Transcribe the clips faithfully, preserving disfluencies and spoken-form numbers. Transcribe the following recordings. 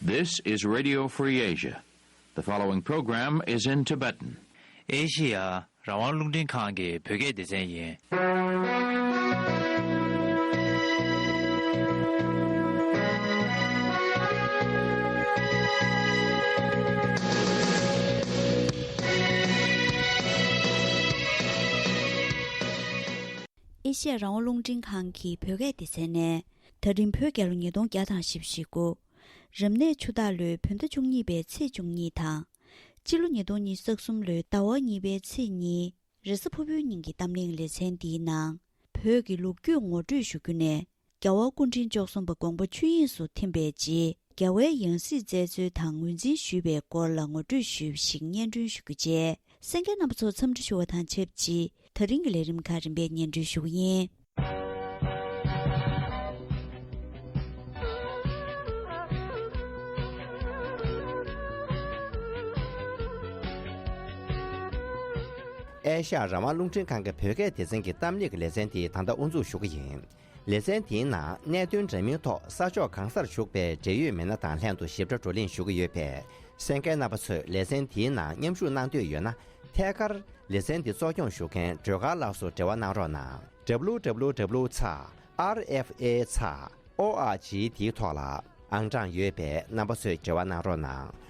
This is Radio Free Asia. The following program is in Tibetan. ཨེ་ཤི་ཡ་རང་དབང་རླུང་འཕྲིན་ཁང་གི་བོད་སྐད་སྡེ་ཚན་ཡིན། ཨེ་ཤི་ཡ་རང་དབང་རླུང་འཕྲིན་ཁང་གི་བོད་སྐད་སྡེ་ཚན་ནས། ད་རིང་བོད་རྒྱལ་ལོ་ཉིས་སྟོང་བརྒྱ་དང་བཞི་བཅུ་ཞེ་དགུ། རབ་གནས་ཆུ་སྟག་ལོའི་བོད་ཟླ་བཅུ་གཉིས་པའི་ཚེས་བཅུ་གཉིས་དང་། སྤྱི་ལོ་ཉིས་སྟོང་ཉི་ཤུ་རྩ་གསུམ་ལོའི་ཟླ་བ་གཉིས་པའི་ཚེས་གཉིས། རེས་གཟའ་ཕུར་བུའི་ཉིན་གྱི་གཏམ་གླེང་ལེ་ཚན་འདིའི་ནང་། བོད་ཀྱི་ལོ་རྒྱུས་ངོ་སྤྲོད་ཞུ་རྒྱུ་ནས། རྒྱལ་བ་སྐུ་ཕྲེང་བཅུ་གསུམ་པ་དགོངས་པ་ཆོས་དབྱིངས་སུ་ཐིམ་པའི་རྗེས། རྒྱལ་བའི་ཡང་སྲིད་བཙལ་འཚོལ་དང་ངོས་འཛིན་ཞུས་པའི་སྐོར་ལ་ངོ་སྤྲོད་ཞུས་ཤིག་སྙན་སྒྲོན་ཞུ་རྒྱུ་བཅས། གསན་མཁན་རྣམ་པ་ཚོ་འཚམས་འདྲི་ཞུ་བ་དང་ཆབས་ཅིག་ད་རིང་གི་ལས་རིམ་ཁག་རིམ་པས་སྙན་སྒྲོན་ཞུ་གི་ཡིན། ཨེ་ཤ་ཡ་རང་དབང་རླུང་འཕྲིན་ཁང་གི་བོད་སྐད་སྡེ་ཚན་གྱི་གཏམ་གླེང་གི་ལེ་ཚན་དེ་ད་ལྟ་དབུ་འཛུགས་ཞུ་གི་ཡིན། ལེ་ཚན་དེའི་ནང་གནད་དོན་འདྲ་མིན་ཐོག་ས་ཕྱོགས་གང་སར་བཞུགས་པའི་འབྲེལ་ཡོད་མི་སྣ་དང་ལྷན་དུ་ཞིབ་ཕྲ་བགྲོ་གླེང་ཞུ་གི་ཡོད་པས། གསན་མཁན་རྣམ་པ་ཚོས་ལེ་ཚན་དེའི་ནང་མཉམ་ཞུགས་གནང་འདོད་ཡོད་ན། ཐད་ཀར་ལེ་ཚན་འདི་གཙོ་སྐྱོང་ཞུ་མཁན་སྒྲོལ་དཀར་ལགས་སུ་འབྲེལ་བ་གནང་རོགས་གནང་། W W W ཚེག་R F A ཚེག O R G དེའི་ཐོག་ལ་ཨང་གྲངས་ཡོད་པས་རྣམ་པ་ཚོས་འབྲེལ་བ་གནང་རོགས་གནང་།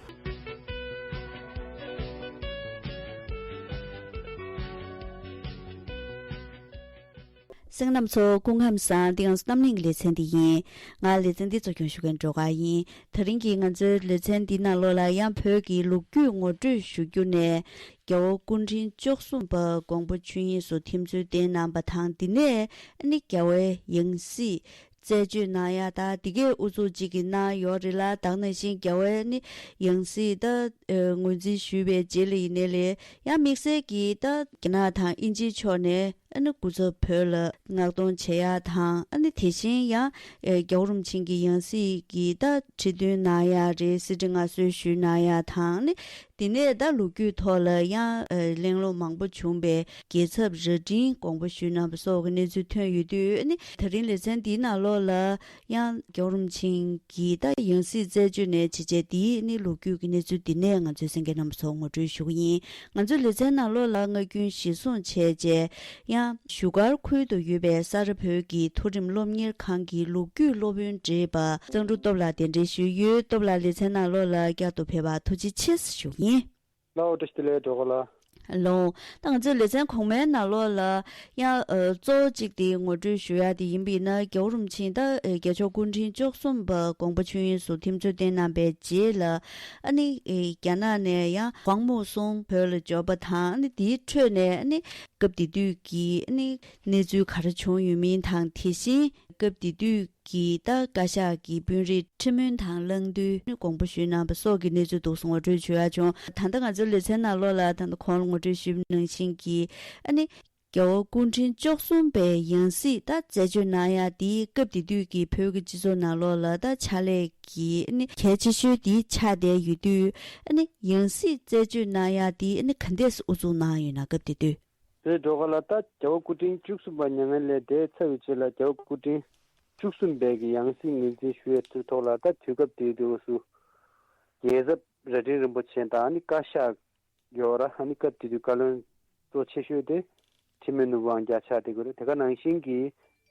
གསན་མཁན་རྣམ་པ་ཚོ་སྐུ་ཁམས་བཟང་། འདི་ང་ཚོ་གཏམ་གླེང་གི་ལེ་ཚན་འདི་ཡིན། ང་ལེ་ཚན་འདི་གཙོ་སྐྱོང་ཞུ་མཁན་སྒྲོལ་དཀར་ཡིན། ད་རིང་གི་ང་ཚོའི་ལེ་ཚན་འདི་ནང་ལོགས་ལ་ཡང་བོད་ཀྱི་ལོ་རྒྱུས་ངོ་སྤྲོད་ཞུ་རྒྱུ་ནས། རྒྱལ་བ་སྐུ་ཕྲེང་བཅུ་གསུམ་པ་དགོངས་པ་ཆོས་དབྱིངས་སུ་ཐིམ་ཚུལ་བསྟན་གནང་པ་དང་། འདི་ནས་ནི་རྒྱལ་བའི་ཡང་སྲིད་རྩད་གཅོད་གནང་ཡ་དང་། འདི་གའི་ཨུ་ཚུགས་གཅིག་གིས་གནང་ཡོད་རེད་ལ། ད་ག་ནང་བཞིན་རྒྱལ་བའི་ནི་ཡང་སྲིད་ད་ངོས་འཛིན་ཞུས་པའི་རྗེས་ལ་ཡིན་ནའི་ལས། ཡང་དམིགས་བསལ་གྱིས་ད་རྒྱ་ནག་དང་དབྱིན་ཇིའི་ཕྱོགས་ནས་ཨ་ནི་སྐུ་ཚབ་བོད་ལ་མངགས་གཏོང་བྱེད་ཡ་དང་། ཨ་ནི་དེ་བཞིན་ཡང་རྒྱལ་བ་རིན་པོ་ཆེ་གི་ཡང་སྲིད་ཀྱི་ད་ཁྲི་འདོན་གནང་ཡ་རེད། གསེར་ཁྲི་མངའ་གསོལ་ཞུས་གནང་ཡ་དང་། ཨ་ནི་དེ་ནས་ད་ལོ་རྒྱུས་ཐོག་ལ་ཡང་གླེང་སློང་མང་པོ་བྱུང་བའི་རྒྱལ་ཚབ་རྭ་སྒྲེང་དགོངས་པ་ཞུས་གནང་བ་སོགས་ཀྱི་གནས་ཚུལ་ཐོན་ཡོད་དུས། ཨ་ནི་ད་རིང་ལེ་ཚན་འདིའི་ནང་ལོགས་ལ་ཡང་རྒྱལ་བ་རིན་པོ་ཆེ་གི་ད་ཡང་སྲིད་རྩད་གཅོད་ནས་བྱས་རྗེས་འདིའི་ནི་ལོ་རྒྱུས་ཀྱི་གནས་ཚུལ་འདི་ནས་ང་ཚོས་གསན་མཁན་རྣམ་པ་ཚོར་ངོ་སྤྲོད་ཞུ་གི་ཡིན། ང་ཚོའི་ལེ་ཚན་ནང་ལོགས་ལ་སྔ་རྒྱུན་གཞིར་བཟུང་བྱས་རྗེས་ཡང་བཞུགས་སྒར་ཁུལ་དུ་ཡོད་པའི་ས་རཱ་བོད་ཀྱི་མཐོ་རིམ་སློབ་གཉེར་ཁང་གི་ལོ་རྒྱུས་སློབ་དཔོན་བགྲེས་པ་གཙང་ཕྲུག་སྟོབས་ལགས་གདན་འདྲེན་ཞུས་ཡོད། སྟོབས་ལགས་ལེ་ཚན་ནང་ལོགས་ལ་བསྐྱར་དུ་ཕེབས་པར་ཐུགས་རྗེ་ཆེ་ཞུ་གི་ཡིན། ལའོ་བཀྲ་ཤིས་བདེ་ལེགས་སྒྲོལ་དཀར་ལགས། ལའོ། ད་ང་ཚོའི་ལེ་ཚན་གོང་མའི་ནང་ལོགས་ལ་ཡང་ཨ་གཙོ་བོ་གཅིག་དེ་ངོ་སྤྲོད་ཞུ་ཡ་དེ་ཡིན་པ་ཡིན་ན། རྒྱལ་བ་རིན་པོ་ཆེ་ད་ཨ་རྒྱལ་མཆོག་སྐུ་ཕྲེང་བཅུ་གསུམ་པ་དགོངས་པ་ཆོས་དབྱིངས་སུ་ཐིམ་ཚུལ་བསྟན་གནང་པའི་རྗེས་ལ། ཨ་ནི་ཨེ་རྒྱ་ནག་ནས་ཡང་དབང་མོ་གསུམ་བོད་ལ་འབྱོར་པ་དང་། ཨ་ནི་དེའི་ཁྲོད་ནས་ཨ་ནི་སྐབས་དེ་དུས་ཀྱི་ཨ་ནི་གནས་ཚུལ་ག་རེ་བྱུང་ཡོད་མིན་དང་། དེ་བཞིན་སྐབས་དེ་དུས་ཀྱི་ད་བཀའ་ཤག་གི་དཔོན་རིགས་ཁྲི་མོན་དང་གླེང་དུས་དགོངས་པ་ཞུས་གནང་པ་སོགས་ཀྱི་གནས་ཚུལ་འདུག་སེ་ངོ་སྤྲོད་ཞུ་ཡ་བྱུང་། ད་ལྟ་ང་ཚོའི་ལེ་ཚན་ནང་ལོགས་ལ་ད་ལྟ་ཁོང་ལ་ངོ་སྤྲོད་ཞུས་པ་ནང་བཞིན་གྱི་ཨ་ནི་རྒྱལ་བ་སྐུ་ཕྲེང་བཅུ་གསུམ་པའི་ཡང་སྲིད་ད་རྩད་གཅོད་གནང་ཡ་དེ་སྐབས་དེ་དུས་ཀྱི་བོད་ཀྱི་སྤྱི་ཚོགས་ནང་ལོགས་ལ་ད་ཕྱག་ལས་ཀྱི་ཨ་ནི་གལ་ཆེ་ཤོས་དེ་ཆགས་བསྡད་ཡོད་དུས། ཨ་ནི་ཡང་སྲིད་རྩད་གཅོད་གནང་ཡ་དེ་ཨ་ནི་ག་འདྲས་སེ་ཨུ་ཚུགས་གནང་ཡོད་ན། སྐབས་དེ་དུས། དེ་སྒྲོལ་དཀར་ལགས། ད་རྒྱལ་བ་སྐུ་ཕྲེང་བཅུ་གསུམ་པ་མྱ་ངན་ལས་འདས་ཚར་བའི་རྗེས་ལ། རྒྱལ་བ་སྐུ་ཕྲེང་བཅུ་གསུམ་པའི་གི་ཡང་སྲིད་ངོས་འཛིན་ཞུ་ཡའི་ཐོག་ལ། ད་དུས་སྐབས་དེ་དུས་སུ་རྒྱལ་ཚབ་རྭ་སྒྲེང་རིན་པོ་ཆེ་དང་ཨ་ནི་བཀའ་ཤག་ཡོད་ར། ཨ་ནི་སྐབས་དེ་དུས་བཀའ་བློན་གཙོ་ཆེ་ཤོས་དེ་ཁྲི་མོན་ནོར་བུ་དབང་རྒྱལ་ཆགས་བསྡད་ཀྱི་རེད། དེ་ག་ནང་བཞིན་གྱི་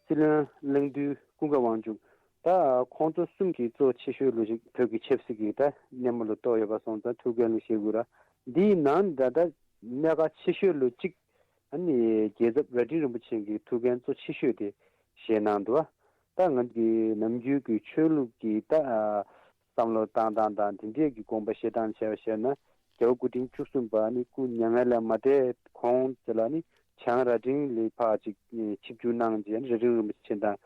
སྲིད་བློན་གླེང་དུས་ཀུན་དགའ་དབང་ཕྱུག་ད་ཁོང་ཚོ་གསུམ་གྱི་གཙོ་ཆེ་ཤོས་ལོ་ཅིག་བོད་ཀྱི་ཆབ་སྲིད་ཀྱི་ད་སྣེ་མོ་ལ་གཏོགས་ཡོད་པ་སོང་ཙང་ཐུགས་འགན་ལ་བཞེས་དགོས་ར། འདིའི་ནང་ད་ལྟ་གནད་འགག་ཆེ་ཤོས་ལོ་གཅིག་ཨ་ནི་རྒྱལ་ཚབ་རྭ་སྒྲེང་རིན་པོ་ཆེ་གི་ཐུགས་འགན་གཙོ་ཆེ་ཤོས་དེ་བཞེས་གནང་འདུག་ད་ང་གི་ནམ་རྒྱུན་གྱི་ཆོས་ལུགས་ཀྱི་ད་བསམ་བློ་བཏང་སྟངས་དང་དེ་འདྲས་ཀྱི་དགོངས་པ་བཞེས་སྟངས་བྱས་པ་བྱས་ན། རྒྱལ་བ་སྐུ་ཕྲེང་བཅུ་གསུམ་པ་ནི་སྐུ་མྱ་ངན་ལས་མ་འདས་གོང་དེ་ལ་ནི་བྱང་རྭ་སྒྲེང་ལ་ཕར་ཅིག་ཆིབས་བསྒྱུར་གནང་རྗེས། རྭ་སྒྲེང་རིན་པོ་ཆེ་དང་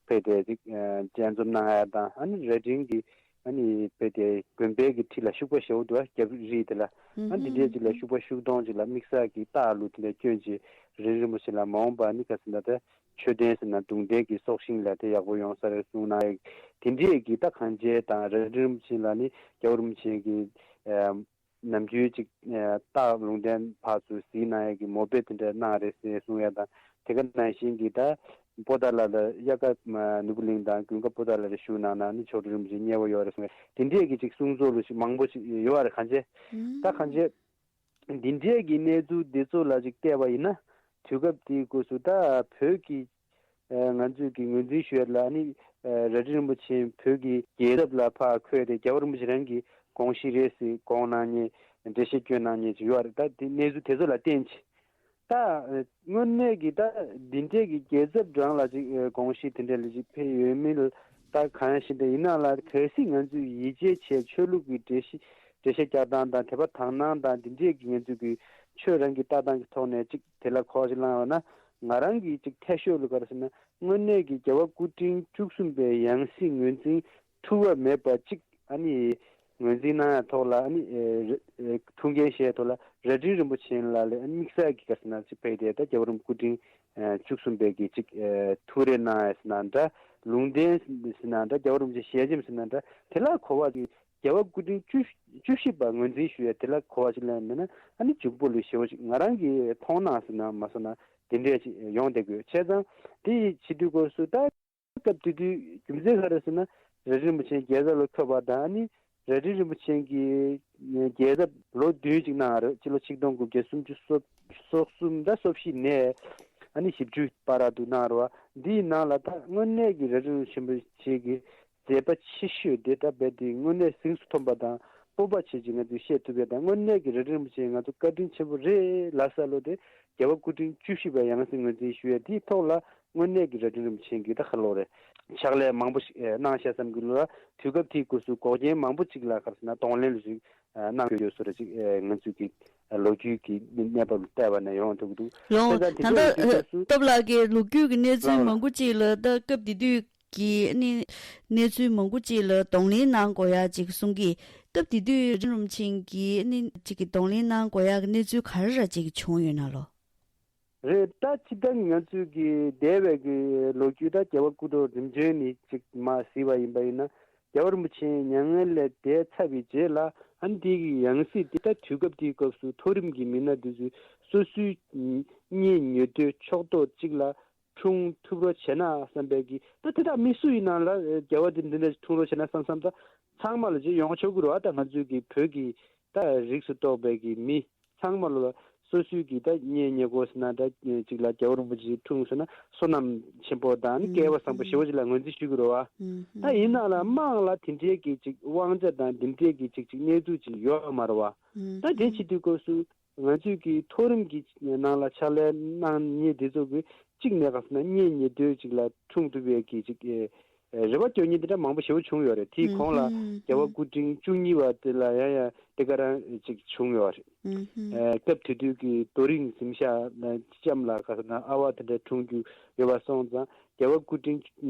ཕེབས་ཏེ་ཅིག་མཇལ་འཛོམས་གནང་ཡ་དང་། ཨ་ནི་རྭ་སྒྲེང་གི་ཨ་ནི་ཕེབས་ཏེ་དགོན་པའི་གི་འཁྲིས་ལ་ཤུག་པ་ཞེ་པོ་འདུག་རྒྱབ་རི་དེ་ལ། ཨ་འདི་འདྲའི་ཅིག་ལ་ཤུག་པ་ཤུག་སྡོང་ཅིག་ལ་དམིགས་བསལ་གྱི་རྟགས་ལུ་དེ་འདྲ་བསྐྱོན་རྗེས། རྭ་སྒྲེང་རིན་པོ་ཆེ་ལ་མ་འོངས་པ་ནི་ག་ཟེར་ན་ད་ཆོས་ལྡན་ཟེར་ན་གདུང་ལྡན་གྱི་སྲོག་ཤིང་ལ་དེ་ཡག་པོ་ཡོང་ས་རེད་གསུངས་གནང་ཡ། དེ་འདྲའི་གི་ད་གང་བྱས་དང་། རྭ་སྒྲེང་རིན་པོ་ཆེ་ལ་ནི་རྒྱལ་བ་རིན་པོ་ཆེ་གི་ནམ་རྒྱུན་ཅིག་ཨ་རྟགས་ལུང་བསྟན་ཕར་ཚུར་གཟིགས་གནང་ཡས་ཀྱི་མོ་པེ་དེ་འདྲ་གནང་རེད་ཟེར་གསུང་ཡ་དང་། དེ་ག་ནང་བཞིན་གྱི་ད་ པོ་ཏཱ་ལ་ལ་དབྱར་ཁ་ནོར་བུ་གླིང་དང་དགུན་ཁ་པོ་ཏཱ་ལ་ལ་བཞུགས་གནང་ན་ནི་མཆོག་སྤྲུལ་རིན་པོ་ཆེ་མཉེས་པོ་ཡོད་རེད་གསུངས་པས། དེ་འདྲས་ཀྱི་ཅིག་གསུང་ཚོགས་ལ་ཞིག་མང་པོ་ཞིག་ཡོད་རེད། གང་བྱས་ད་གང་བྱས་འདི་འདྲས་ཀྱི་གནས་ཚུལ་འདི་ཚོ་ལ་ཅིག་བལྟས་པ་ཡིན་ན། དུས་སྐབས་དེའི་སྐབས་སུ་ད་བོད་ཀྱི་ཨ་ང་ཚོས་ཀྱི་ངོས་འཛིན་ཞུ་ཡ་ལ་ནི་ཨ་རྭ་སྒྲེང་རིན་པོ་ཆེ་བོད་ཀྱི་རྒྱལ་ཚབ་ལ་ཕར་འཁོད་དེ་རྒྱལ་བ་རིན་པོ་ཆེ་རང་གི་དགོངས་གཞི་རེད་ཟེར་དགོངས་གནང་མཁན་འགྲེལ་བཤད་བསྐྱོན་གནང་མཁན་ཅིག་ཡོད་རེད། ད་དེ་གནས་ཚུལ་དེ་ཚོ་ལ་བརྟེན་ཅིག་ད་དངོས་གནས་ཀྱི་ད་འདི་འདྲས་ཀྱི་རྒྱལ་ཚབ་རང་ལ་ཅིག་དགོངས་གཞི་དེ་འདྲས་ལ་ཅིག་ཕེབས་ཡོད་མིན་ལ་ད་གང་ཡང་ཤེས་འདྲ་ཡིན་ན་ལ། གལ་སྲིད་ང་ཚོས་ཡིད་ཆེས་བྱས་ཆོས་ལུགས་ཀྱི་འགྲེལ་བཤད་འགྲེལ་བཤད་རྒྱག་སྟངས་དང་དད་པ་དག་སྣང་དང་འདི་འདྲས་ཀྱི་ང་ཚོས་ཀྱི་ཆོས་རང་གི་ལྟ་སྟངས་ཀྱི་ཐོག་ནས་ཅིག་དེ་ལ་གོ་བ་ཅིག་བླངས་ཡོད་ན། ང་རང་གི་ཅིག་འཐད་ཤོས་ལ་ག་རེ་ཟེར་ན། དངོས་གནས་ཀྱི་རྒྱལ་བ་སྐུ་ཕྲེང་བཅུ་གསུམ་པའི་ཡང་སྲིད་ངོས་འཛིན་འཁྲུལ་བ་མེད་པ་གཅིག་ཨ་ནི་ངོས་འཛིན་གནང་ཡ་ཐོག་ལ་ཨ་ནི་ཨེ་ཨེ་ཐུགས་འགན་བཞེས་ཐོག་ལ་རྭ་སྒྲེང་རིན་པོ་ཆེ་ལ་ལས་ཨ་ནི་དམིགས་བསལ་གྱི་ག་རེ་ཟེར་ན་ཅིག་ཕེབས་ཏེ་ད་རྒྱལ་བ་རིན་པོ་སྐུ་ཕྲེང་ཨེ་བཅུ་གསུམ་པའི་གི་ཅིག་ཨེ་ཐུགས་རེ་གནང་ཡ་ཟེར་ན་འདྲ། ལུང་བསྟན་ཟེར་ན་འདྲ། རྒྱལ་བ་རིན་པོ་ཆེ་ཞལ་ཆེམས་ཟེར་ན་འདྲ། དེ་ལ་གོ་བ་ཅིག་རྒྱལ་བ་སྐུ་ཕྲེང་བཅུ་བཅུ་བཞི་པ་ངོས་འཛིན་ཞུ་ཡ་དེ་ལ་གོ་བ་ཅིག་ལེན་མེད་ན་ཨ་ནི་འཇུག་པོ་ལུས་ཞེ་བོ་ཅིག་ང་རང་གི་མཐོང་སྣང་ཟེར་ན་མ་སོང་ན་དེ་འདྲས་ཅིག་ཡོང་བསྡད་དགོས། བྱས་ཙང་དེ་ཡི་བྱེད་དུས་སྐབས་སུ་ད། སྐབས་དེ་དུས་རྒྱུ་མཚན་ག་རེ་ཟེར་ན། རྭ་སྒྲེང་རིན་པོ་ཆེ་རྒྱལ་ཚབ་ལ་འཁོད་པ་དང་ཨ་ནི་རྭ་སྒྲེང་རིན་པོ་ཆེ་གིས་རྒྱལ་ཚབ་ལོ་བདུན་ཅིག་གནང་བ་རེད། སྤྱི་ལོ་ཆིག་སྟོང་དགུ་བརྒྱ་སུམ་ཅུ་སོ་སོ་གསུམ་དང་སོ་བཞི་ནས་ཨ་ནི་བཞི་བཅུ་བར་དུ་གནང་བ་རེད་བ། འདིའི་ནང་ལ་ད་དངོས་གནས་ཀྱི་རྭ་སྒྲེང་རིན་པོ་ཆེ་གི་མཛད་པ་ཆེ་ཤོས་དེ་ད་རྦད་དེ་དངོས་གནས་གཟེངས་སུ་ཐོན་པ་དང་སྤོབས་པ་བྱེད་ཅིག་ང་ཚོས་བཤད་ཐུབ་ཡ་དང་། དངོས་གནས་ཀྱི་རྭ་སྒྲེང་རིན་པོ་ཆེ་ང་ཚོ་བཀའ་དྲིན་ཆེན་པོ་རེད་ལབ་ས་ལོ་དེ་རྒྱལ་བ་སྐུ་ཕྲེང་བཅུ་བཞི་པ་ཡང་སྲིད་ངོས་འཛིན་ཞུ་ཡ་དེའི་ཐོག་ལ། དངོས་གནས་ཀྱི་རྭ་སྒྲེང་རིན་པོ་ཆེ་གིས་ད་ཁ་ལོ་རེད། ཕྱག་ལས་མང་པོ་ཞིག་ཨེ་གནང་བཞག་བསམ་གྱི་ལོ་ལ་དུས་སྐབས་དེའི་སྐབས་སུ་འགོག་རྐྱེན་མང་པོ་ཅིག་ལ་ག་རེ་ཟེར་ན་གདོང་ལེན་ལ་ཞིག་ཨ་གནང་དགོས་ཡོད་བཟོ་འདྲ་ཅིག་ཨེ་ང་ཚོས་ཀྱི་ཨ་ལོ་རྒྱུས་ཀྱི་གནས་བབ་ལ་བལྟས་པ་ན་ཡོང་ཐུབ་ཀྱི་འདུག་ལོ་བྱས་ཙང་དེ་ད་འདྲ་ལྟ་ཡོད་དུས་སྐབས་སུ། སྟོབས་ལགས་ཀྱིས་ལོ་རྒྱུས་ཀྱི་གནས་ཚུལ་ལགས་མང་པོ་ཅིག་ལ་ད་སྐབས་དེ་དུས་ཀྱི་ཨ་ནི་གནས་ཚུལ་མང་པོ་ཅིག་ལ་གདོང་ལེན་གནང་དགོས་ཡ་ཅིག་གསུང་གི། སྐབས་དེ་དུས་རྭ་སྒྲེང་རིན་པོ་ཆེ་གིས་ཨ་ནི་ཅིག་གི་གདོང་ལེན་གནང་དགོས་ཡ་གི་གནས་ཚུལ་ག་རེ་ར་ཅིག་བྱུང་ཡོད་ན་ལོ། རེད། ད་སྤྱིར་བཏང་ང་ཚོས་ཀྱི་འདས་པའི་གི་ལོ་རྒྱུས་ད་རྒྱལ་བ་སྐུ་ཕྲེང་རིམ་བྱོན་ནས་ཅིག་མར་གཟིགས་པ་ཡིན་པ་ཡིན་ན། རྒྱལ་བ་རིན་པོ་ཆེ་མྱ་ངན་ལས་འདས་ཚར་བའི་རྗེས་ལ་ཨ་ནི་དེ་གི་ཡང་སྲིད་དེ་ད་དུས་སྐབས་དེའི་སྐབས་སུ་མཐོ་རིམ་གྱི་མི་སྣ་དེ་ཚོས་སོ་སོའི་གཉེན་ཉེ་དོ་ཕྱོགས་གཏོགས་གཅིག་ལ་འཁྲུངས་ཐུབ་རོགས་བྱས་ན་བསམ་པའི་གི། ད་དེ་དག་མི་སུ་ཡིན་ནའང་ལ་རྒྱལ་བ་དེ་འདི་འདྲ་འཁྲུངས་རོགས་བྱས་ན་བསམ་བསམ་ད་ཚང་མ་ལ་ཅིག་ཡོང་ཆོག་གི་རེད་བ། ད་ང་ཚོའི་གི་བོད་ཀྱི་ད་རིགས་སུ་གཏོགས་པའི་གི་མི་ཚང་མ་ལ་སོ་སོའི་གི་ད་གཉེན་ཉེ་གོ་ཟེར་ན་ད་ཅིག་ལ་རྒྱལ་བ་རིན་པོ་ཆེ་འཁྲུངས་ཟེར་ན་བསོད་ནམས་ཆེན་པོ་དང་ནི་སྐལ་བ་བཟང་པོ་ཞེ་པོ་ཅིག་ལ་ངོས་འཛིན་ཞུ་གི་རེད་བ། ད་ཡིན་ནའང་ལ་དམངས་ལ་དེ་འདྲའི་གི་ཅིག་དབང་ཆ་དང་དེ་འདྲའི་གི་ཅིག་ཅིག་གནས་ཚུལ་ཅིག་ཡོད་མ་རེད་བ། ད་དེ་བྱེད་དུས་སྐབས་སུ། ང་ཚོས་ཀྱི་མཐོ་རིམ་གྱི་ནང་ལ་ཕྱག་ལས་གནང་མཁན་དེ་ཚོ་གི་གཅིག་ནས་ག་ཟེར་ན་གཉེན་ཉེ་དོ་ཅིག་ལ་འཁྲུངས་ཐུབ་པའི་གི་ཅིག་ཨེ་ཨེ་རེ་བ་སྐྱོན་མཁན་དེ་འདྲ་མང་པོ་ཞེ་པོ་བྱུང་ཡོད་རེད། དེའི་གོང་ལ་རྒྱལ་བ་སྐུ་ཕྲེང་བཅུ་གཉིས་པ་དེ་ལ་ཡང་ཡང་དེ་ག་རང་ཅིག་བྱུང་ཡོད་རེད། ཨེ་སྐབས་དེ་དུས་ཀྱི་རྡོ་རིང་གཟིམ་ཤག་ལ་ལྕམ་ལ་ག་ཟེར་ན་ཨ་བ་དེ་འདྲ་འཁྲུངས་རྒྱུ་ཡོད་པ་སོང་ཙང་རྒྱལ་བ་སྐུ་ཕྲེང་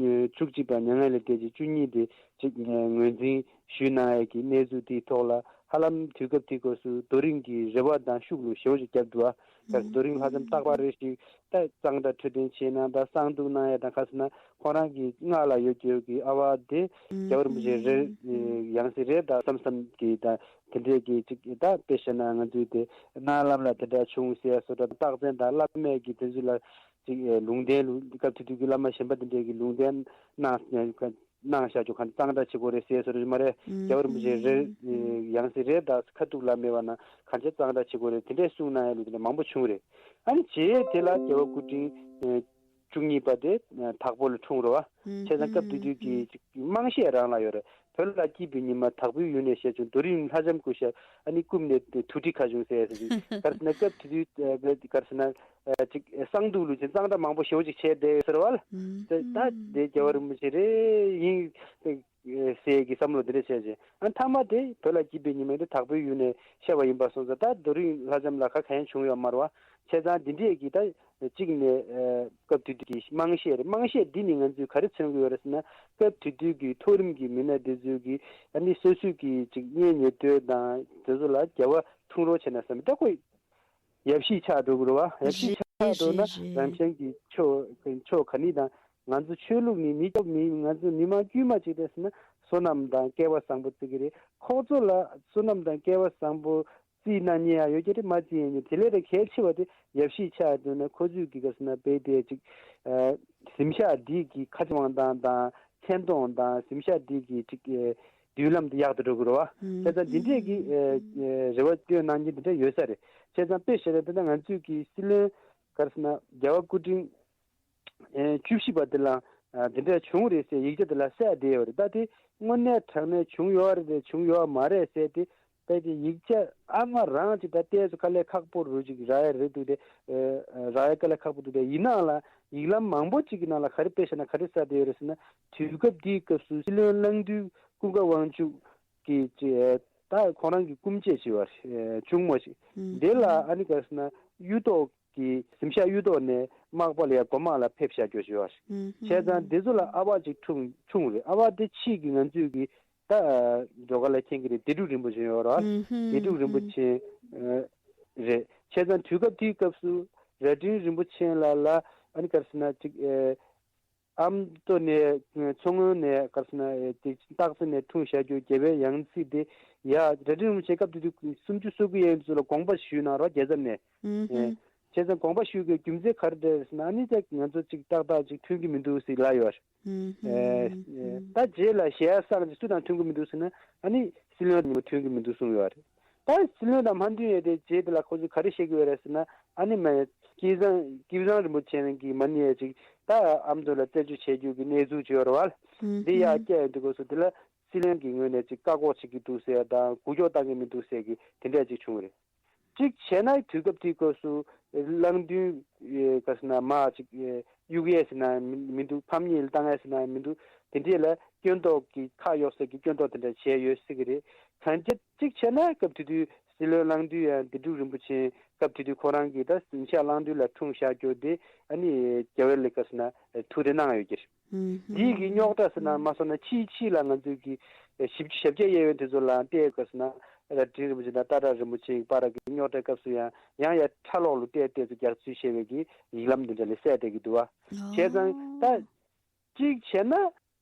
བཅུ་གཅིག་པ་མྱ་ངན་ལས་འདས་རྗེས་བཅུ་གཉིས་དེ་ཅིག་ངོས་འཛིན་ཞུས་གནང་ཡས་ཀྱི་གནས་ཚུལ་དེའི་ཐོག་ལ་ཧ་ལམ་དུས་སྐབས་དེའི་སྐབས་སུ་རྡོ་རིང་གི་རེ་བ་དང་ཤུགས་ལ་ཞེ་པོ་ཅིག་བརྒྱབ་འདུག་ཨ། ད་རྡོ་རིང་ལྷ་ལྕམ་རྟག་པར་རེ་ཞིག་ད་གཙང་སྦྲ་འཕྲོད་བསྟེན་བྱེད་གནང་དང་གསང་འདུག་གནང་ཡས་དང་ག་ཟེར་ན་ཁོ་རང་གི་མངའ་ལ་ཡོད་རྒྱུ་གི་ཨ་བ་དེ་རྒྱལ་བ་རིན་པོ་ཆེ་རེད། ཡང་སྲིད་རེད་ད་བསམ་བསམ་གི་ད་དེ་འདྲས་ཀྱི་ཅིག་ད་དཔེ་བཤད་ན་ང་ཚོའི་དེ་གནའ་ལམ་ལ་དེ་འདྲ་བྱུང་ཟེར་ཡས་བཟོ་འདྲ་རྟགས་མཚན་དང་བླ་མས་ཀྱི་དེ་ཚོ་ལ་ཅིག་ལུང་བསྟན་ལུང་སྐབས་དེ་དུས་ཀྱི་བླ་མ་གཞན་པ་དེ་འདྲས་ཀྱི་ལུང་བསྟན་གནང་། གནང་བཞག་རྒྱུ་ག་ཚོད་གཙང་སྦྲ་བྱེད་དགོས་རེད་ཟེར་བཟོ་འདྲ་མ་རེད། རྒྱལ་བ་རིན་པོ་ཆེ་རེད། ཡང་སྲིད་རེད་ད་ཁ་ཐུག་ལ་མེད་པ་ན་ག་ཚོད་གཙང་སྦྲ་བྱེད་དགོས་རེད་དེ་འདྲས་གསུངས་གནང་ཡ་ལུགས་དེ་འདྲ་མང་པོ་བྱུང་རེད། ཨ་ནི་རྗེས་དེ་ལ་རྒྱལ་བ་སྐུ་ཕྲེང་བཅུ་གཉིས་པ་དེ་དྭགས་པོ་ལ་འཁྲུངས་རེད་བ། བྱས་ཙང་སྐབས་དེ་དུས་ཀྱི་ཅིག་དམངས་གཞས་རང་ལ་ཡོད་རེད། བོད་ལ་སྐྱིད་པའི་ཉི་མ་དྭགས་པོའི་ཡུལ་ནས་ཤར་བྱུང་། རྡོ་རིང་ལྷ་ལྕམ་སྐུ་ཞབས་ཨ་ནི་བཀུམ་ནས་དུར་ཁྲོད་ཁ་བྱུང་ཟེར་ཡ་ཟེར་གྱི་ག་རེ་ཟེར་ན་སྐབས་དེ་དུས་ག་རེ་ཟེར་ན། ཅིག་གསང་འདུག་ལུགས་ཅན་གཙང་སྦྲ་མང་པོ་ཞེ་པོ་ཅིག་བྱས་བསྡད་ཡོད་ཟེར་བ་ལ། ད་དེ་རྒྱལ་བ་རིན་པོ་ཆེ་རེད་ཡིན་ཟེར་གྱི་བསམ་བློ་དེ་འདྲ་བྱས་རྗེས་ཨ་མཐའ་མ་དེ་བོད་ལ་སྐྱིད་པའི་ཉི་མ་དེ་དྭགས་པོའི་ཡུལ་ནས་ཤར་བ་ཡིན་པ་སོང་ཙང་ད་རྡོ་རིང་ལྷ་ལྕམ་ལ་ཁ་ག་ཡང་བྱུང་ཡོད་མ་རེད་བ། བྱས་ཙང་འདི་འདྲས་ཀྱི་ད་གཅིག་ནས་སྐབས་དེ་དུས་ཀྱི་དམངས་གཞས་རེད། དམངས་གཞས་འདི་ནས་ང་ཚོས་ག་རེ་མཚོན་གྱི་ཡོད་རེད་ཟེར་ན་སྐབས་དེ་དུས་ཀྱི་མཐོ་རིམ་གྱི་མི་སྣ་དེ་ཚོས་ཀྱི་ཨ་ནི་སོ་སོའི་གི་ཅིག་གཉེན་ཉེ་དོ་དང་དེ་ཚོ་ལ་རྒྱལ་བ་འཁྲུངས་རོགས་བྱས་ན་བསམ་པའི་ད་ཁོས། ཡབ་གཞིས་ཆགས་འགྲོ་གི་རེད་བ། ཡབ་གཞིས་རེད་ཆགས་འགྲོ་ན་རེད་རེད། རང་གཞན་གྱི་ཕྱོགས་ཕྱོགས་ག་ནི་དང་ང་ཚོ་ཆོས་ལུགས་ནི་མི་སྐྱོབ་མི་ང་ཚོ་མི་མང་དཀྱུས་མ་ཅིག་རེད་ཟེར་ན་བསོད་ནམས་དང་སྐལ་བ་བཟང་པོ་བརྩི་གི་རེད། ཁོ་ཚོ་ལ་བསོད་ནམས་དང་སྐལ་བ་བཟང་པོ་ རྩིས་གནང་མཁན་ཡང་ཡོད་ཀྱི་རེད། མ་རྩིས་ཡིན་མཁན་དེ་ལས་རེ་གལ་ཆེ་བ་དེ་ཡབ་གཞིས་ཆགས་དུས་ནས་ཁོ་ཚོས་ཀྱི་ག་ཟེར་ན་དཔེ་དེ་ཅིག་གཟིམ་ཤག་འདི་གི་ཁ་བྱང་དབང་ཐང་དང་མཚན་མཐོང་དང་གཟིམ་ཤག་འདི་གི་ཅིག་མདུན་ལམ་དེ་ཡག་ཏུ་འགྲོ་གི་རེད་བ། བྱས་ཙང་འདི་འདྲས་ཀྱི་རེ་བ་བཏོན་གནང་མཁན་དེ་འདྲ་ཡོད་ས་རེད། བྱས་ཙང་དཔེ་བཞག་ན་དེ་འདྲ་ང་ཚོས་ཀྱི་སྲིད་བློན་ག་ཟེར་ན་རྒྱལ་བ་སྐུ་ཕྲེང་ཨེ་བཅུ་བཞི་པ་དེ་ལ་ཨ་དེ་འདྲ་བྱུང་རེད་ཟེར་ཡིག་ཆ་དེ་ལ་གསལ་བསྡད་ཡོད་རེད། ད་དེ་དངོས་གནས་དྲང་གནས་བྱུང་ཡོད་རེད་བྱུང་ཡོད་མ་རེད་ཟེར་དེ་ད་དེ་ཡིག་ཆ་ཨ་མ་རང་ཅིག་ད་ལྟས་སུ་དཀའ་ལས་ཁག་པོ་རུ་ཅིག་རག་ཡ་རེད་འདུག་དེ་ཨེ་རག་ཡ་དཀའ་ལས་ཁག་པོ་འདུག་དེ་ཡིན་ནའང་ལ་ཡིག་ལམ་མང་པོ་ཅིག་གི་ནང་ལ་ག་རེ་དཔེ་བཞག་ན་ག་རེ་གསལ་བསྡད་ཡོད་རེད་ཟེར་ན་དུས་སྐབས་དེའི་སྐབས་སུ་སྲིད་བློན་གླང་མདུན་ཀུན་དགའ་དབང་ཕྱུག་གི་ཅིག་ད་ཁོ་རང་གི་སྐུ་མཆེད་ཅིག་ཡོད་རེད། ཨེ་གཅུང་མོ་ཅིག་ཨུམ། དེ་ལ་ཨ་ནི་ག་ཟེར་ན་གཡུ་ཐོག་གི་གཟིམ་ཤག་གཡུ་ཐོག་ནས་མག་པ་ལ་ཡ་སྒོ་མང་ལ་ཕེབས་བཞག་རྒྱུ་ཞིག་ཡོད་རེད། ཨུམ། བྱས་ཙང་དེ་ཚོ་ལ་ཨ་བ་ཅིག་འཁྲུངས་འཁྲུངས་རེད། ཨ་བ་དེ་ཕྱིས་ཀྱི་ང་ཚོས་ཀྱི་ད་འགྲོ་ག་ལ་མཁྱེན་གྱི་རེད། དེ་སྒྲུབ་རིན་པོ་ཆེ་ཡོད་རེད། ཨུམ། དེ་སྒྲུབ་རིན་པོ་ཆེ་རེད། བྱས་ཙང་དུས་སྐབས་དེའི་སྐབས་སུ་རྭ་སྒྲེང་རིན་པོ་ཆེ་ལ་ལ་ཨ་ནི་ག་རེ་ཟེར་ན་ཅིག་ཨ་མདོ་ནས་མཚོ་སྔོན་ནས་ག་རེ་ཟེར་ན་དེ་སྟག་རྩེ་ནས་འཁྲུངས་བཞག་རྒྱུ་རྒྱལ་བའི་ཡང་སྲིད་དེ་ཡ་རྭ་སྒྲེང་རིན་པོ་ཆེ་སྐབས་དེ་དུས་སུམ་ཅུ་སོ་དགུ་ཡན་ཚོ་ལ་དགོངས་པ་ཞུས་གནང་རོགས་རྒྱལ་ཚབ་ནས། ཨུམ། བྱས་ཙང་དགོངས་པ་ཞུས་དགོས་རྒྱུ་མཚན་ག་རེ་རེད་ཟེར་ན་ཨ་ནི་ཅིག་ང་ཚོ་ཅིག་ཏག་ཏག་ཅིག་མཐུན་གྱི་མི་འདུག་ཟེར་ལབ་ཡོད་རེད། ཨུམ། ད་རྗེས་ལ་གཞལ་ཡས་སངས་ཀྱིས་སུ་དང་མཐུན་གྱི་མི་འདུག་ཟེར་ན་ཨ་ནི་སྲིད་བློན་ཉིད་མཐུན་གྱི་མི་འདུག་གསུངས་ཡོད་རེད། ད་སྲིད་བློན་དང་མ་མཐུན་ཡས་དེ་རྗེས་དེ་ལ་ཁོ་ཚོས་ག་རེ་བཤད་ཀྱི་ཡོད་རེད་ཟེར་ན་ཨ་ནི་མ་སྐལ་བཟང་སྐལ་བཟང་རིན་པོ་ཆེ་གིས་མ་ནི་ཡས་ཅིག་ད་ཨ་མདོ་ལ་རྩད་གཅོད་བྱེད་རྒྱུ་གི་གནས་ཚུལ་ཅིག་ཡོད་རེད་བ། འདི་ཡར་བསྐྱལ་ཡོང་དུས་སྐབས་སུ་དེ་ལ་སྲིད་བློན་གྱི་ངོས་ནས་ཅིག་བཀག་འགོག་བྱེད་ཀྱི་འདུག་ཟེར་ཡ་དང་འགུལ་སྐྱོད་བཏང་གི་མི་འདུག་ཟེར་གི་དེ་འདྲས་ཅིག་བྱུང་བ་རེད། གཅིག་བྱས་ན་དུས་སྐབས་དེའི་སྐབས་སུ་གླང་མདུན་ག་ཟེར་ན་མ་ཅིག་གཡུག་ཡས་ཟེར་ན་མི་མི་འདུག་ཕམ་ཉེས་བཏང་ཡས་ཟེར་ན་མི་འདུག་དེ་འདྲས་ལ་སྐྱོན་འདོགས་ཀྱི་ཁ་གཡོག་ས་ཀྱི་སྐྱོན་འདོགས་དེ་འདྲ་བྱས་ཡོད་སྲིད་ཀྱི་རེད། གང་ཅི་གཅིག་བྱས་ན་སྐབས་དེ་དུས་སྲིད་བློན་གླང་མདུན་ཡང་དེ་འབྲུག་རིན་པོ་ཆེ་སྐབས་དེ་དུས་ཁོ་རང་གིས་ད་གཟིམ་ཤག་གླང་མདུན་ལ་འཁྲུངས་བཞག་རྒྱུ་དེ་ཨ་ནི་རྒྱལ་བའི་ལས་ཀ་ཟེར་ན་ཐུགས་རེ་གནང་ཡོད་ཀྱི་རེད། འདི་གི་རྙོག་དྲ་ཟེར་ན་མ་སོང་ན་ཕྱིས་ཕྱིས་ལ་ང་ཚོས་ཀྱི་ཞིབ་ཞིབ་ཆ་གཡས་གཡོན་དེ་ཚོ་ལ་བལྟས་དགོས་ཟེར་ན་རྭ་སྒྲེང་རིན་པོ་ཆེ་དང་སྟག་བྲག་རིན་པོ་ཆེ་ཡི་བར་གྱི་རྙོག་དྲའི་སྐབས་སུ་ཡང་ཡང་ཡང་ཕྲ་ལོགས་ལ་བལྟས་བལྟས་ཚུལ་རྒྱག་ཚུལ་བཤད་པའི་གི་ཡིག་ལམ་འདི་འདྲ་ལ་གསལ་བསྡད་ཀྱི་འདུག་བ། བྱས་ཙང་ད་གཅིག་བྱས་ན་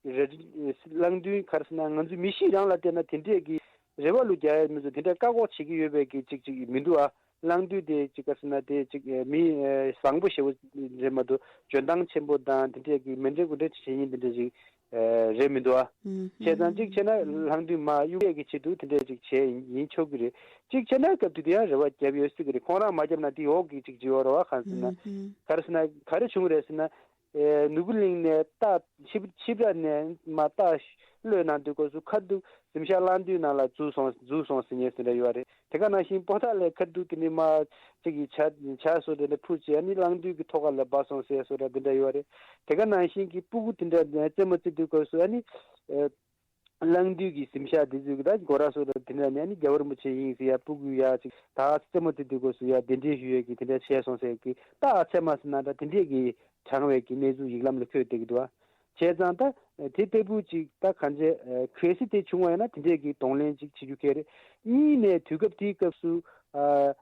རྭ་སྒྲེང་གླང་མདུན་ག་རེ་ཟེར་ན་ང་ཚོའི་མི་གཤིས་རང་ལ་བལྟས་ན་དེ་འདྲས་ཀྱི་རེ་བ་ལུ་རྒྱག་ཡ་མི་ཚོ་དེ་འདྲས་བཀག་འགོག་བྱེད་ཀྱི་ཡོད་པའི་གི་ཅིག་ཅིག་མི་འདུག་ཨ། གླང་མདུན་དེ་ཅིག་ག་ཟེར་ན་དེ་ཅིག་མི་བཟང་པོ་ཞེ་པོ་རེད་མ་གཏོགས་འཇོན་ཐང་ཆེན་པོ་དང་དེ་འདྲས་ཀྱི་མི་འདྲེན་དགུ་འདྲེན་བྱེད་མཁན་དེ་འདྲས་ཅིག་རེད་མི་འདུག་ཨ། བྱས་ཙང་གཅིག་བྱས་ན་གླང་མདུན་མ་གཡུག་ཡས་ཀྱི་ཆེད་དུ་དེ་འདྲས་ཅིག་བྱས་ཡིན་ཆོག་གི་རེད། གཅིག་བྱས་ན་སྐབས་དེ་དུས་ཡང་རེ་བ་བརྒྱབ་ཡོད་སྲིད་ཀྱི་རེད། ཁོང་རང་མ་བརྒྱབ་ན་དེ་འོག་གི་ཅིག་བྱེད་ཡོད་རེད་བ། གང་ཟེར་ན་ག་རེ་ཟེར་ན་ག་རེ་བྱུང་རེད་ཟེར་ན། ཨེ་ནོར་བུ་གླིང་ནས་རྟ་ཆིབས་ཆིབས་ར་ནས་མར་རྟ་གློད་གནང་དུས་སྐབས་སུ་ཁ་ཐུག་གཟིམ་ཤག་གླང་མདུན་ནང་ལ་འཛུལ་སོང་འཛུལ་སོང་ཟེར་མཁན་ཟེར་འདྲ་ཡོད་རེད། དེ་ག་ནང་བཞིན་པོ་ཏ་ལའི་ཁ་ཐུག་དེ་ནས་མར་ཅིག་གི་བྱ་བྱ་བཟོ་འདྲ་འདྲ་འཕུར་བྱས་ཨ་ནི་གླང་མདུན་གྱི་ཐོག་ཁ་ལ་སྦ་སོང་ཟེར་བཟོ་འདྲ་འདི་འདྲ་ཡོད་རེད། དེ་ག་ནང་བཞིན་གྱི་སྤུ་གུ་དེ་འདྲ་རྩེད་མོ་རྩེ་དུས་སྐབས་སུ་ཨ་ནི་ཨེ་གླང་མདུན་གྱི་གཟིམ་ཤག་འདི་ཚོའི་གི་ད་སྒོ་ར་སོགས་དང་དེ་འདྲ་ནས་ཨ་ནི་རྒྱལ་བ་རིན་པོ་ཆེ་ཡིན་ཟེར་ཡ་སྤུ་གུ་ཡ་ཅིག་ད་རྩེད་མོ་རྩེ་དུས་སྐབས་སུ་ཡ་གདན་འདྲེན་ཞུ་ཡས་ཀྱི་དེ་འདྲ་བྱས་སོང་ཟེར་གི་ད་ཨ་ཚད་མ་ཟེར་ན་ད་དེ་འདྲས་ཀྱི་དྲངས་པའི་གི་གནས་ཚུལ་ཡིག་ལམ་ལ་འཁོད་བསྡད་ཀྱི་འདུག་བ། བྱས་ཙང་ད་དེ་ལྟ་བུ་ཅིག་ད་གང་ཅི་གལ་སྲིད་དེ་བྱུང་བ་ཡིན་ན་དེ་འདྲས་ཀྱི་གདོང་ལེན་ཅིག་བྱེད་རྒྱུ་གལ་རེད། གཉིས་ནས་དུས་སྐབས་དེའི་སྐབས་སུ་ཨ།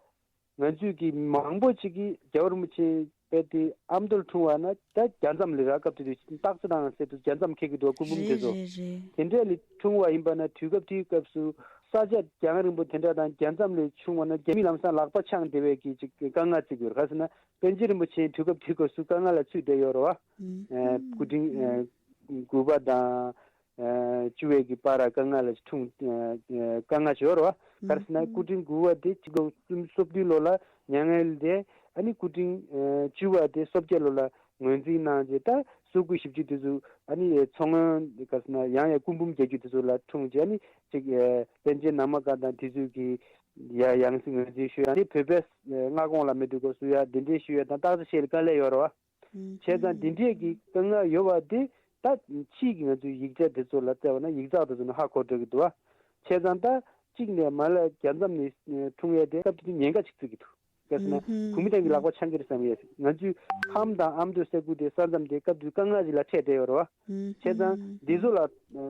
ང་ཚོས་ཀྱི་མང་པོ་ཅིག་གིས་རྒྱལ་བ་རིན་པོ་ཆེ་དཔེ་དེ་ཨ་མདོར་འཁྲུངས་པ་ན་ད་རྒྱ་མཚམས་ལ་རག་སྐབས་དེ་དུས་སྟག་རྩེ་དང་ཟེར་དུས་རྒྱ་མཚམས་འཁེལ་གྱི་འདུག་སྐུ་འབུམ་དེ་རེད་ཚོ། རེད་རེད། དེ་འདྲས་ལ་འཁྲུངས་པ་ཡིན་པ་ན་དུས་སྐབས་དེའི་སྐབས་སུ་ས་ཆ་རྒྱང་རིང་པོ་དེ་འདྲ་དང་རྒྱ་མཚམས་ལ་བྱུང་བ་ན་རྒྱ་མི་ལམ་སང་ལག་པ་འཆང་བསྡད་པའི་གི་ཅིག་དཀའ་ངལ་བརྩི་དགོས་རེད། ག་ཟེར་ན་པཎ་ཆེན་རིན་པོ་ཆེ་དུས་སྐབས་དེའི་སྐབས་སུ་དཀའ་ངལ་ལ་ཚུད་བསྡད་ཡོད་རེད་བ། ཨུམ། ཨེ་སྐུ་ཕྲེང་ཨེ་དགུ་པ་དང་། ཨ་བཅུ་བའི་གི་བར་ལ་དཀའ་ངལ་ལ་འཁྲུངས། ཨ་དཀའ་ངལ་ཅིག་ཡོད་རེད་བ། ག་རེ་ཟེར་ན་སྐུ་ཕྲེང་དགུ་པ་དེ་ཆིག་སྟོང་སུམ་སོ་བདུན་ལོ་ལ་མྱ་ངན་ལས་འདས། ཨ་ནི་སྐུ་ཕྲེང་ཨ་བཅུ་བ་དེ་སོ་བརྒྱད་ལོ་ལ་ངོས་འཛིན་གནང་རྗེས་ད་སོ་དགུ་བཞི་བཅུ་དེ་ཚོ་ཨ་ནི་མཚོ་སྔོན་ག་རེ་ཟེར་ན་ཡང་ཡང་སྐུ་འབུམ་རྒྱག་རྒྱུ་དེ་ཚོ་ལ་འཁྲུངས་རྗེས་ཨ་ནི་ཅིག་ཨ་པཎ་ཆེན་ནམ་མཁའ་དང་དེ་ཚོས་ཀྱི་ཡ་ཡང་སྲིད་ངོས་འཛིན་ཞུས། ཨ་ནི་བོད་པའི་མངའ་ཁོངས་ལ་མེད་དུས་སྐབས་སུ་ཡ་གདན་འདྲེན་ཞུས་ཡ་དང་སྟག་རྩེ་བཤད་ལ་དཀའ་ལས་ཡོད་རེད་བ། བྱས་ཙང་འདི་འདྲས་ཀྱི་དཀའ་ངལ་ཡོད་པ་དེ་ད་ཕྱིས་ཀྱི་ང་ཚོའི་ཡིག་ཆ་དེ་ཚོ་ལ་བལྟས་པ་ན་ཡིག་ཚགས་དེ་ཚོ་ནས་ཧ་གོ་འགྲོ་གི་འདུག་བ། བྱས་ཙང་ད་གཅིག་ནས་མ་ལ་རྒྱ་མཚམས་ནས་འཁྲུངས་ཡས་དེ་སྐབས་དེ་དུས་ཉེན་ཁ་ཅིག་བརྩི་གི་འདུག་ག་ཟེར་ན་བོད་མི་ཐང་གི་ལག་པ་འཆང་གི་རེད་བསམ་ཡས། ང་ཚོའི་ཁམས་དང་ཨ་མདོ་ས་ཁུལ་དེ་ས་མཚམས་དེ་སྐབས་དུས་དཀའ་ངལ་ཅིག་ལ་འཕྲད་བསྡད་ཡོད་རེད་བ། བྱས་ཙང་འདི་ཚོ་ལ་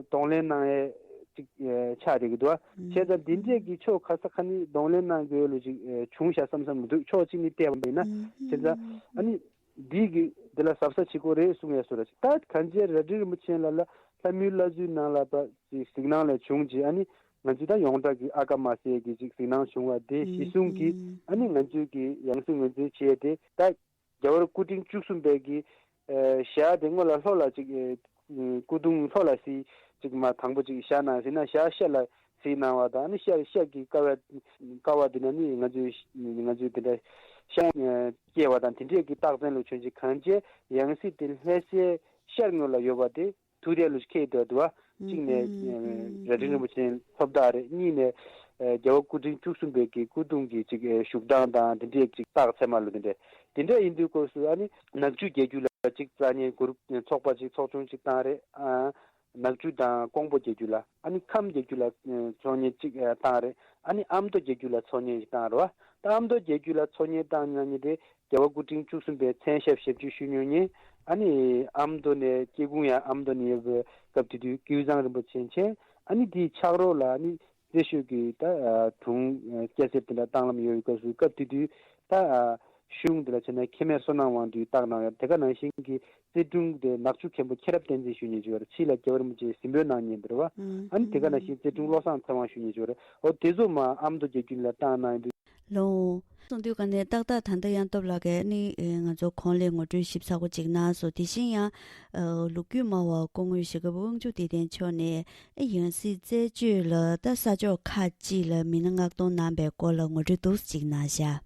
གདོང་ལེན་གནང་ཡས་ཅིག་ཆགས་བསྡད་ཀྱི་འདུག་བ། བྱས་ཙང་འདི་འདྲས་ཀྱི་ཕྱོགས་ག་ས་ག་ནས་གདོང་ལེན་གནང་དགོས་ལོ་ཅིག་བྱུང་ཤག་བསམ་བསམ་མི་འདུག་ཕྱོགས་གཅིག་ནས་བལྟས་པ་ཡིན་ན། བྱས་ཙང་ཨ་ནི། འདི་གི་འདི་ལ་གཟབ་གཟབ་བྱེད་དགོས་རེད་གསུང་ཡ་བཟོ་འདྲ་ཅིག་ད་གང་ཅི་རྭ་སྒྲེང་རིན་པོ་ཆེ་ལ་ལ་ལྷ་མོའི་བླ་མཚོའི་ནང་ལ་པ་ཅིག་གཟིགས་སྣང་ལས་བྱུང་རྗེས་ཨ་ནི་ ང་ཚོས་ད་ཡོངས་གྲགས་ཀྱི་ཨ་ཀ་མ་ཟེར་གྱི་ཅིག་གཟིགས་སྣང་བྱུང་བ་དེ་གཞི་བཟུང་གིས། ཨ་ནི་ང་ཚོས་ཀྱི་ཡང་སྲིད་ངོས་འཛིན་བྱས་ཏེ། ད་རྒྱལ་བ་སྐུ་ཕྲེང་བཅུ་གསུམ་པའི་གི་ཨ་ཞྭ་དེ་སྔོན་ལ་ལྷོ་ལ་ཅིག་ཨ་སྐུ་གདུང་ལྷོ་ལ་གཟིགས། ཅིག་མ་དང་པོ་ཅིག་བཞག་གནང་ཟིན་ན་ཞྭ་ཤར་ལ་གཟིགས་གནང་བ་དང་། ཨ་ནི་ཤར་ཤར་གྱི་ཀ་བ་ཀ་བ་དེ་ན་ནི་ང་ཚོས་ང་ཚོས་དེ་འདྲ་ཤར་ཨ་སྐྱེ་བ་དང་དེ་འདྲས་ཀྱི་རྟགས་མཚན་ལ་བྱོན་ཅིག་གང་བྱས་ཡང་སྲིད་དེ་ལྷ་སའི་ཤར་ངོས་ལ་ཡོད་པ་དེ། ཐུགས་གཏད་ལུ་ཁེལ་དོ་དུ་བ། གཅིག་ནས་རྭ་སྒྲེང་རིན་པོ་ཆེ་ཐོབ་རྟགས་རེད། གཉིས་ནས་རྒྱལ་བ་སྐུ་ཕྲེང་བཅུ་གསུམ་པའི་གི་སྐུ་གདུང་གི་ཅིག་བཞུགས་སྟངས་དང་དེ་འདྲས་ཅིག་རྟགས་ཚད་མ་ལུ་དེ་འདྲས་དེ་འདྲས་ཡིན་དུས་སྐབས་སུ། ཨ་ནི་ནག་ཆུ་རྒྱལ་རྒྱུད་ལ་ཅིག་རྩ་གཉིས་གུ་རུབ་ཚོགས་པ་ཅིག་ཚོགས་ཆུང་ཅིག་བཏང་རེད། ཨ་ནག་ཆུ་དང་ཀོང་པོ་རྒྱལ་རྒྱུད་ལ། ཨ་ནི་ཁམས་རྒྱལ་རྒྱུད་ལ་ཚོགས་གཉིས་ཅིག་བཏང་རེད། ཨ་ནི་ཨ་མདོ་རྒྱལ་རྒྱུད་ལ་ཚོགས་གཉིས་ཅིག་བཏང་རེད་བ། ད་ཨ་མདོ་རྒྱལ་རྒྱུད་ལ་ཚོགས་གཉིས་བཏང་གནང་མཁན་དེ། རྒྱལ་བ་སྐུ་ཕྲེང་བཅུ་གསུམ་པའི་མཚན་ཞབས་ཞབས་ཕྱི་ཞུ་མྱོང་མཁན། ཨ་ནི་ཨ་མདོ་ནས་སྐྱེ་ཁུངས་ཡང་ཨ་མདོ་ནས་ཡོད་པའི་སྐབས་དེ་དུས་ཀེའུ་ཚང་རིན་པོ་ཆེ་མཁྱེན། ཨ་ནི་དེའི་ཕྱག་རོགས་ལ་ཨ་ནི་རྩེ་ཤོད་ཀྱི་ད་དྲུང་སྐྱ་སེར་དེ་འདྲ་བཏང་ལམ་ཡོད་པའི་སྐབས་སུ། སྐབས་དེ་དུས་ད་གཞུང་དེ་ལ་བྱས་ན་ཁེ་མེར་བསོད་ནམས་དབང་འདུས་བཏང་གནང་ཡོད། དེ་ག་ནང་བཞིན་གྱི་རྩེ་དྲུང་དེ་ནག་ཆུ་མཁན་པོ་མཁྱེན་རབ་བསྟན་འཛིན་ཞུ་མཁན་ཅིག་ཡོད་རེད། ཕྱིས་ལ་རྒྱལ་བ་རིན་པོ་ཆེས་གཟིམ་དཔོན་གནང་མཁན་དེ་རེད་བ། ཨ་ནི་དེ་ག་ནང་བཞིན་རྩེ་དྲུང་བློ་བཟང་ཚེ་དབང་ཞུ་མཁན་ཅིག་ཡོད་རེད། འོ་དེ་ཚོ་མ་ཨ་མདོ་རྒྱལ་རྒྱུད་ལ་བཏང་གནང་ཡོད་འདུག་ལོ། གསུངས་དུས་ག་ནས་ཏག་ཏག་ད་ལྟ་ཡང་སྟོབས་ལགས་ཀྱིས་ནི་ཨེ་ང་ཚོ་གོང་ལས་ངོ་སྤྲོད་ཞིབ་ཚགས་པོ་ཅིག་གནང་སོང་། དེ་བཞིན་ཡང་ཨ་ལོ་རྒྱུས་སྨྲ་བ་སྐུ་ངོ་ཞྭ་སྒབ་དབང་ཕྱུག་བདེ་ལྡན་མཆོག་ནས་ཨེ་ཡང་སྲིད་རྩད་གཅོད་ལ་ད་ས་ཕྱོགས་ཁག་ཅིག་ལ་མི་སྣ་མངགས་གཏོང་གནང་པའི་སྐོར་ལ་ངོ་སྤྲོད་འདུག་ཅིག་གནང་ཤག་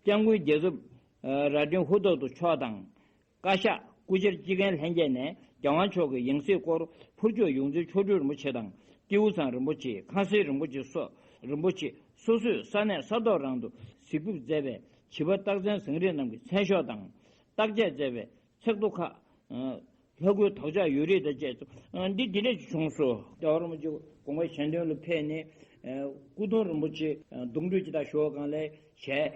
སྐྱབས་མགོན་རྒྱལ་ཚབ་ཨ་རྭ་སྒྲེང་ཧུ་ཐོག་ཐུ་མཆོག་དང་། བཀའ་ཤག་སྐུ་བཅར་སྤྱི་ཁང་ལྷན་རྒྱས་ནས་རྒྱལ་དབང་མཆོག་གི་ཡང་སྲིད་སྐོར་ཕུར་ལྕོག་ཡོངས་འཛིན་མཆོག་སྤྲུལ་རིན་པོ་ཆེ་དང་། ཀེའུ་ཚང་རིན་པོ་ཆེ། ཁང་གསར་རིན་པོ་ཆེ་སོགས་རིན་པོ་ཆེ་སོ་སོས་ས་གནས་ས་ཐོག་རང་དུ་གཟིགས་ཕེབས་མཛད་པའི་བྱིས་པ་རྟགས་མཚན་བཟང་རིགས་རྣམས་ཀྱི་མཚན་ཤོག་དང་། བརྟག་དཔྱད་མཛད་པའི་ཚེག་ཐོ་ཁག་ལྷ་སྐུའི་དོགས་ཆ་ཡོད་རིགས་དང་བཅས་སུ་འདི་འདི་འདྲས་བྱུང་སོང་། རྒྱལ་བ་རིན་པོ་ཆེ་དགོངས་པ་གཞན་དོན་ལ་ཕེབས་ནས་སྐུ་གདུང་རིན་པོ་ཆེ་གདུང་འདྲེན་ཅིག་ད་ཞུ་བ་གང་ལས་བྱས་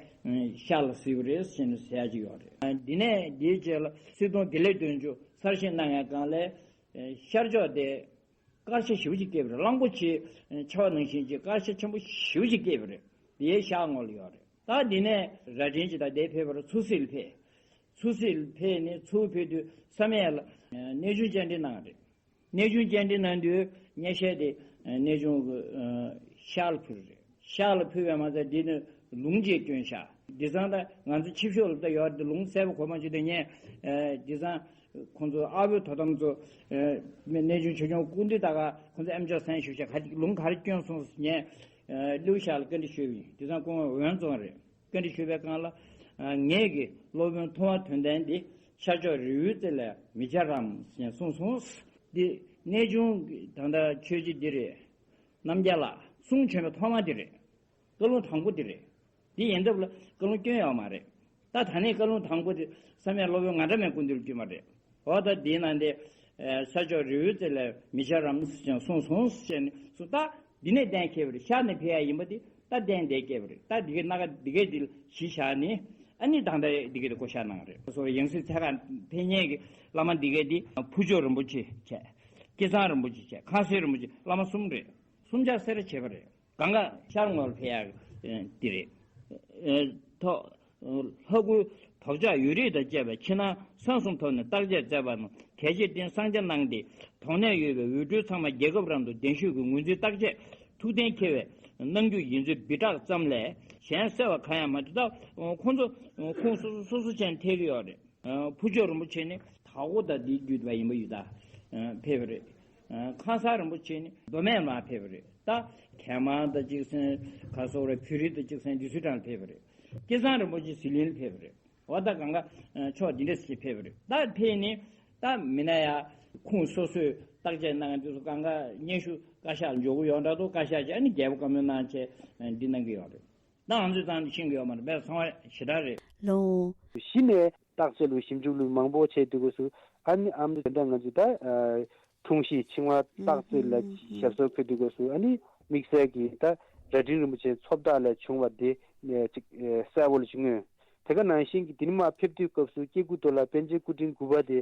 ཤར་ལ་གཟིགས་པ་རེད་ཟེར་ནས་ཟེར་ཡ་ཅིག་ཡོད་རེད། འདི་ནས་འདིའི་རྗེས་ལ་སྲིད་སྐྱོང་དགེ་ལེགས་དོན་གྲུབ་གསར་བཞེངས་གནང་ཡ་གང་ལས་ཤར་ཕྱོགས་དེ་དཀར་ཆ་ཞེ་པོ་ཅིག་སྐྱེས་པ་རེད། གླང་པོ་ཆེ་ཆེ་བ་ནང་བཞིན་ཅིག་དཀར་ཆ་ཆེན་པོ་ཞེ་པོ་ཅིག་སྐྱེས་པ་རེད། དེའི་ཤར་ངོས་ལ་ཡོད་རེད། ད་འདི་ནས་རྭ་སྒྲེང་ཅིག་ད་དེ་ཕེབས་པ་རེད། མཚོ་སིལ་ཕེབས། མཚོ་སིལ་ཕེབས་ནས་མཚོ་ཕེབས་དུས་བསམ་ཡས་ལ་གནས་ཆུང་བཅར་འདྲི་གནང་རེད། གནས་ཆུང་བཅར་འདྲི་གནང་དུས་སྙན་ཤལ་དེ་གནས་ཆུང་གི་ཤར་ལ་ཕུལ་རེད། ཤར་ལ་ཕུལ་བས་མ་ཚད་འདི་ནས་ལུང་ཅིག་བསྐྱོན་ཤག་དེང་སང་ད་ང་ཚོ་ཕྱི་ཕྱོགས་ལ་ད་ཡོད་དེ་ལུང་གསལ་པོ་གོ་མ་བྱུང་དེ་ངས་དེང་སང་ཁོང་ཚོ་ཨ་བོའི་དོ་དམ་ཚོ་གནས་ཆུང་ཆོས་སྐྱོང་སྐུ་མདུན་ད་ག་ཁོང་ཚོ་ཨེམ་ཅོག་སེང་ཞུ་ཤག་ག་ལུང་ག་རེ་བསྐྱོན་སོང་ངས་ཀླུ་ཤག་ལ་བཀའ་འདྲི་ཞུས་པ་ཡིན། དེང་སང་སྐུ་ངོ་འོན་ཙོང་རེད། བཀའ་འདྲི་ཞུས་པའི་སྒང་ལ་ངེད་ཀྱི་སློབ་དཔོན་ཐུབ་དབང་དོན་ལྡན་འདི་ཤར་ཕྱོགས་རི་བོའི་རྩེ་ལས་མི་བྱ་རམ་ཞེས་གསུངས་སོང་། འདི་གནས་ཆུང་གི་ད་ལྟ་ཆོས་རྗེ་འདི་རེད། རྣམ་རྒྱལ་ལགས་གསུང་བྱོན་པའི་ཐོག་མ་འདི་རེད། བཀའ་ལུང་དང་པོ་འདི་རེད། འདི་ཡིན་སྟབས་ལ་བཀའ་ལུང་སྐྱོན་ཡོད་མ་རེད། ད་ད་ནས་བཀའ་ལུང་དང་པོ་དེ་བསམ་ཡས་སློབ་དཔོན་ང་འདྲ་མའི་སྐུ་མདུན་ལ་བསྐྱོན་པ་རེད། འོ་ད་འདིའི་ནང་དེ་ས་ཕྱོགས་རི་བོའི་རྩེ་ལས་མི་བྱ་རམ་ཞེས་གསུངས་སོང་ཞེས་ནས་སུ་ད་འདི་ནས་གཏན་འཁེལ་བ་རེད། ཤར་ནས་ཕེབས་ཡ་ཡིན་པ་དེ་ད་གཏན་གཏན་འཁེལ་བ་རེད། ད་འདི་གའི་སྣ་ཁ་འདི་གའི་འདི་ལ་གཞི་བཞག་ནས་ཨ་ནི་ད་ལྟ་འདི་གའི་དེ་བསྐོ་བཞག་གནང་རེད། སོ་ཡང་སྲིད་ཚད་ཁ་ཕེབས་མཁན་གྱི་བླ་མ་འདི་གའི་འདི་ཕུར་ལྕོག་རིན་པོ་ཆེ་བྱས། སྐལ་བཟང་རིན་པོ་ཆེ་བྱས། ཁང་གསར་རིན་པོ་ཆེ། བླ་མ་གསུམ་རེད། གསུམ་ཆར་སེ་ར་བྱེད་པ་རེད། གང་ག་ཤར་ངོས་ལ་ཕེབས་ཡག་འདི་རེད། ཐོག་ལྷ་སྐུའི་དོགས་ཆ་ཡོད་རིགས་དང་བཅས་པའི་ཕྱི་ནང་གསང་གསུམ་ཐོག་ནས་བརྟག་དཔྱད་མཛད་པ་རྣམས་གལ་ཆེར་བརྟེན་གསང་རྒྱ་གནང་སྟེ། དོགས་གནད་ཡོད་པའི་འོས་སྤྲུལ་ཚང་མ་རྒྱལ་ཁབ་རང་དུ་གདན་ཞུས་ཀྱིས་ངོས་འཛིན་བརྟག་དཔྱད་ཐུགས་གཏན་འཁེལ་བའི་གནང་རྒྱུ་ཡིན་ཚུལ་སྦི་བསྒྲགས་ཙམ་ལས་གཞན་གསལ་བ་གང་ཡང་མ་འདུག་ད་ཁོང་ཚོ་ཁུངས་སོ་སོ་སོ་སོ་ཅན་ཐེག་གི་ཡོད་རེད། ཕུར་ལྕོག་རིན་པོ་ཆེ་ནི་དྭགས་པོ་དང་འདི་བརྒྱུད་པ་ཡིན་པ་ཡོད་ད། ཕེབས་པ་རེད། ཁང་གསར་རིན་པོ་ཆེ་ནི་མདོ་སྨད་ལ་ཕེབས་པ་རེད། ད་གད་མ་དང་གཅིག་སེང་ག་སོགས་རེད། བོད་རིགས་དང་གཅིག་སེང་འདི་ཚོའི་གྲས་ལ་ཕེབས་པ་རེད། སྐལ་བཟང་རིན་པོ་ཆེ་ཟི་ལིང་ལ་ཕེབས་པ་རེད། འོ་ད་གང་ག་ཕྱོགས་འདི་འདྲ་ཞིག་ཕེབས་པ་རེད། ད་ཕེབས་ནས་ད་མི་སྣ་ཡ་ཁུངས་སོ་སོས་བརྟག་དཔྱད་གནང་མཁན་དེ་ཚོ་གང་ག་སྙན་ཞུ་བཀའ་ཤག་འབྱོར་གི་ཡོད་འདྲ་འདུག་བཀའ་ཤག་ཅིག་ཨ་ནི་རྒྱལ་པོ་བཀའ་མོལ་གནང་བྱས་འདི་གནང་གི་ཡོད་རེད། ད་ང་ཚོས་ཙང་ཤེས་ཀྱི་ཡོད་མ་རེད། དཔེ་ཚང་བ་ཞེ་དྲག་རེད། ལོ། གཞི་ནས་བརྟག་དཔྱད་ལུ་ཞིབ་འཇུག་ལུ་མང་པོ་བྱས་དུས་སྐབས་སུ་ཨ་ནི་ཨ་མདོ་དེ་འདྲ་ང་ཚོས་ད་ཨ་འཁྲུངས་གཞིས་ཆིང་ཝང་བརྟག་དཔྱད་ལ་ཞབས་སོར་ཕུལ་དུས་སྐབས་སུ་ཨ་ནི་དམིགས་བསལ་གྱི་ད་རྭ་སྒྲེང་རིན་པོ་ཆེ་མཚོ་བདག་ལས་བྱུང་བ་དེ་ཅིག་གསལ་པོ་ལ་ཅིག་མངོན། དེ་ག་ནང་བཞིན་གྱི་དེ་ནི་མ་ཕེབས་དུས་སྐབས་སུ་སྐྱེ་དགུ་མདོ་ལ་པཎ་ཆེན་སྐུ་ཕྲེང་དགུ་པ་དེ་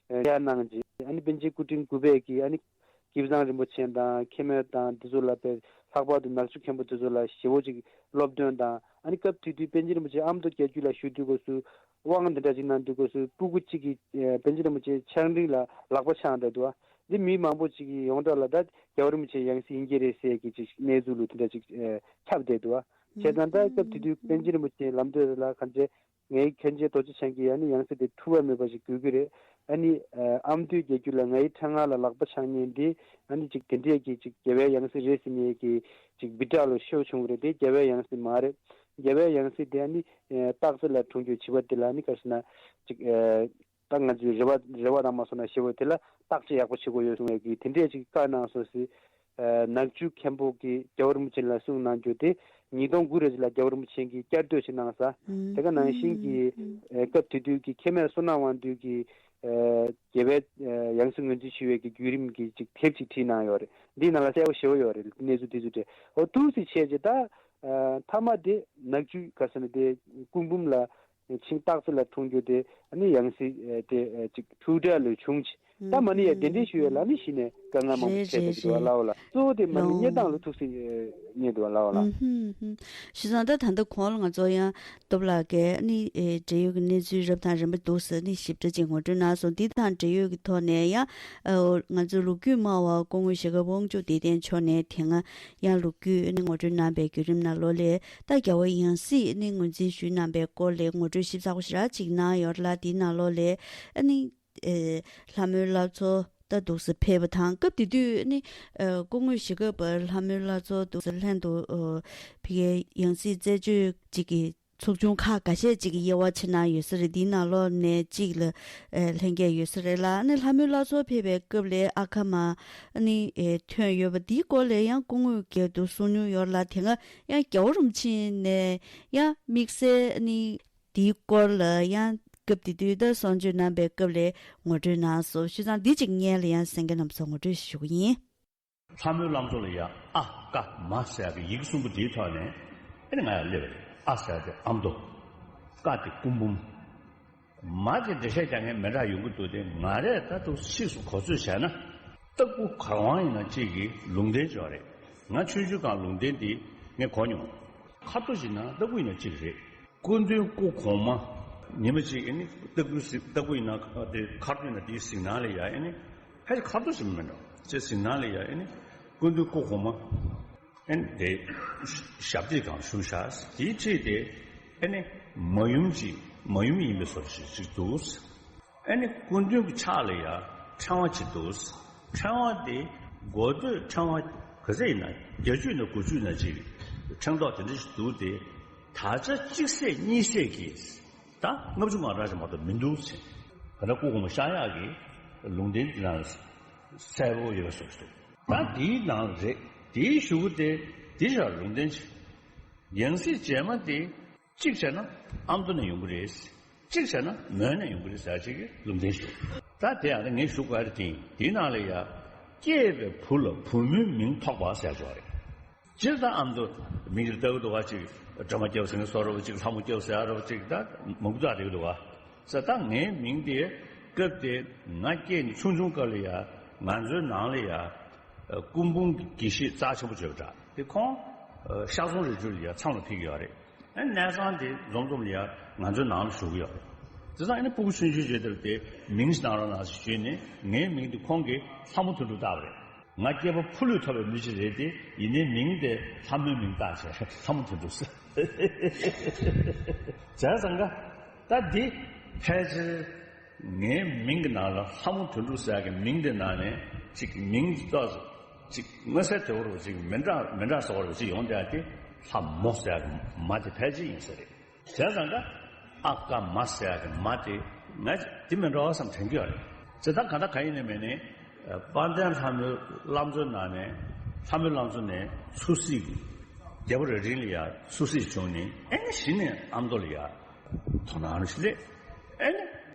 ཡར་གནང་རྗེས་ཨ་ནི་པཎ་ཆེན་སྐུ་ཕྲེང་དགུ་པས་ཀྱི་ཨ་ནི་སྐལ་བཟང་རིན་པོ་ཆེ་དང་མཁན་མོ་དང་འདི་ཚོ་ལ་དཔེ་ལྷག་པར་དུ་ནག་ཆུ་མཁན་པོ་འདི་ཚོ་ལ་ཞེ་པོ་ཅིག་སློབ་སྟོན་དང་། ཨ་ནི་སྐབས་དེ་དུས་པཎ་ཆེན་རིན་པོ་ཆེ་ཨ་མདོ་རྒྱལ་རྒྱུད་ལ་བཞུགས་དུས་སྐབས་སུ་ དབང་འདི་འདྲ་ཅིག་གནང་དུས་སྐབས་སུ་སྤུ་གུ་གཅིག་གིས་ཨ་པཎ་ཆེན་རིན་པོ་ཆེ་ཕྱག་རིང་ལ་ལག་པ་འཆང་བསྡད་འདུག་པ། འདི་མི་མང་པོ་ཅིག་གིས་ཡོངས་གྲགས་ལ་ད་རྒྱལ་བ་རིན་པོ་ཆེ་ཡང་སྲིད་ཡིན་གྱི་རེད་ཟེར་གྱི་ཅིག་གནས་ཚུལ་ལུ་དེ་འདྲ་ཅིག་ཨ་ཁྱབ་བསྡད་འདུག་པ། བྱས་ཙང་ད་སྐབས་དེ་དུས་པཎ་ཆེན་རིན་པོ་ཆེ་ལམ་སྟོན་ལ་གང་བྱས། ངའི་མཁན་ཆེན་རྡོ་རྗེ་འཆང་གིས་ཨ་ནི་ཡང་སྲིད་དེ་འཁྲུལ་པ་མེད་པ་ཞིག་དགོས་ཀྱི་རེད། ཨ་ནི་ཨ་ཨ་མདོའི་རྒྱལ་རྒྱུད་ལ་ངའི་ཕྲེང་ང་ལ་ལག་པ་འཆང་མཁན་འདི་ཨ་ནི་ཅིག་དེ་འདྲས་ཀྱི་ཅིག་རྒྱལ་བའི་ཡང་སྲིད་རེད་ཟེར་མཁན་གྱི་ཅིག་བི་ཏྲ་ལོ་ཤོད་བྱུང་བ་རེད། དེ་རྒྱལ་བའི་ཡང་སྲིད་མ་རེད། རྒྱལ་བའི་ཡང་སྲིད་དེ་ཨ་ནི་ཨ་སྟག་རྩེ་ལ་འཁྲུངས་རྒྱུ་བྱིས་པ་དེ་ལ་ཨ་ནི་ག་རེ་ཟེར་ན་ཅིག་ཨ་ད་ང་ཚོའི་རེ་བ་རེ་བ་དང་མ་སོང་ན་ཞེ་བོ་དེ་ལ་བརྟག་དཔྱད་ཡག་པོ་བྱེད་དགོས་ཡོད་གསུང་བའི་གི་དེ་འདྲས་ཅིག་བཀའ་གནང་སོང་ཟེར། ཨ་ནག་ཆུ་མཁན་པོ་གིས་རྒྱལ་བ་རིན་པོ་ཆེ་ལ་གསུང་གནང་རྒྱུ་དེ་ཉིས་སྟོང་དགུ་རེ་ལ་རྒྱལ་བ་རིན་པོ་ཆེ་གིས་བསྐྱར་ཟློས་ཤིག་གནང་ས། དེ་ག་ནང་བཞིན་གྱི་ཨ་སྐབས་དེ་དུས་ཀྱི་མཁལ་མའི་བསོད་ནམས་དབང་འདུས་ཀྱིས་ཨ་རྒྱལ་བའི་ཨ་ཡང་སྲིད་ངོས་འཛིན་ཞུ་བའི་གི་བརྒྱུད་རིམ་གྱི་ཅིག་དེབ་ཅིག་བྲིས་གནང་ཡོད་རེད། འདིའི་ནང་ལ་གསལ་པོ་ཞེ་པོ་ཡོད་རེད། གནས་ཚུལ་དེ་ཚོ་དེ་འོ་ཐུགས་སུ་ཆེ་ཆེ་ད་ཨ་མཐའ་མ་དེ་ནག་ཆུ་ག་ཟེར་ན་དེ་སྐུ་འབུམ་ལ། ཆིང་སྟག་རྩེ་ལ་འཁྲུངས་རྒྱུ་དེ་ཨ་ནི་ཡང་སྲིད་ཨ་དེ་ཨ་ཅིག་འཁྲུག་འདྲ་ལོས་བྱུང་ཅི། ད་མ་ནི་ཡ་གདན་འདྲེན་ཞུ་ཡ་ལ་ནི་གཞི་ནས་དཀའ་ངལ་མང་པོ་རེད་འཕྲད་རེད་བསྡད་ཀྱི་འདུག་བ་རེད། ལའོ་ལ། གཙོ་བོ་དེ་མ་ནི་ལོང་གནས་སྟངས་ལ་ཐུགས་སྲིད་ཨ་རྙེད་འདུག་བ་ལའོ་ལ། ཨུ་ཧུམ་ཧུམ། བྱས་ཙང་ད་ད་ལྟ་གོང་ལ་ང་ཚོ་ཡང་སྟོབས་ལགས་ཀྱིས་ཨ་ནི་ཨེ་འབྲེལ་ཡོད་ཀྱི་གནས་ཚུལ་རབ་དང་རིམ་པ་འདུག་ཟེར་ནི་ཞིབ་ཕྲ་ཅིག་ངོ་སྤྲོད་གནང་སོང་། འདི་དང་འབྲེལ་ཡོད་ཀྱི་ཐོག་ནས་ཡང་ཨ་ང་ཚོ་ལོ་རྒྱུས་སྨྲ་བ་སྐུ་ངོ་ཞྭ་སྒབ་དབང་ཕྱུག་བདེ་ལྡན་མཆོག་ནས་དེ་སྔ་ཡང་ལོ་རྒྱུས་ནི་ངོ་སྤྲོད་གནང་པའི་བརྒྱུད་རིམ་ནང་ལོགས་ལས་ད་རྒྱལ་བ་ཡང་སྲིད་ནི་ངོས་འཛིན་ཞུས་གནང་པའི་སྐོར་ལས་ངོ་སྤྲོད་ཞིབ་ཚགས་པོ་ཞེ་དྲག་ཅིག་གནང་ཡོད་ལ། དེའི་ནང་ལོགས་ལས་ཨ་ནི་ཨེ་ལྷ་མོའི་བླ་མཚོ་ད་འདུག་སེ་ཕེབས་པ་དང་། སྐབས་དེ་དུས་ནི་ཨེ་སྐུ་ངོ་ཞྭ་སྒབ་པ་ལྷ་མོའི་བླ་མཚོ་འདུག་སེ་ལྷན་དུ་ཨོ་ཕ་གིའི་ཡང་སྲིད་རྩད་གཅོད་ཅིག་གི་ཚོགས་ཆུང་ཁག་འགའ་ཤས་ཅིག་གི་དབྱེ་བ་ཕྱེ་གནང་ཡོད་ས་རེད། འདིའི་ནང་ལོགས་ནས་གཅིག་ལ་ཨེ་ལྷན་རྒྱས་ཡོད་ས་རེད་ལ། ཨ་ནི་ལྷ་མོའི་བླ་མཚོ་ཕེབས་པའི་སྐབས་ལ་ཨ་ཁ་མ་ཨ་ནི་ཨེ་ཐོན་ཡོད་པ་འདིའི་སྐོར་ལ་ཡང་སྐུ་ངོས་ཀྱིས་འདུག་གསུང་མྱོང་ཡོད་ལ། དེ་སྔ་ཡང་རྒྱལ་བ་རིན་པོ་ཆེ་ནས་ཡང་དམིགས་བསལ་ཨ་ནི་འདིའི་སྐོར་ལ་ཡང་སྐབས་དེ་དུས་ད་གསུང་ཆོས་གནང་པའི་སྐབས་ལ་ངོ་སྤྲོད་གནང་སོང་། བྱས་ཙང་འདི་གཅིག་སྔོན་ལ་ཡང་གསན་མཁན་རྣམ་ཚོར་ངོ་སྤྲོད་ཞུ་གི་ཡིན། ལྷ་མོའི་བླ་མཚོ་ལ་ཡ་ཨ་ཀ་མ་ཟེར་ཡག་གི་ཡི་གེ་གསུམ་པོ་དེའི་ཐོག་ནས་ཨེ་ནི་ང་ཡར་སླེབས་པ་རེད། ཨ་ཟེར་ཡག་དེ་ཨ་མདོ། ཀ་དེ་སྐུ་འབུམ། མ་དེ་འགྲེལ་བཤད་རྒྱག་མཁན་མི་འདྲ་ཡོང་གི་འདུག་སྟེ། ང་རས་ད་དུང་ཕྱིས་སུ་གོ་ཚོད་བྱས་ན་ལྟ་བུ་ག་བ་ཡིན་ན་གཅིག་གི་ལུང་བསྟན་ཅིག་ཡོད་རེད། ང་ཆུང་ཆུང་སྒང་ལུང་བསྟན་འདི་ངས་གོ་མྱོང་། ཁ་ཐུག་བྱས་ན་ལྟ་བུ་ཡིན་ན་གཅིག་རེད། སྐུ་མདུན་སྐུ་གོང་མ། ཉི་མ་གཅིག་ཨེ་ནི་སྟག་ཀུན་གཟིགས། སྟག་ཀུན་ཡིན་ན་དེ་མཁར་དུ་ཡིན་ན་དེའི་གཟིགས་སྣང་ལ་ཡ་ཨེ་ནི་ཕལ་ཆེར་མཁར་དུ་ཞིག་མིན་འགྲོ་ཅེས་གཟིགས་སྣང་ལ་ཡ་ཨེ་ནི་སྐུ་མདུན་སྐུ་གོང་མ་ཨེ་ནི་དེ་ཞབས་སྟེགས་སྒང་བཞུགས་ཤག་དེའི་འཁྲིས་དེ་ཨེ་ནི་མ་ཡུམ་གཅིག་མ་ཡུམ་ཡིན་པའི་བཟོ་ཞིག་ཅིག་འདུག་ཨེ་ནི་སྐུ་མདུན་གྱི་ཕྱག་ལ་ཡ་ཕྲེང་བ་གཅིག་འདུག་ཕྲེང་བ་དེ་མགོ་སྟོད་ཕྲེང་བ་ག་ཚད་ཡིན་ན་བརྒྱད་ཅུ་ན་དགུ་བཅུ་ན་ཅིག་ཕྲེང་རྡོག་དེ་འདྲ་ཞིག་འདུག་སྟེ། དར་ཆ་གཅིག་ཟེར་གཉིས་ཟེར་གྱིས་ད་ལྔ་བཅུ་ང་གྲངས་ཅིག་མ་གཏོགས་མི་འདུག་ཟེར། ད་ལྟ་སྐུ་གོང་མ་ཤར་ཡག་གི་ལུང་བསྟན་དེ་ནང་གསལ་པོ་ཡོད་པ་བཟོ་ཞིག་འདུག་ད་དེའི་ནང་རེད། དེའི་གཞུག་གུ་དེ་དེ་ཞག་ལུང་བསྟན་ཅིག་ཡང་སྲིད་རྗེས་མ་དེ་གཅིག་བྱས་ན་ཨ་མདོ་ནས་ཡོང་གི་རེད། གཅིག་བྱས་ན་མོན་ནས་ཡོང་གི་རེད་ཟེར་ཅིག་གི་ལུང་བསྟན་ཞུ། ད་དེ་ཡང་ངས་ཞུ་དགོས་རེད་དེ། དེའི་ནང་ལ་ཡ་སྐྱེས་པའི་བུ་ལ་བུ་མོའི་མིང་ཐོགས་པ་ཟེར་ཡག་ཅིག་ཡོད་རེད། སྤྱིར་བཏང་ཨ་མདོ་མིང་དེ་ལྟ་གི་འདུག་ག་ཅིག་སྒྲོལ་མ་སྐྱབས་ཟེར་མཁན་བཟོ་འདྲ་པོ་ཅིག་ལྷ་མོ་སྐྱབས་ཟེར་ཡག་འདྲ་པོ་ཅིག་ད་མང་པོ་བཏགས་བསྡད་ཀྱི་འདུག་ག་ཟེར། ད་ངའི་མིང་དེ་སྐབས་དེ་ང་སྐྱེས་ནས་ཆུང་ཆུང་སྐབས་ལ་ཡ་ང་ཚོའི་ནང་ལ་ཡ་སྐུ་འབུམ་གྱི་དགེ་བཤེས་རྩ་ཆེན་པོ་བྱས་པ་འདྲ། དེ་ཁོང་ཤར་གསུམ་རི་ཆུ་ལ་ཡ་མཚམས་ལ་ཕེབས་ཀྱི་ཡོད་རེད། ཨ་ནི་གནས་ཚང་དེ་འཛོམས་འཛོམས་ལ་ཡ་ང་ཚོའི་ནང་ལ་བཞུགས་ཀྱི་ཡོད་རེད། དེ་ཙང་ཨ་ནི་སྤུ་གུ་ཆུང་ཆུང་བྱས་དེར་དེ་མིང་ཞིག་གནང་རོགས་གནང་ཞེས་ཞུས་ནས་ངའི་མིང་དེ་ཁོང་གིས་ལྷ་མོ་དོན་གྲུབ་བཏགས་པ་རེད། ང་སྐྱེས་པ་ཕུ་ལུས་ཐོབ་པའི་མི་ཅིག་རེད་དེ། ཡིན་ནའི་མིང་དེ་ལྷ་མོའི་མིང་བཏགས་བྱས་ལྷ་མོ་དོན་གྲུབ་ཟེར། བྱས་ཙང་ཀ་ད་འདི་ཕལ་ཆེར་ངའི་མིང་གི་ནང་ལ་ལྷ་མོ་དོན་གྲུབ་ཟེར་ཡག་གི་མིང་དེ་ནང་ནས་ཅིག་མིང་ཏོག་ཙམ་ཅིག་མངོན་གསལ་དོད་པོ་ཅིག་མི་འདྲ་མི་འདྲ་བཟོ་བ་ཅིག་ཡོང་བསྡད་དེ། ལྷ་མོ་ཟེར་ཡག་གི་མ་དེ་ཕལ་ཆེར་ཡིན་ས་རེད། བྱས་ཙང་ཀ་ཨ་ཀ་མ་ཟེར་ཡག་གི་མ་དེ་ང་དེ་མིན་འགྲོ་བསམ་དྲན་གྱི་ཡོད་རེད། བྱས་ཙང་གང་ལྟར་གང་ཡིན་ནའི་མིན་ནའི་དཔལ་ལྡན་ལྷ་མོའི་བླ་མཚོའི་ནང་ནས་ལྷ་མོའི་བླ་མཚོ་ནས་ཚུར་གཟིགས་ཀྱི་རྒྱལ་པོ་རྭ་སྒྲེང་ལ་ཡ་ཚུར་གཟིགས་བྱུང་ནས་ཨེ་ནི་གཞི་ནས་ཨ་མདོ་ལ་ཡ་དོ་སྣང་ཞིག་སླེབས། ཨེ་ནི།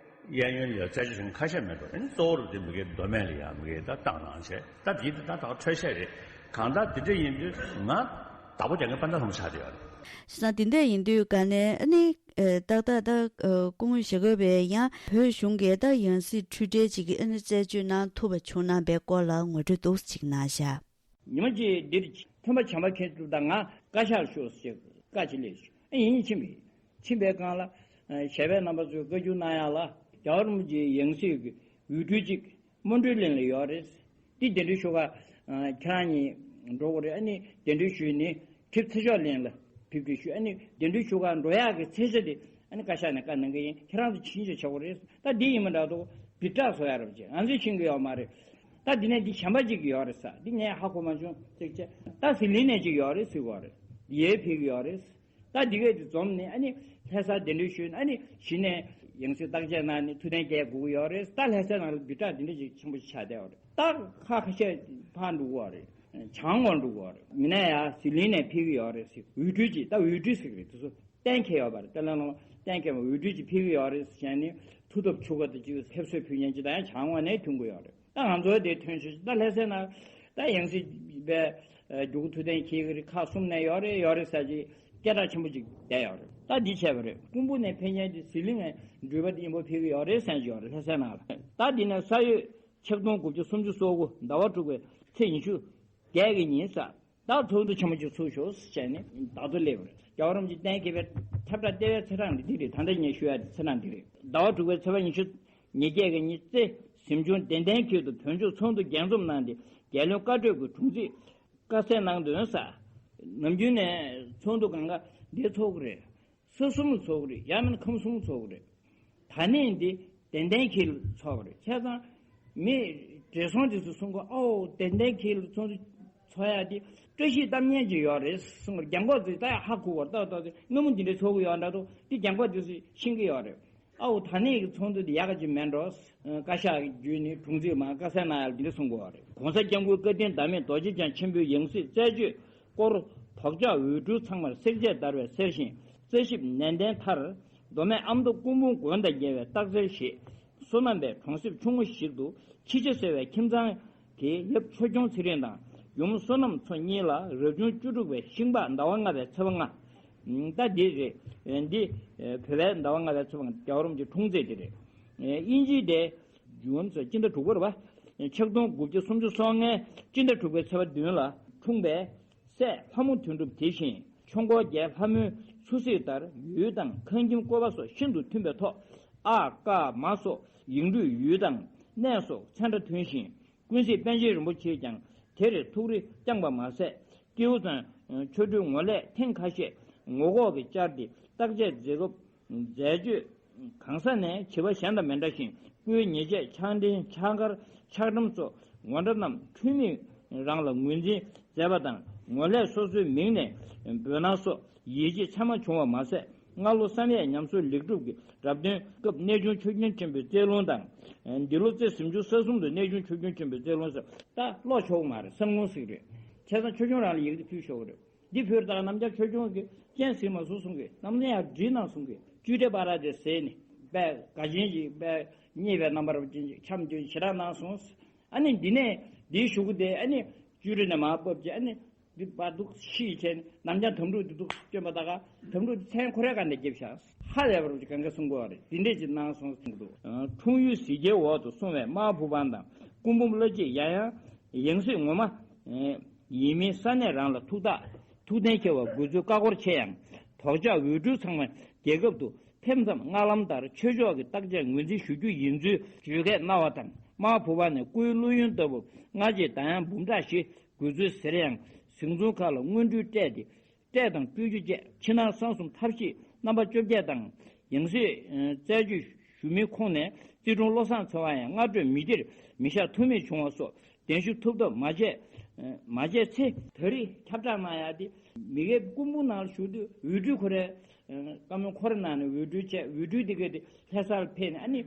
གཡས་གཡོན་ལ་ཡ་རྩད་གཅོད་བྱེད་མཁན་ཁ་ཤས་མེད་འགྲོ། ཨེ་ནི་གཙོ་བོར་དེ་མི་སྒེར་མདོ་སྨད་ལ་ཡ་མི་སྒེར་ད་བཏང་གནང་བྱས། ད་དེ་དེ་ད་ད་འཕྲོས་བཤད་རེད། གང་ལྟར་དེ་འདྲ་ཡིན་དུས་ང་བདག་པོ་རྒྱག་མཁན་དཔལ་ལྡན་ལྷ་མོ་ཆགས་བསྡད་ཡོད་རེད། བྱས་ཙང་དེ་འདྲ་ཡིན་དུས་ག་ནས་ཨ་ནི་ཏག་ཏག་ད་སྐུ་ངོ་ཞྭ་སྒབ་པས་ཡང་བོད་གཞུང་གིས་ད་ཡང་སྲིད་འཁྲུལ་བྲལ་ཅིག་གི་ཨ་ནི་རྩད་གཅོད་གནང་ཐུབ་པ་བྱུང་གནང་པའི་སྐོར་ལ་ངོ་སྤྲོད་འདུག་ཅིག་གནང་བཞག་ཉི་མ་གཅིག་འདིར་ཐོན་པ་བྱམས་པ་མཁན་ཚོ་དང་ང་བཀའ་ཤག་ཤོག་ཟེར་བཀའ་ཅིག་སླེབས་སོང་། ཨ་ཡིན་ཕྱིན་པས། ཕྱིན་པའི་སྒང་ལ་ ཞལ་པའི་རྣམ་པ་ཚོས་བཀའ་བཀྱོན་གནང་ཡག་ལ། རྒྱལ་བ་རིན་པོ་ཆེའི་ཡང་སྲིད་ཀྱི་འོས་སྤྲུལ་གཅིག་སྨོན་འདུན་གླིང་ལ་ཡོད་རེད། འདི་གདན་འདྲེན་ཞུ་ག་ཁྱེད་རང་གཉིས་འགྲོ་དགོས་རེད། ཨ་ནི་གདན་འདྲེན་ཞུས་ནས་གྲིབ་ཚེ་མཆོག་གླིང་ལ་ཕེབས་སྒྲིག་ཞུས། ཨ་ནི་གདན་འདྲེན་ཞུ་ག་འགྲོ་ཡག་གི་མཚོན་ཆ་དེ་ཨ་ནི་བཀའ་ཤག་ནས་བཀའ་གནང་གི་ཡིན། ཁྱེད་རང་ཚོ་ཕྱིན་ཆད་བྱེད་དགོས་རེད། ད་འདི་ཡིན་མི་འདྲ་འདུག་བི་ཊ་བཟོ་ཡག་རེད་བྱས། ང་ཚོས་ཕྱིན་གི་ཡོད་མ་རེད། ད་འདི་ནས་འདི་གཞན་པ་ཅིག་ཡོད་རེད་ས། འདི་ངས་ཧ་གོ་མ་བྱུང་ཅིག་བྱས། ད་ཟི་ལིང་ནས་ཅིག་ཡོད་རེད་ཟེར་གི་ཡོད་རེད། ཡར་ཕེབས་ཀྱི་ཡོད་རེད། ད་འདི་གས་དེ་འཛོམས་ནས་ཨ་ནི་ལྷ་སར་གདན་འདྲེན་ཞུས་ནས། ཨ་ནི་གཞི་ནས་ཡང་སྲིད་བརྟག་དཔྱད་གནང་ནས་ཐུགས་གཏན་འཁེལ་དགོས་ཀྱི་ཡོད་རེད། ད་ལྷ་སའི་ནང་ལ་བི་ཊ་འདི་འདྲ་ཞིག་ཆེན་པོ་ཞིག་ཆགས་བསྡད་ཡོད་རེད། ད་ཁ་ཁ་ཤས་ཕར་འགྲོ་གི་ཡོད་རེད། བྱང་ངོས་འགྲོ་གི་ཡོད་རེད། མི་ནས་ཡར་ཟི་ལིང་ནས་ཕེབས་ཀྱི་ཡོད་རེད་ཟེར། འོས་སྤྲུལ་ཅིག་ད་འོས་སྤྲུལ་ཟེར་གི་རེད། དེ་ཚོ་གཏན་འཁེལ་ཡོད་པ་རེད། ཏན་ལན་ལོང་གཏན་འཁེལ་བ། འོས་སྤྲུལ་ཅིག་ཕེབས་ཀྱི་ཡོད་རེད་ཟེར་ནས་ཐུགས་སྟོབས་ཆེ་ག་དེ་ཅིག་ཕེབས་བསུ་ཕུལ་མཁན་ཅིག་ད་ཡང་བྱང་ངོས་ནས་ཐོན་གྱི་ཡོད་རེད། ད་ང་ཚོ་དེ་ཐོན་ཆོག་ད་ལྷ་སའི་ནང་ད་ཡང་སྲིད་པའི་རྒྱུགས་ཐུགས་གཏན་འཁེལ་གྱི་རེད། ཁག་གསུམ་ནས་ཡོད་རེད་ཡོད་རེད་ཟེར་གྱི་སྐད་གྲགས་ཆེན་པོ་ཅིག་བསྡད་ཡོད་རེད། ད་འདི་བྱས་པ་རེད། སྐུ་འབུམ་ནས་ཕེབས་མཁན་དེ་ཟི་ལིང་ནས་འགྲུལ་པ་དེ་མཉམ་པོ་ཕེབས་ཀྱི་ཡོད་རེད་ཟེར་གྱི་ཡོད་རེད། ལྷ་སའི་ནང་ལ། ད་འདི་ནས་ས་ཡོས་ཆིག་སྟོང་དགུ་བརྒྱ་སུམ་ཅུ་སོ་དགུ་ཟླ་བ་དྲུག་པའི་ཚེས་ཉི་ཤུ་བརྒྱད་ཀྱི་ཉིན་ས། ད་ཚོགས་འདུ་ཆེན་མོ་ཅིག་ཚུགས་ཤོག་ཟེར་ནས་བརྡ་ཐོ་སླེབས་པ་རེད། རྒྱལ་བ་རིན་པོ་ཆེ་གཏན་འཁེལ་བའི་ཁྱབ་བསྒྲགས་ལྟེ་བའི་ཚེས་གྲངས་འདི་རེད། ད་ལྟ་ངས་ཞུ་ཡ་དེ་ཚེས་གྲངས་འདི་རེད། ཟླ་བ་དྲུག་པའི་ཚེས་པ་ཉི་ཤུ་ཉིས་བརྒྱད་ཀྱི་ཉིན་རྩེ་གཟིམ་ཆུང་གདན་སྟེང་ཁུལ་དུ་བོད་ལྗོངས་ཚོགས་འདུ་རྒྱས་འཛོམས་གནང་སྟེ། རྒྱལ་བློན་བཀའ་གྲོས་ཀྱི་དྲུང་ཆེ་བཀའ་གསལ་གནང་དོན་ས། ནམ་རྒྱུན་ནས་ཚོགས་འདུ་གང་ག་འདིར་ཚོགས་ཀྱི་རེད། ས་གསུམ་ལ་ཚོགས་ཀྱི་རེད། ཡང་མིན་ཁམས་གསུམ་ཚོགས་ཀྱི་རེད། ད་ནས་འདི་གདན་སྟེང་ཁུལ་ཚོགས་པ་རེད། བྱས་ཙང་མི་བགྲེས་སོང་དེ་ཚོས་གསུང་གི། ཨོ་གདན་སྟེང་ཁུལ་ཚོགས་འདུ་ཚོགས་ཡ་དེ་བཀྲ་ཤིས་གཏམ་སྙན་ཅིག་ཡོད་རེད་གསུང་གི། རྒན་གོག་ཚོས་ད་ཡང་ཧ་གོ་བར་ཏག་ཏག་དེ་སྔ་མོ་འདི་འདྲ་ཚོགས་ཀྱི་ཡོད་འདྲ་འདུག་དེ་རྒན་གོག་དེ་ཚོས་ཤེས་ཀྱི་ཡོད་རེད། ཨོ་ད་ནས་ཀྱི་ཚོགས་འདུ་དེ་ཡག་ག་ཅིག་མེད་འགྲོ། བཀའ་ཤག་བརྒྱུད་ནས་དྲུང་ཆེ་མར་བཀའ་གསལ་གནང་ཡ་འདི་འདྲ་གསུང་གི་ཡོད་རེད། ༸གོང་ས་༸སྐྱབས་མགོན་བཀའ་དྲིན་བདག་མེད་རྡོ་རྗེ་འཆང་ཆེན་པོའི་ཡང་སྲིད་རྩད་གཅོད་སྐོར། དོགས་ཆགས་འོས་འཕྲོས་ཚང་མར་བསྲེག་བཅད་བརྡར་བའི་གསལ་ཞིང་རྩ་ཞིབ་ནན་ཏན་མཐར། མདོ་སྨད་ཨ་མདོ་སྐུ་འབུམ་དགོན་དང་འགལ་བའི་རྟགས་གསལ་ཞེས། བསོད་ནམས་པའི་གྲོང་གསེབ་ཆུང་ངུ་ཞིག་ཏུ་ཁྱི་ཆ་ཟེར་བའི་ཁྱིམ་ཚང་གི་ཡབ་ཆོས་སྐྱོང་ཚེ་རིང་དང་ཡུམ་བསོད་ནམས་མཚོ་གཉིས་ལ་རབ་བྱུང་བཅུ་དྲུག་པའི་ཤིང་ལྤགས་ཟླ་བ་ལྔ་པའི་ཚེས་པ་ལྔ། ད་འདི་རེད། འདི་བོད་པའི་ཟླ་བ་ལྔ་པའི་ཚེས་པ་ལྔ་རྒྱལ་བ་རིན་པོ་ཆེའི་འཁྲུངས་ཚེས་དེ་རེད། དབྱིན་ཇིའི་འདི་ཇུན་ཚེས་སྤྱི་ཟླ་དྲུག་པ་རེད་པ། ཆིག་སྟོང་དགུ་བརྒྱ་སུམ་ཅུ་སོ་ལྔའི་སྤྱི་ཟླ་དྲུག་པའི་ཚེས་པ་བདུན་ལ་འཁྲུངས་པའི་སྲས་ལྷ་མོ་དོན་གྲུབ་དེ་བཞིན་ཆོས་འཁོར་རྒྱལ་ལྷ་མོའི་ཚུལ་གཟིགས་ལྟར་ཡུལ་དང་ཁང་ཁྱིམ་བཀོད་པ་སོགས་ཤིན་ཏུ་མཐུན་པའི་ཐོག་ཨ་ཀ་མ་སོགས་ཡིག་འབྲུའི་ཡུལ་དང་གནས་སོགས་ཚད་འདྲ་མཐུན་ཞིང་། ཀུན་གཟིགས་པཎ་ཆེན་རིན་པོ་ཆེས་ཀྱང་དེར་ཐུགས་རེ་བསྐྱངས་པ་མ་ཟད། སྐྱེས་བུ་ཚོས་ཆོ་འཕྲུལ་ངོ་ལས་ཐེངས་ཁ་ཤས་ངོ་ལྐོག་གིས་བཅར་ཏེ་བརྟག་དཔྱད་མཛད་སྐབས་མཛད་སྤྱོད་གང་ས་ནས་བྱིས་པ་གཞན་དང་མི་འདྲ་ཞིང་། སྐུའི་ཉེས་ཆད་ཆག་འཕྲིན་ཆག་འཁར་ཆག་སྒྲོམ་སོགས་ངོ་འདྲ་རྣམས་འཁྲུལ་མེད་རང་ལ་ངོས་འཛིན་མཛད་པ་དང་། ངོ་ལས་སོ་སོའི་མིང་ནས་འབོད་སྣང་སོགས་ཡིད་ཆེས་ཚད་མ་བྱུང་བ་མ་ཟད། སྔ་ལོ་བསམ་ཡས་ཉམས་གསོ་ལེགས་གྲུབ་ཀྱི་རབ་སྟོན་སྐབས་གནས་ཆུང་ཆོས་སྐྱོང་ཆེན་པོའི་རྩེ་ལུང་དང་། འདི་ལོ་རྩེ་གཟིམ་ཆུང་ས་གསུམ་དུ་གནས་ཆུང་ཆོས་སྐྱོང་ཆེན་པོའི་རྩེ་ལུང་ཟེར། ད་ཀློག་ཆོག་གི་མ་རེད། གསར་འགོད་ཟིག་རེད། བྱས་ཙང་ཆོས་སྐྱོང་རང་ལ་ཡི་གེ་ཕུལ་ཆོག་གི་རེད། འདི་ཕུལ་དང་ནམ་རྒྱ་ཆོས་སྐྱོང་གི་སྤྱན་གཟིགས་མ་སོང་གསུང་གི། ནམ་རྒྱ་ཡང་བྲིས་གནང་གསུང་གི། བཅུད་དྲེག་པ་ར་དེ་ཟེར་ནས་དཔེ་དགའ་ཆེན་གྱི་དཔེ་རྙེད་པའི་རྣམ་པར་ཅན་གྱི་འཆམ་རྒྱུན་ཞེ་དྲག་གནང་སོང་། ཨ་ནི་འདི་ནས་འདིའི་གཞུག་གུ་དེ་ཨ་ནི་བཅུད་དྲེག་ནས་མར་ཕབ་ཀྱི། ཨ་ནི་འདི་བར་འདུག་ཤི་ཡི་ཆེན་ནམ་རྒྱ་དམ་ཕྲུག་འདི་འདུག་སྐྱོན་པ་ད་ག་དམ་ཕྲུག་འདི་མཚན་ཁོ་རའི་སྒང་ནས་རྒྱབ་ཤག་ཧ་ལས་པ་རུ་གང་ག་གསུང་གི་ཡོད་རེད། འདི་འདྲས་ཅིག་གནང་སོང་གསུང་གི་འདུག་འཁྲུངས་ཡུལ་གཟི་རྒྱལ་འོག་ཏུ་སོང་བའི་དམར་ཕུ་བང་དང་སྐུ་འབུམ་བླ་སྐྱིད་ཡང་ཡང་ཡང་སྲིད་ངོ་མ་ཡིན་མིན་ས་གནས་རང་ལ་ཐུགས་ཐག་ཐུགས་གཏན་འཁེལ་བ་དགོས་ཚུལ་བཀའ་འཁོར་ཆེ་ཡང་དོགས་ཆགས་འོས་འཕྲོས་ཚང་མ་རྒྱལ་ཁབ་ཏུ་ཕེབས་མཚམས་སྔ་ལམ་ལྟར་ཆོས་ཕྱོགས་ཀྱི་བརྟག་དཔྱད་ངོས་འཛིན་ཞུ་རྒྱུ་ཡིན་ཚུལ་བརྗོད་སྐད་གནང་བ་དང་། དམར་ཕུ་བང་ནས་སྐུའི་བླུ་ཡོན་ལྟ་བུ་སྔ་རྗེས་ཟླ་ཡང་འབུམ་ཕྲག་བཞི་དགོས་ཚུལ་ཟེར་ཡང་གཟིམ་ཚོང་ཁག་ལ་སྔོན་འགྲུལ་སྤྲད་དེ། སྤྲད་དང་སྤྲོད་རྒྱུ་བཅས་ཕྱི་ནང་གསང་གསུམ་ཐབས་ཤེས་རྣམ་པ་བཅོ་བརྒྱད་དང་། ཡང་སྲིད་རྩད་གཅོད་ཞུ་མིའི་ཁོངས་ནས་རྩིས་དྲུང་བློ་བཟང་ཚེ་དབང་ཡང་སྔ་དྲོས་མི་སྡེར་མི་བཞག་ཐུགས་མེད་བྱུང་བ་སོགས་གདན་ཞུ་ཐུབ་ཐབས་མ་བྱས། མ་བྱས་ཚེ། ད་རེས་ཁྱབ་བསྒྲགས་གནང་ཡག་དེ་མི་སྒེར་སྐུ་འབུམ་ནང་ལ་བཞུགས་དུས་འོས་སྤྲུལ་ཁོ་རའི་བཀའ་མོལ་ཁོ་ར་གནང་ནས་འོས་སྤྲུལ་བྱས། འོས་སྤྲུལ་དེ་གས་དེ་ལྷ་སར་ཕེབས་ནས་ཨ་ནི་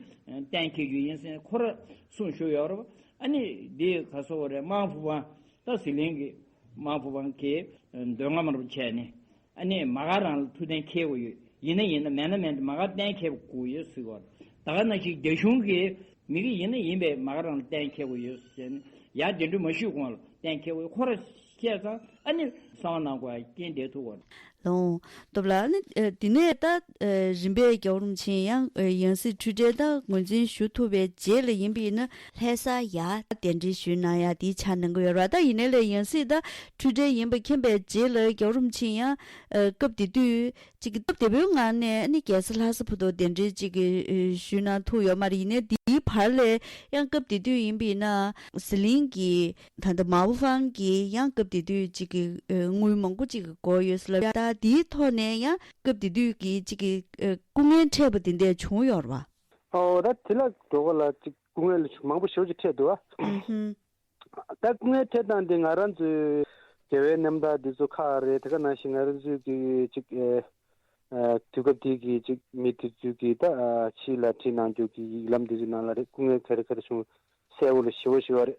གཏན་འཁེལ་རྒྱུ་ཡིན་ཟེར་ཁོ་ར་གསུང་ཞུས་ཡོད་རེད་པ། ཨ་ནི་དེ་ག་སོ་རེད། དམར་ཕུ་བང་ད་ཟི་ལིང་གི་དམར་ཕུ་བང་གི་མདོ་སྔ་མ་རུ་བྱས་ནས། ཨ་ནི་མ་ག་རང་ལ་ཐུགས་གཏན་འཁེལ་དགོས་ཡོད། ཡིན་ན་ཡིན་ན་མེད་ན་མེད་དེ་མ་ག་གཏན་འཁེལ་དགོས་ཡོད་ཟེར་བ། ད་ག་ནང་བཞིན་རྒྱ་གཞུང་གིས་མི་གི་ཡིན་ན་ཡིན་པའི་མ་ག་རང་ལ་གཏན་འཁེལ་དགོས་ཡོད་ཟེར་ནས་ཡར་གདན་འདྲེན་མ་ཞུས་གོང་ལ་གཏན་འཁེལ་དགོས་ཡོད། ཁོ་ར་ བྱས་ཙང་ཨ་ནི་གསང་བ་གནང་དགོས་རྐྱེན་འདས་ཐུབ་པ། ལོང་། སྟོབས་ལགས། ཨ་ནི་ཨ་འདི་ནས་ད་ཨ་རིམ་པས་རྒྱལ་བ་རིན་པོ་ཆེ་ཡང་ཨ་ཡང་སྲིད་འཁྲུལ་བྲལ་ད་ངོས་འཛིན་ཞུ་ཐུབ་པའི་རྗེས་ལ་ཡིན་པ་ཡིན་ན་ལྷ་ས་ཡར་གདན་འདྲེན་ཞུས་གནང་ཡ་དེའི་ཆ་གནང་གི་ཡོད་རེད་བ། ད་ཡིན་ནའི་ལས་ཡང་སྲིད་ད་འཁྲུལ་བྲལ་ཡིན་པ་མཁྱེན་པའི་རྗེས་ལ་རྒྱལ་བ་རིན་པོ་ཆེ་ཡང་ཨ་སྐབས་དེ་དུས་ཅིག་གི་སྟབས་བདེ་པོའི་ངང་ནས་ཨ་ནི་རྒྱལ་ས་ལྷ་ས་བར་དུ་གདན་འདྲེན་ཅིག་གི་ཨ་ཞུས་གནང་ཐུབ་ཡོད་མ་རེད། ཡིན་ནའི་དེའི་བར་ལ་ཡང་སྐབས་དེ་དུས་ཡིན་པ་ཡིན་ན་ཟི་ལིང་གི་ད་ལྟ་མ་པ་ཧྥང་གིས་ཡང་སྐབས་དེ་དུས་ཅིག་གི་ཨ་དངུལ་མང་པོ་ཅིག་གི་དགོས་ཡོད་ཟེར་ལབ་ཡ། ད་དེའི་ཐོག་ནས་ཡང་སྐབས་དེ་དུས་ཀྱི་ཅིག་གི་ཨ་སྐུ་ངལ་འཕྲད་པ་དེ་འདྲ་བྱུང་ཡོད་རེད་བ། ཨོ་ད་དེ་ལ་འགྲོ་ག་ལ་ཅིག་སྐུ་ངལ་མང་པོ་ཞེ་པོ་ཅིག་འཕྲད་འདུག་ཨ། ཨུ་ཧུམ། ད་སྐུ་ངལ་འཕྲད་སྟངས་དེ་ང་རང་ཚོའི་རྒྱལ་བའི་རྣམ་ཐར་འདི་ཚོ་ཁག་རེད། དེ་ག་ནང་བཞིན་ང་རང་ཚོའི་གི་ཅིག་ཨེ་ཨ་དུས་སྐབས་དེའི་གི་ཅིག་མི་དེ་ཚོའི་གི་ད་ཨ་ཕྱི་ལ་བྲིས་གནང་རྒྱུ་གི་ཡིག་ལམ་དེ་ཚོའི་ནང་ལ་རེད། སྐུ་ངལ་ག་རེ་ག་རེ་བྱུང་གསལ་བོ་ལ་ཞེ་པོ་ཞེ་པོ་རེད།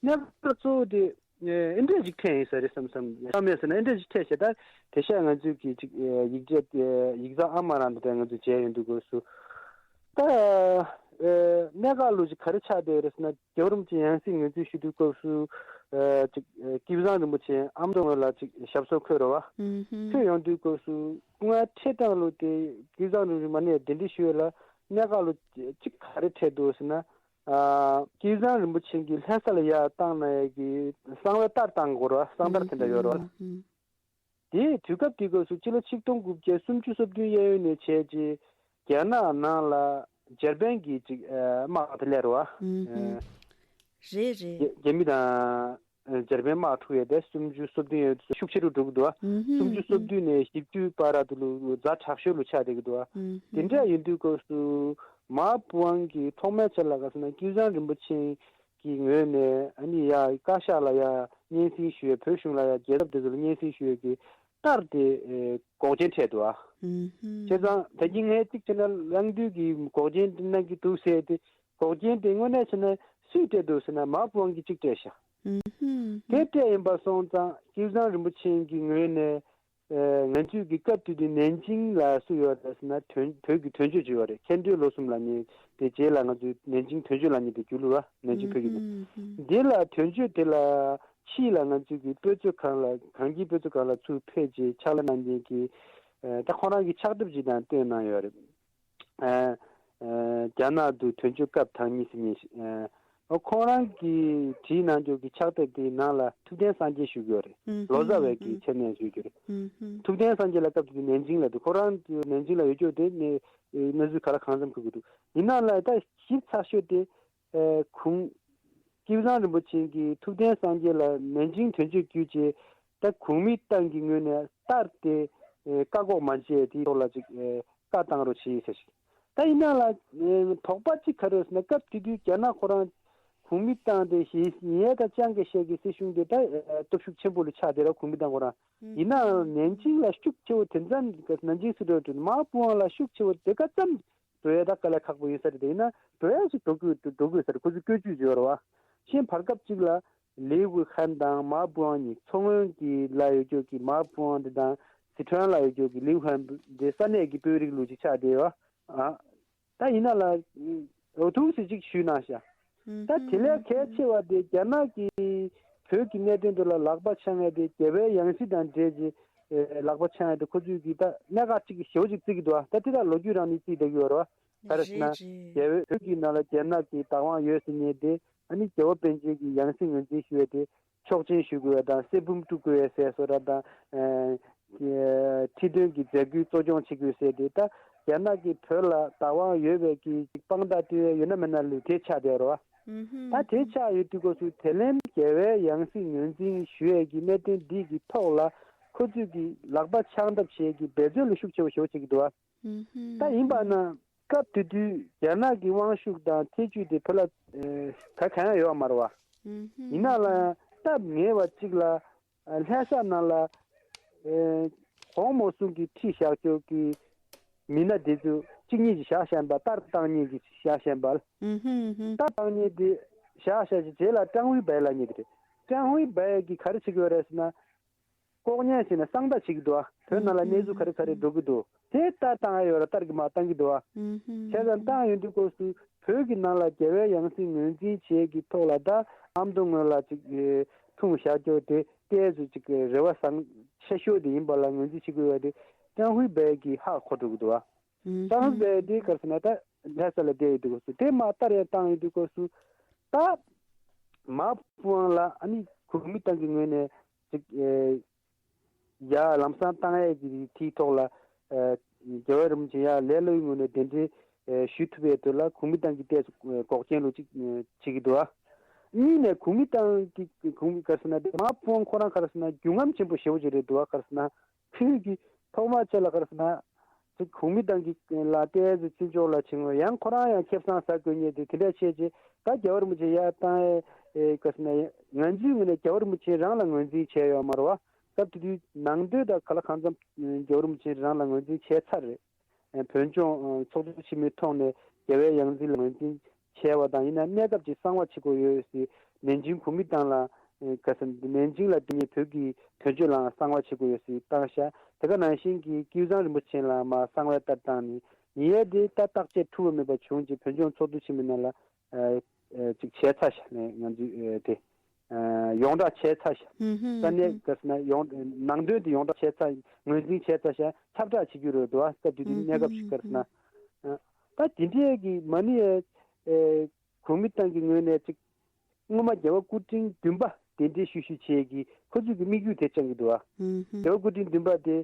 གནད་འགག་གཙོ་བོ་དེ་ཨེ་ཨེ་འདྲས་ཅིག་འཕྲད་ཡིན་ས་རེད་བསམ་བསམ་ཡང་མེད་ཟེར་ན་ཨེ་འདྲས་ཅིག་འཕྲད་ཤག་ད་དེ་ཤག་ང་ཚོའི་གི་ཅིག་ཨེ་ཡིག་ཆ་ཨེ་ཡིག་ཚང་ཨ་མ་རང་དེ་འདྲ་ང་ཚོས་མཇལ་ཡོང་དུས་སྐབས་སུ་ད་ཨེ་གནད་འགག་ལུགས་ཅིག་ག་རེ་ཆགས་བསྡད་ཡོད་རེད་ཟེར་ན། རྒྱལ་བ་རིན་པོ་ཆེ་ཡང་སྲིད་ངོས་འཛིན་ཞུ་དུས་སྐབས་སུ་ཨ་ཅིག་ཨ་ཀི་བཟང་རིན་པོ་ཆེ་ཨ་མདོ་སྔོན་ལ་ཅིག་ཞབས་སོར་འཁོད་རེད་བ། ཨུ་ཧུམ། འཁོད་ཡོང་དུས་སྐབས་སུ་སྐུ་ངལ་འཕྲད་སྟངས་ལུགས་དེ་ཀི་བཟང་རིན་པོ་ཆེ་མ་ཎི་གདན་འདྲེན་ཞུ་ཡས་ལ་གནད་འགག་ལུགས་ཅིག་ག་རེ་འཕྲད་འདུག་ཟེར་ན། ཨ་ཀི་བཟང་རིན་པོ་ཆེ་གིས་ལྷ་ས་ལ་ཡར་བཏང་གནང་ཡས་ཀྱི་གསང་བའི་གཏེར་བཏང་དགོས་རེད་བ། གསང་གཏེར་དེ་འདྲ་ཡོད་རེད་བ། ཨུ་ཧུམ། དེའི་དུས་སྐབས་དེའི་སྐབས་སུ་སྤྱི་ལོ་ཆིག་སྟོང་དགུ་བརྒྱ་སུམ་ཅུ་སོ་བདུན་གཡས་གཡོན་ནས་བྱས་རྗེས་རྒྱ་ནག་ནང་ལ་འཇར་པན་གྱི་ཅིག་ཨ་དམག་དེ་སླེབས་རེད་བ། ཨུ་ཧུམ། ཨ་རེད་རེད། རྒྱ་རྒྱ་མི་དང་ཨ་འཇར་པན་དམག་འཁྲུག་ཡས་དེ་སུམ་ཅུ་སོ་བདུན་ཡས་ཤུགས་ཆེ་རུ་འགྲོ་གི་འདུག་བ། ཨུ་ཧུམ། སུམ་ཅུ་སོ་བདུན་ནས་བཞི་བཅུ་བར་དུ་ལུ་ཛ་དྲག་ཤོས་ལུ་ཆགས་བསྡད་ཀྱི་འདུག་བ། ཨུ་ཧུམ། དེ་འདྲ་ཡིན་དུས་སྐབས་སུ་མ་པུའང་གིས་ཐོག་མའི་ཆར་ལ་ག་ཟེར་ན་ཀི་བཟང་རིན་པོ་ཆེ་གི་ངོས་ནས་ཨ་ནི་ཡ་བཀའ་ཤག་ལ་ཡ་སྙན་སེང་ཞུ་ཡས། བོད་གཞུང་ལ་ཡ་རྒྱལ་ཚབ་དེ་ཚོ་ལ་སྙན་སེང་ཞུ་ཡས་ཀྱི་གཏེར་དེ་ཨེ་འགོག་རྐྱེན་འཕྲད་འདུག་ཨ། ཨུ་ཧུམ། བྱས་ཙང་ད་གིན་ངས་གཅིག་བྱས་ན་གླེང་དུས་ཀྱི་འགོག་རྐྱེན་དེ་གནང་གི་འདུག་ཟེར་ཏེ། འགོག་རྐྱེན་དེ་དངོས་གནས་བྱས་ན་སུས་སྤྲད་འདུག་ཟེར་ན་མ་པུའང་གིས་གཅིག་སྤྲད་ཤག། ཨུ་ཧུམ། དེ་སྤྲད་ཡིན་པ་སོང་ཙང་ཀི་བཟང་རིན་པོ་ཆེ་གི་ངོས་ནས་ཨེ་ང་ཚོས་ཀྱི་སྐབས་དེ་དུས་ནན་ཅིང་ལ་སུ་ཡོད་རེད་ཟེར་ན་དོན་བོད་ཀྱི་དོན་གཅོད་ཅིག་ཡོད་རེད། མཁྱེན་གྲོལ་ལོ་གསུམ་ལབ་མཁན་དེ། རྗེས་ལ་ང་ཚོས་ནན་ཅིང་དོན་གཅོད་ལབ་མཁན་དེ་བརྒྱུད་ལུགས་ཨ། ནན་ཅིང་བོད་ཀྱི་དོན། ཨུ་ཧུམ། དེ་ལ་དོན་གཅོད་དེ་ལ་ཕྱིས་ལ་ང་ཚོས་ཀྱི་དཔེ་མཛོད་ཁང་ལ་གངས་སྐྱིད་དཔེ་མཛོད་ཁང་ལ་ཚུར་ཕེབས་རྗེས་ཕྱག་ལས་གནང་མཁན་གྱི་ཨེ་ད་ཁོ་རང་གི་ཕྱག་དེབ་ཅིག་དང་བཏོན་གནང་ཡོད་རེད། ཨ་ཨ་རྒྱ་ནག་ཏུ་དོན་གཅོད་སྐབས་དང་གཉིས་ཟེར་མཁན་ཞིག། ཨ་ཁོ་རང་གིས་བྲིས་གནང་རྒྱུ་གི་ཕྱག་དེབ་དེའི་ནང་ལ་ཐུབ་བསྟན་སངས་རྒྱས་ཞུ་གི་ཡོད་རེད། ཨུ་ལོ་ཙཱ་བའི་གི་ཧུམ། མཚན་གནས་ཞུ་གི་ཡོད་རེད། ཨུ་ཧུམ། ཐུབ་བསྟན་སངས་རྒྱས་ལ་སྐབས་དེ་ནན་ཅིང་ལ་དུ་ཁོ་རང་ནན་ཅིང་ལ་ཡོད་རྒྱུ་དེ་ནས་གནས་ཚུལ་ག་ལ་གང་འཚམ་གོ་གི་འདུག། ཡིན་ནའང་ལ་ད་ཞིབ་ཚགས་ཤོས་དེ་ཨ་ཁུངས་ཀི་བཟང་རིན་པོ་ཆེ་གིས་ཐུབ་བསྟན་སངས་རྒྱས་ལ་ནན་ཅིང་དོན་གཅོད་བརྒྱུད་རྗེས་ད་གོང་མའི་ཏང་གི་ངོས་ནས་གཏེར་དེ་ཨ་བཀག་འགོག་མ་བྱས་དེའི་ཐོག་ལ་ཅིག་ཨ་བཀའ་བཏང་རོགས་བྱེད་ཟེར་ཞིག། ད་ཡིན་ན་ལ་ཨ་དོགས་པ་གཅིག་ག་རེ་ཡོད་ཟེར་ན། སྐབས་དེ་དུས་རྒྱ་ནག་ཁོ་རང་གོང་མའི་ཏང་དེ་ཞེ་ཡིན་ཡས་དང་ཅང་ཀེ་ཤེ་གི་སྲིད་གཞུང་དེ་ད་ཨ་སྟོབས་ཤུགས་ཆེན་པོ་ལ་ཆགས་བསྡད་ར། གོང་མའི་ཏང་ཁོ་རང་། ཡིན་ནའང་ནན་ཅིང་ལ་ཤུགས་ཆེ་བོ་དེ་ཙམ་གི་ནན་ཅིང་སྲིད་གྲོས་ཀྱི་མ་པུའང་ལ་ཤུགས་ཆེ་བོ་དེ་ག་ཙམ་འགྲོ་ཡས་ད་དཀའ་ལས་ཁག་པོ་ཡིན་ས་རེད། དེ་ཡིན་ན་འགྲོ་ཡས་སུ་འགྲོ་དགོས་འགྲོ་དགོས་ས་རེད། ཁོ་ཚོ་བཀོད་ཇུས་བརྗོད་ར་བ། གཞན་བར་སྐབས་གཅིག་ལ་ལི་ཝུ་ཧན་དང་མ་པུའང་གཉིས། མཚོ་སྔོན་གྱི་ལ་ཡོད་རྒྱུ་གི་མ་པུའང་དེ་དང་སི་ཁྲོན་ལ་ཡོད་རྒྱུ་གི་ལི་ཝུ་ཧན་དེ་ས་གནས་ཀྱི་དཔོན་རིགས་ལུགས་ཅིག་ཆགས་བསྡད་ཡོད། ཨ། ད་ཡིན་ན་ལ་འོ་ཐུག་སེ་ཅིག་ཞུས་གནང་ཤག། ད་དེ་ལས་གལ་ཆེ་བ་དེ་རྒྱ་ནག་གིས་བོད་ཀྱི་གནད་དོན་དེ་ལ་ལག་པ་འཆང་ཡ་དེ་རྒྱལ་བའི་ཡང་སྲིད་དང་འབྲེལ་གྱི་ཨེ་ལག་པ་འཆང་ཡ་དེ་ཁོ་ཚོས་ཀྱིས་ད་གནད་འགག་ཅིག་གི་ཞེ་པོ་ཅིག་བརྩི་གི་འདུག་ཨ། ད་དེ་དག་ལོ་རྒྱུས་རང་ནས་བརྩིས་བསྡད་ཀྱི་ཡོད་རེད་བ། ག་རེ་ཟེར་ན། རེད་རེད། རྒྱལ་བའི་བོད་ཀྱི་ནང་ལ་རྒྱ་ནག་གི་བདག་དབང་ཡོད་ཟེར་མཁན་དེ་ཨ་ནི་རྒྱལ་བ་པཎ་ཆེན་གྱི་ཡང་སྲིད་ངོས་འཛིན་ཞུ་ཡ་དེ། ཆོག་མཆན་ཞུ་དགོས་ཡ་དང་གསེར་བུམ་དཀྲུག་དགོས་ཡ་ཟེར་སོགས་ར་དང་། ཨ་ཁྲི་འདོན་གྱི་མཛད་སྒོའི་གཙོ་སྐྱོང་བྱེད་དགོས་ཟེར་དེ། ད་རྒྱ་ནག་གིས་བོད་ལ་བདག་དབང་ཡོད་པའི་གི་དཔང་རྟགས་སྟོན་ཡ་ཡོད་ན་མེད་ན་ལུགས་དེ་ཆགས་བསྡད་རོ། ཨུ་ཧུམ། ད་དེ་ཆགས་ཡོད་དུས་སྐབས་སུ་དེ་ལན་རྒྱལ་བའི་ཡང་སྲིད་ངོས་འཛིན་ཞུ་ཡས་ཀྱི་གནད་དོན་འདི་གི་ཐོག་ལ་ཁོ་ཚོས་ཀྱི་ལག་པ་འཆང་ཐབས་བྱེད་ཀྱི་འབད་བརྩོན་ལ་ཤུགས་ཆེ་བ་ཞེ་པོ་བྱེད་ཀྱི་འདུག་བ། ཨུ་ཧུམ། ད་ཡིན་པ་ན་སྐབས་དེ་དུས་རྒྱ་ནག་གི་དབང་ཤུགས་དང་ཐེ་ཇུས་དེ་བོད་ལ་ཨེ་ག་གང་ཡང་ཡོད་མ་རེད་བ། ཨུ་ཧུམ། ཡིན་ན་ལ་སྟབས་ངེས་པ་གཅིག་ལ་ཨ་ལྷ་ས་ནང་ལ་ཨེ་གོང་མོ་གསུམ་གྱི་ཁྲི་བཞག་ཆོག་གི་མི་སྣ་དེ་ཚོ་གཅིག་གཉིས་ཀྱིས་བཞག་བཞག་པ། གཏེར་བཏང་མཁན་གྱིས་བཞག་བཞག་པ། ཨུ་ཧུམ་ཨུ་ཧུམ། གཏེར་བཏང་མཁན་དེ་བཞག་བཞག་ཅིག་རྗེས་ལ་ཀྲང་ཝུའེ་བའེ་ལབ་མཁན་དེ་རེད། ཀྲང་ཝུའེ་བའེ་གིས་ག་རེ་བྱེད་ཀྱི་ཡོད་རེད་ཟེར་ན། ལྐོག་རྔན་ཟེར་ན་གསང་རྟགས་བྱེད་ཀྱི་འདུག་ཨ། བོད་ནང་ལ་གནས་ཚུལ་ག་རེ་ག་རེ་འགྲོ་གི་འདུག། དེ་ལྟ་བཏང་ཡ་ཡོད་ར། ལྟར་གྱི་མ་བཏང་གི་འདུག་ཨ། ཨུ་ཧུམ། བྱས་ཙང་བཏང་ཡོང་དུས་སྐབས་སུ་བོད་ཀྱི་ནང་ལ་རྒྱལ་བའི་ཡང་སྲིད་ངོས་འཛིན་བྱེད་ཀྱི་ཐོག་ལ་ད་ཨ་མདོ་སྔོན་ལ་ཅིག་ཨེ་ འཐུང་བཞག་རྒྱུ་དེ་ཏོག་ཙམ་ཅིག་རེ་བ་བཟང་ཆེ་ཤོས་དེ་ཡིན་པ་ལ་ངོས་འཛིན་བྱེད་དགོས་པ་དེ་ཀྲང་ཧུའེ་པེ་གིས་ཧ་གོ་འགྲོ་གི་འདུག་བ། ཀྲང་ཧུའེ་པེ་དེ་ག་རེ་ཟེར་ན་ད་ལྷ་ས་ལ་བསྡད་ཡོད་དུས་སྐབས་སུ་དེ་མར་སྟར་ཡང་བཏང་ཡོད་དུས་སྐབས་སུ་ད་མ་ཕུའུ་ཨང་ལ་ཨ་ནི་གུང་མི་ཏང་གི་ངོས་ནས་ཅིག་ཡ་ལམ་སང་བཏང་ཡས་ཀྱི་ཐིག་ཐོག་ལ་རྒྱལ་བ་རིན་པོ་ཆེ་ཡ་ལས་སླ་བོའི་ངོས་ནས་གདན་འདྲེན་ཞུ་ཐུབ་པའི་དོན་ལ་གུང་མི་ཏང་གི་ཏོག་ཙམ་འགོག་རྐྱེན་ལུགས་ཅིག་བྱེད་ཀྱི་འདུག་ཨ། གཉིས་ནས་གུང་མི་ཏང་གི་གུང་མི་ག་རེ་ཟེར་ན་དེ་མ་ཕུའུ་ཨང་ཁོ་རང་ག་རེ་ཟེར་ན་རྒྱུས་མངའ་ཆེན་པོ་ཞེ་པོ་ཅིག་རེད་འདུག་ཨ། ག་རེ་ཟེར་ན། ཁོས་ཀྱིས་ཐོག་མ་ཆེ་ལ་ག་རེ་ཟེར་ན། ཅིག་གུང་མི་ཏང་གི་ལ་ཏོག་ཙམ་བརྩི་འཇོག་ལ་བྱིང་བ་ཡང་ཁོ་རང་ཡང་ཁེ་བཟང་ཟ་དགོས་ཉེན་དེ་དེ་འདྲ་བྱས་རྗེས་ད་རྒྱལ་བ་རིན་པོ་ཆེ་ཡར་བཏང་ཨེ་ག་རེ་ཟེར་ན་ང་ཚོའི་ངོས་ནས་རྒྱལ་བ་རིན་པོ་ཆེ་རང་ལ་ངོས་འཛིན་བྱས་ཡོད་མ་རེད་བ། སྐབས་དེ་དུས་ནང་དོན་དང་ག་ལ་གང་འཚམ་རྒྱལ་བ་རིན་པོ་ཆེ་རང་ལ་ངོས་འཛིན་བྱས་ཚར་རེད། བོད་ལྗོངས་ཚོགས་འདུ་ཆེན་མོའི་ཐོག་ནས་རྒྱལ་བའི་ཡང་སྲིད་ལ་ངོས་འཛིན་བྱས་པ་དང་ཡིན་ན་གནས་སྐབས་ཀྱི་གསང་བ་བྱེད་དགོས་ཡོད་ཟེར་ནན་ཅིང་གུང་མི་ཏང་ལ་ག་ཟེར་ནན་ཅིང་ལ་དེ་ཉིད་བོད་ཀྱི་དོན་གཅོད་ལའང་གསང་བ་བྱེད་དགོས་ཡོད་ཟེར་བཏང་ཤག་དེ་ག་ནང་བཞིན་གྱི་ཀེའུ་ཚང་རིན་པོ་ཆེ་ལ་མ་གསང་བའི་ལྟར་བཏང་ནས་ཡིན་ཡས་དེ་ད་བརྟག་དཔྱད་འཁྲུལ་བ་མེད་པ་བྱུང་རྗེས་བོད་ལྗོངས་ཚོགས་འདུ་ཆེན་མོའི་ནང་ལ། ཅིག་བྱས་ཚར་ཤག་ནས་ང་ཚོས་དེ་ཡོངས་བསྒྲགས་བྱས་ཚར་ཤག་ས་གནས་ག་ཟེར་ན་ཡོངས་ནང་དོན་དེ་ཡོངས་བསྒྲགས་བྱས་ཚར་ངོས་འཛིན་བྱས་ཚར་ཤག་ཁྱབ་བསྒྲགས་བྱེད་རྒྱུ་རེད་འདུག་ད་དུས་དེ་གནས་སྐབས་ཤིག་ག་ཟེར་ན་ད་དེ་འདྲས་ཀྱི་མ་ཎི་གུང་མི་ཏང་གི་ངོས་ནས་ཅིག་སྔོན་མ་རྒྱལ་བ་སྐུ་ཕྲེང་བདུན་པ་གདན་འདྲེན་ཞུ་ཞུ་བྱས་ཀྱི་ཁོ་ཚོས་ཀྱི་དམིགས་ཡུལ་དེ་བཅངས་ཀྱི་འདུག་རྒྱལ་བ་སྐུ་ཕྲེང་བདུན་པ་དེ་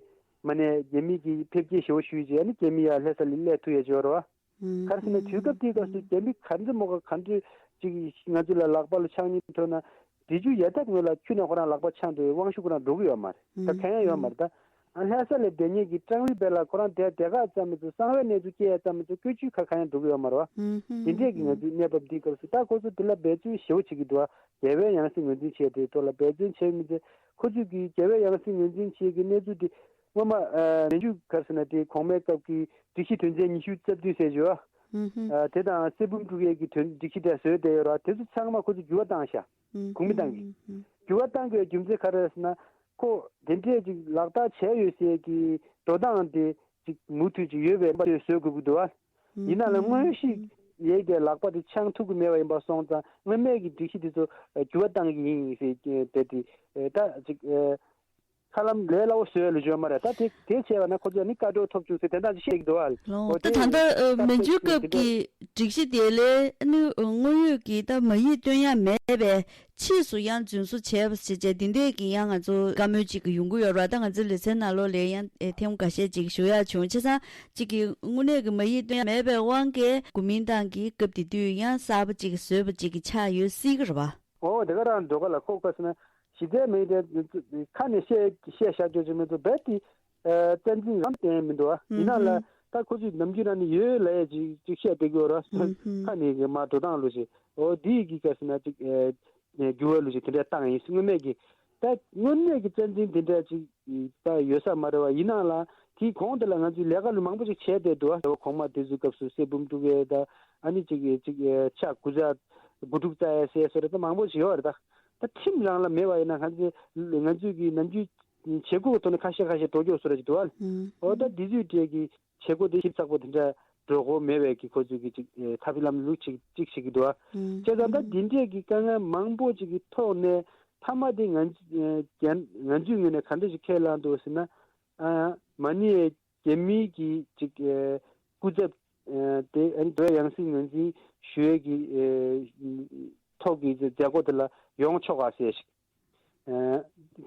མ་ཎི་རྒྱ་མི་གི་ཕེབས་སྐྱེལ་ཞུ་བ་ཞུས་རྗེས་ཨ་ནི་རྒྱ་མི་ཡར་ལྷ་ས་ལ་སླེབས་ཐུབ་ཡ་ཅིག་ཡོད་རེད་བ། ག་རེ་ཟེར་ན་དུས་སྐབས་དེའི་སྐབས་སུ་རྒྱ་མི་ག་འདྲ་མོ་ག་ག་འདྲ་ཅིག་ང་ཚོ་ལ་ལག་པ་ལ་ཆགས་སྙིང་འདོད་ན་དེ་ཆུ་ཡ་ཐབས་ངོས་ལ་ཁྱོན་ནས་ཁོ་རང་ལག་པ་ཆགས་འདོད་དབང་ཤུགས་ཁོ་རང་འགྲོ་གི་ཡོད་མ་རེད་ད་གང་ཡང་ཡོད་མ་རེད་ད། ཨ་ལྷ་ས་ལ་བསྡད་མཁན་གྱི་ཀྲང་ཧུའེ་པེ་ལ་ཁོ་རང་དེ་དེ་ག་ཙམ་མི་ཚོ་གསང་བའི་གནས་ཚུལ་སྐྱེལ་ཡ་ཙམ་མི་ཚོ་བཀོད་ཇུས་ཁ་གང་ཡང་འགྲོ་གི་ཡོད་མ་རེད་བ། དེ་འདྲས་ཀྱི་ང་ཚོའི་གནས་བབ་འདིའི་སྐབས་སུ་ད་ཁོ་ཚོ་དེ་ལ་འབད་བརྩོན་ཞེ་པོ་བྱེད་ཀྱི་འདུག་བ། རྒྱལ་བའི་ཡང་སྲིད་ངོས་འཛིན་བྱས་ཏེ་ཐོག་ལ་འབད་བརྩོན་བྱས་མི་ཚེ་ཁོ་ཚོས་ཀྱི་རྒྱལ་བའི་ཡང་སྲིད་ངོས་འཛིན་བྱེད་ཀྱི་གནས་ཚུལ་དེ་སྔོན་མ་ནན་ཇུ་ག་རེ་ཟེར་ན་དེ་གོང་མའི་སྐབས་ཀྱི་སྒྲིག་གཞི་དོན་ཚན་ཉི་ཤུ་རྩ་བདུན་ཟེར་བ། དེ་དང་གསེར་བུམ་དཀྲུག་ཡས་ཀྱི་དོན་སྒྲིག་གཞི་དེ་བཟོས་བསྡད་ཡོད་ར་དེ་ཚོ་ཚང་མ་ཁོ་ཚོས་འགྱུར་བ་བཏང་ཤག་གོང་མའི་ཏང་གིས་འགྱུར་བ་བཏང་དགོས་རྒྱུ་མཚན་ག་རེ་ཟེར་ན་ཁོ་དེ་འདྲས་ཅིག་ལག་བསྟར་བྱས་ཡོད་ཟེར་གྱི་འགྲོ་སྟངས་དེ་ཅིག་མུ་མཐུད་ཅིག་ཡོད་པའི་པ་དེ་བཟོ་དགོས་ཀྱི་འདུག་བ། ཡིན་ན་ལ་དངོས་གཞི་ཡས་ཀྱི་ལག་པ་དེ་འཆང་ཐུབ་ཀྱི་མེད་པ་ཡིན་པ་སོང་ཙང་སྔོན་མའི་གི་སྒྲིག་གཞི་དེ་ཚོ་འགྱུར་བ་བཏང་གི་ཡིན་ཟེར་གྱི་དེ་དེ་ད་ཅིག་ཁ་ལམ་ལས་སླ་བོ་བཟོས་ལ་བརྗོད་མ་རེད་ད་དེ་དེ་བྱས་པ་ན་ཁོ་ཚོས་ནི་བཀའ་འགྲོ་ཐོབ་བཅུག་ཟེར་དེ་འདྲ་ཅིག་བཤད་ཀྱི་འདུག་བ། ལོ་ད་ད་ལྟ་མན་ཇུའི་སྐབས་ཀྱི་སྒྲིག་གཞི་དེ་ལས་ནི་དངོས་ཡོད་ཀྱི་ད་མ་ཡིག་སྟོན་ཡ་མེད་པས། ཕྱིས་སུ་ཡང་རྫུན་བཟོ་བྱས་པ་ཞེས་བྱས་འདི་འདྲས་ཀྱི་ཡང་ང་ཚོ་བཀའ་མོལ་ཅིག་གི་ཡོང་གི་ཡོད་རེད་བ། ད་ང་ཚོའི་ལེ་ཚན་ནང་ལོགས་ལ་ཡང་ཨེ་ཐེངས་ཁ་ཤས་ཅིག་ཞུ་ཡག་བྱུང་བྱས་ཙང་ཅིག་གི་དངོས་གནས་ཀྱི་མ་ཡིག་སྟོན་ཡ་མེད་པའི་དབང་གིས་གོ་མིན་ཏང་གི་སྐབས་དེ་དུས་ཡང་གསར་པ་ཅིག་བཟོས་པ་ཅིག་གི་ཆགས་ཡོད་སྲིད་ཀྱི་རེད་བ། ཨོ་དེ་ག་རང་འགྲོ་ག་ལ་ཁོ་ག་ཟེར་ན་གཞི་རྩའི་མི་དེ་ཁ་ནས་བཤད་བཤད་བཞག་རྒྱུ་ཅིག་མི་འདུག་རྦད་དེ་བཙན་འཛིན་རང་བསྟན་མི་འདུག་བ་ཡིན་ན་ལ་ད་ཁོ་ཚོས་ནམ་རྒྱུན་རང་ནས་ཡོད་ལ་ཡ་ཅིག་ཅིག་བཤད་བསྡད་ཀྱི་ཡོད་ར་ཁ་ནས་མ་འགྲོ་སྟངས་ལོ་ཞིག་ཨོ་དེ་གི་ག་ཟེར་ན་ཅིག་འགྱུར་བ་ལུགས་ཤིག་དེ་འདྲ་བཏང་ཡིན་སྔོན་མེད་ཀྱི། ད་དངོས་གནས་ཀྱི་བཙན་འཛིན་དེ་འདྲ་ཅིག་ད་ཡོད་ས་མ་རེད་བ། ཡིན་ནའང་ལ་དེའི་གོང་དེ་ལ་ང་ཚོས་ལས་ཀ་ལ་མང་པོ་ཅིག་བྱས་བསྡད་འདུག་བ། གོང་མ་དེ་ཚོའི་སྐབས་སུ་གསེར་བུམ་དཀྲུག་ཡས་ད་ཨ་ནི་ཅིག་ཅིག་ཕྱག་དགུ་ཚར་དགུ་ཕྲུག་བཙལ་ཡས་ཟེར་སོ་རེད། ད་མང་པོ་ཞིག་ཡོད་རེད། ད་ད་ཁྲིམས་རང་ལ་མེད་བ་ཡིན་ན་ང་ཚོས་ང་ཚོས་ཀྱི་ནམ་རྒྱུན་བྱེད་སྒོ་གི་ཐོག་ནས་ཁ་ཤས་ཁ་ཤས་འགྲོ་རྒྱུ་སོ་རེད་ཅིག་འདུག་བ། ཨོ་ད་དེ་ཚོའི་གྲས་ཀྱི་བྱེད་སྒོ་དེ་ཞིབ་ཚགས་པོ་དེ་འདྲ་འགྲོ་སྒོ་མེད་པའི་གི་ཁོ་ཚོས་གི་ཅིག་ཨེ་ཐབས་ལམ་ལུགས་ཅིག་ཅིག་བྱེད་ཀྱི་འདུག་ཨ། བྱས་ཙང་ད་འདི་འདྲས་ཀྱི་དཀའ་ངལ་མང་པོ་ཅིག་གི་ཐོག་ནས་མཐའ་མ་དེ་ང་ཚོ་ཨེ་རྒྱ་ང་ཚོའི་ངོས་ནས་ག་འདྲ་ཞིག་ཁས་བླངས་འདུག་ཟེར་ན་ཨ་མ་ཎི་ཨེ་རྒྱ་མིའི་གི་ཅིག་ཨེ་སྐུ་ཚབ་ཨེ་དེ་ཨ་ནི་དོལ་ཡང་སྲིད་ངོས་འཛིན་ཞུ་ཡས་ཀྱི་ཨེ་ཐོག་གི་མཛད་སྒོ་དེ་ལ་ཡོང་ཆོག་ག་ཟེར་ཞིག་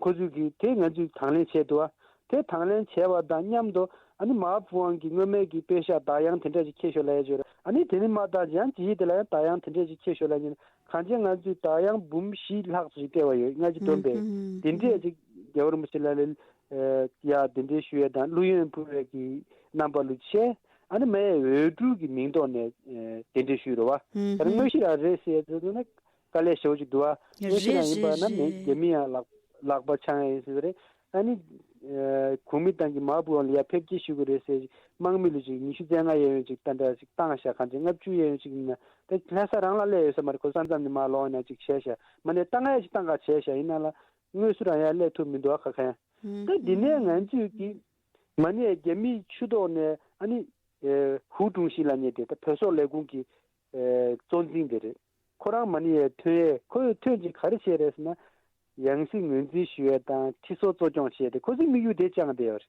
ཁོ་ཚོས་ཀྱིས་དེ་ང་ཚོས་དང་ལེན་བྱས་འདུག་བ། དེ་དང་ལེན་བྱས་པ་དང་མཉམ་དུ་ཨ་ནི་མ་ཧྥུ་ཨང་གི་སྔོན་མའི་གི་པེ་ཤག་བདག་དབྱངས་དེ་འདྲ་ཞིག་ཁྱེར་ཤོག་ལབ་ཡ་ཅིག་ཡོད་རེད། ཨ་ནི་དེ་ནི་མ་བཏང་ཅི་ཡང་ཇི་ཡིག་དེ་ལ་ཡང་བདག་དབྱངས་དེ་འདྲ་ཞིག་ཁྱེར་ཤོག་ལབ་ཡ་ཅིག་གང་ཅི་ང་ཚོས་བདག་དབྱངས་འབུམ་བཞི་ལྷག་ཙམ་ཞིག་སྤྲད་པ་ཡོད། ལྔ་བཅུ་བསྡོམས་པས་དེ་འདྲས་ཅིག་རྒྱལ་བ་རིན་པོ་ཆེ་ལ་ལ་ཡ་གདན་འདྲེན་ཞུ་ཡས་དང་བླུ་ཡོན་ཕུལ་བའི་གི་རྣམ་པ་ལུ་ཆེ། ཨ་ནི་མའི་འོས་སྤྲུལ་གྱི་མིང་ཐོག་ནས་གདན་འདྲེན་ཞུས་རེད་བ། ད་ནི་དངོས་གཞི་རང་རེད་ཟེར་ཡས་ཚོ་ན། དཀའ་ལས་ཞེ་པོ་ཅིག་འདུག་ཨ། དངོས་གཞི་རང་ཡིན་པ་ན་མི་རྒྱ་མི་ཡང་ལག་ལག་པ་འཆང་ཡ་ཡིན་ཟེར་བ་རེད། ཨ་ནི་གོང་མའི་ཏང་གི་མ་ཧྥུ་ཨང་ལ་ཡ་ཕེབས་སྐྱེལ་ཞུ་གི་རེད་ཟེར་དམག་མི་ལ་ཅིག་ཉི་ཤུ་རྩ་ལྔ་གཡས་གཡོན་ཅིག་ཏན་ཏན་ཅིག་བཏང་བཞག་གང་ཅི་ལྔ་བཅུ་གཡས་གཡོན་ཅིག་ཡིན་ན་ད་ལྷ་ས་རང་ལ་སླེབས་ཡོད་ས་མ་རེད། ཁོ་ས་མཚམས་ནས་མར་ལོག་ཡིན་ན་ཅིག་བྱས་ཤག་མ་ནས་བཏང་ཡ་ཅིག་བཏང་ག་བྱས་ཤག་ཡིན་ན་ལ་དངོས་སུ་རང་ཡ་སླེབས་ཐུབ་མི་འདུག་ཨ་ཁ་ཁ་ཡ། ད་འདི་ནས་ང་ཚོས་ཀྱི་མ་ནས་རྒྱ་མིའི་ཆུ་ཐོག་ནས་ཨ་ནི་ཧུའུ་ཀྲུང་ཞི་ལབ་མཁན་དེ་ད་བོད་སོག་ལས་ཁུངས་ཀྱི་གཙོ་འཛིན་དེ་རེད། ཁོ་རང་མ་ནི་ཡའི་ཐོན་ཡས་ཁོ་ཡི་ཐོན་ཅིག་ག་རེ་བྱས་རེད་ཟེར་ན། ཡང་སྲིད་ངོས་འཛིན་ཞུ་ཡས་དང་ཁྲི་ཚོ་གཙོ་སྐྱོང་བྱས་ཏེ་ཁོ་ཚོའི་དམིགས་ཡུལ་དེ་བཅངས་བསྡད་ཡོད་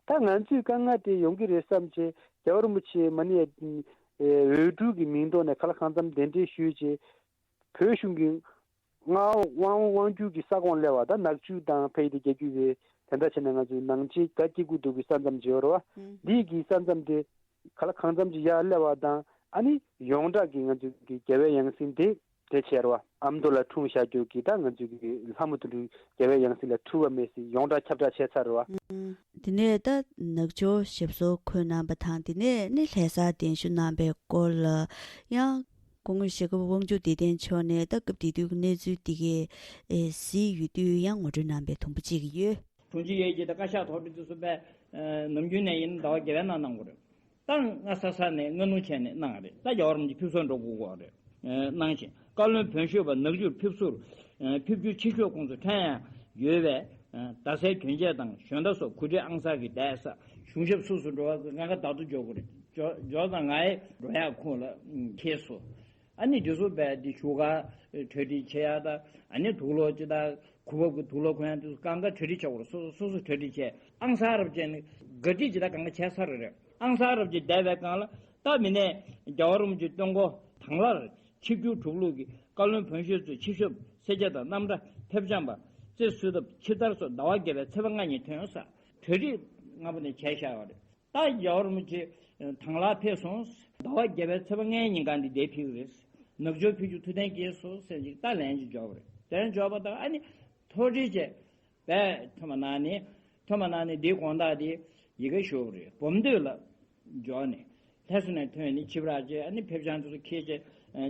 རེད། ད་ང་ཚོས་དཀའ་ངལ་དེ་ཡོང་གི་རེད་བསམ་བྱས་རྒྱལ་བ་རིན་པོ་ཆེ་མ་ཎི་འོས་སྤྲུལ་གྱི་མིང་ཐོག་ནས་ཁ་ལག་ཁང་མཚམས་གདན་འདྲེན་ཞུས་བྱས་བོད་གཞུང་གི་མངའ་འོག་དབང་འོག་དབང་བསྒྱུར་གྱི་ས་ཁོངས་སླེབས་པ་ད་ནག་ཆུ་དང་ཕ་ཡུལ་དེ་རྒྱ་རྒྱུད་པའི་དེ་འདྲ་བྱས་ན་ང་ཚོའི་ནང་ཆེན་དགའ་སྐྱིད་སྐུ་འདུ་གི་ས་མཚམས་ཅིག་ཡོད་རེད་བ། ཨུ། འདི་གི་ས་མཚམས་དེ་ཁ་ལག་ཁང་མཚམས་ཀྱི་ཡར་སླེབས་པ་དང་ཨ་ནི་ཡོངས་གྲགས་ཀྱི་ང་ཚོའི་གི་རྒྱལ་བའི་ཡང་སྲིད་དེ་དེ་བྱས་ར་བ་ཨ་མདོ་ལ་འཁྲུངས་བཞག་རྒྱུ་གི་ད་ང་ཚོའི་གི་ལྷ་མོ་དོན་གྲུབ་རྒྱལ་བའི་ཡང་སྲིད་ལ་འཁྲུལ་བ་མེད་ཟེར་ཡོངས་གྲགས་ཁྱབ་བསྒྲགས་བྱས་ཚར་ར་བ། ཨུམ། དེ་ནས་ད་ནག་ཆུ་ཞབས་སོར་འཁོད་གནང་བ་དང་དེ་ནས་ནི་ལྷ་སར་གདན་ཞུ་གནང་བའི་སྐོར་ལ་ཡང་སྐུ་ངོ་ཞྭ་སྒབ་དབང་ཕྱུག་བདེ་ལྡན་མཆོག་ནས་ད་སྐབས་དེ་དུས་ཀྱི་གནས་ཚུལ་དེ་གའི་གཟིགས་ཡོད་དུས་ཡང་ངོ་སྤྲོད་གནང་བའི་དུམ་བུ་གཅིག་ཡོད། དྲུང་ཆེ་ཡོད་ཀྱི་ད་བཀའ་ཤག་ཐོག་འདི་ཚོ་པས་ནམ་རྒྱུན་ནས་ཡིན་ཟླ་བ་བརྒྱད་པའི་ནང་གནང་དགོས་རེད། ད་ང་ས་ས་ནས་ང་ནུ་བྱས་ནས་གནང་རེད། ད་རྒྱལ་བ་རིན་པོ་ཆེ་ཕེབས་བསུར་འགྲོ་དགོས་ཀྱི་རེད། གནང་ཞིང་བཀའ་བློན་བོན་ཤོད་པ་ནག་ཆུར་ཕེབས་བསུར་ཕེབས་རྒྱུ་ཆེ་ཤོས་ཁོང་ཚོ་ཐོན་ཡ་ཡོད་པས། རྡ་སའི་གྱོན་ཆས་དང་ཞོན་རྟ་སོགས་གོ་སྒྲིག་ཨང་གསར་གྱི་བསྡད་ས་གཞུང་ཞབས་སོ་སོ་འགྲོ་བ་ང་ག་བདག་ཏུ་འཇོག་དགོས་རེད། འཇོག་འཇོག་ཙང་ང་ཡི་འགྲོ་ཡ་ཁོང་ལ་ཁེལ་སོང་། ཨ་ནི་འདི་ཚོ་བས་འདི་བཞུགས་སྒར་གྲ་སྒྲིག་བྱེད་ཡ་ད་ཨ་ནི་དུག་ལོག་ཅི་ད་གོ་བབ་ཀྱི་དུག་ལོག་གོན་ཡ་འདི་ཚོ་གང་ག་གྲ་སྒྲིག་བྱ་དགོས་རེད། སོ་སོ་སོ་སོ་གྲ་སྒྲིག་བྱས་ཨང་གསར་རབ་ཅན་ནི་ག་སྒྲིག་ཅི་ད་གང་ག་བྱས་ཚར་རེད། ཨང་གསར་རབ་ཅན་བསྡད་པའི་སྒང་ལ་ད་མི་ནས་རྒྱལ་བ་རིན་པོ་ཆེ་སྟོན་གོ་དང་བླངས་ཆིབས་བསྒྱུར་གྲུབ་ལུགས་ཀྱི་བཀའ་བློན་བོན་ཤོད་ཚོས་ཆིབས་ཞབས་སེར་སྐྱ་དང་རྣམ་གྲྭ་ཕེབས་བྱམས་པ་རྩེ་གསོལ་ཐབ་ཆིབས་རྟར་སོགས་ཟླ་བ་བརྒྱད་པའི་ཚེས་པ་ལྔ་ཉིན་ཐོན་ས་གྲ་སྒྲིག་སྔ་པོ་ནས་བྱས་བཞག་ཡོད་རེད། ད་རྒྱལ་བ་རིན་པོ་ཆེ་དང་བླངས་ཕེབས་སོང་། ཟླ་བ་བརྒྱད་པའི་ཚེས་པ་ལྔའི་ཉིན་གང་འདི་འདིར་ཕེབས་རེད། ནག་ཆུར་ཕེབས་རྒྱུ་ཐུགས་གཏན་འཁེལ་སོང་ཟེར་ཅིག་ད་ལན་ཅིག་འབྱོར་བ་རེད། ལན་འབྱོར་བ་དང་ཨ་ནི་ཐུགས་རྗེ་ཆེ་བས་ཐོན་པ་གནང་ནས་ཐོན་པ་གནང་ནས་འདིའི་དགོངས་དག་འདི་ཡི་གེ་ཞུ་བ་རེད། སྦོམ་སྟོད་ལ་འབྱོར་ནས་ལྷ་ས་ནས་ཐོན་ནས་ཆིབས་ར་ཅེ་ཨ་ནི་ཕེབས་བྱང་དེ་ཚོ་ཁྱེད་ཅེ་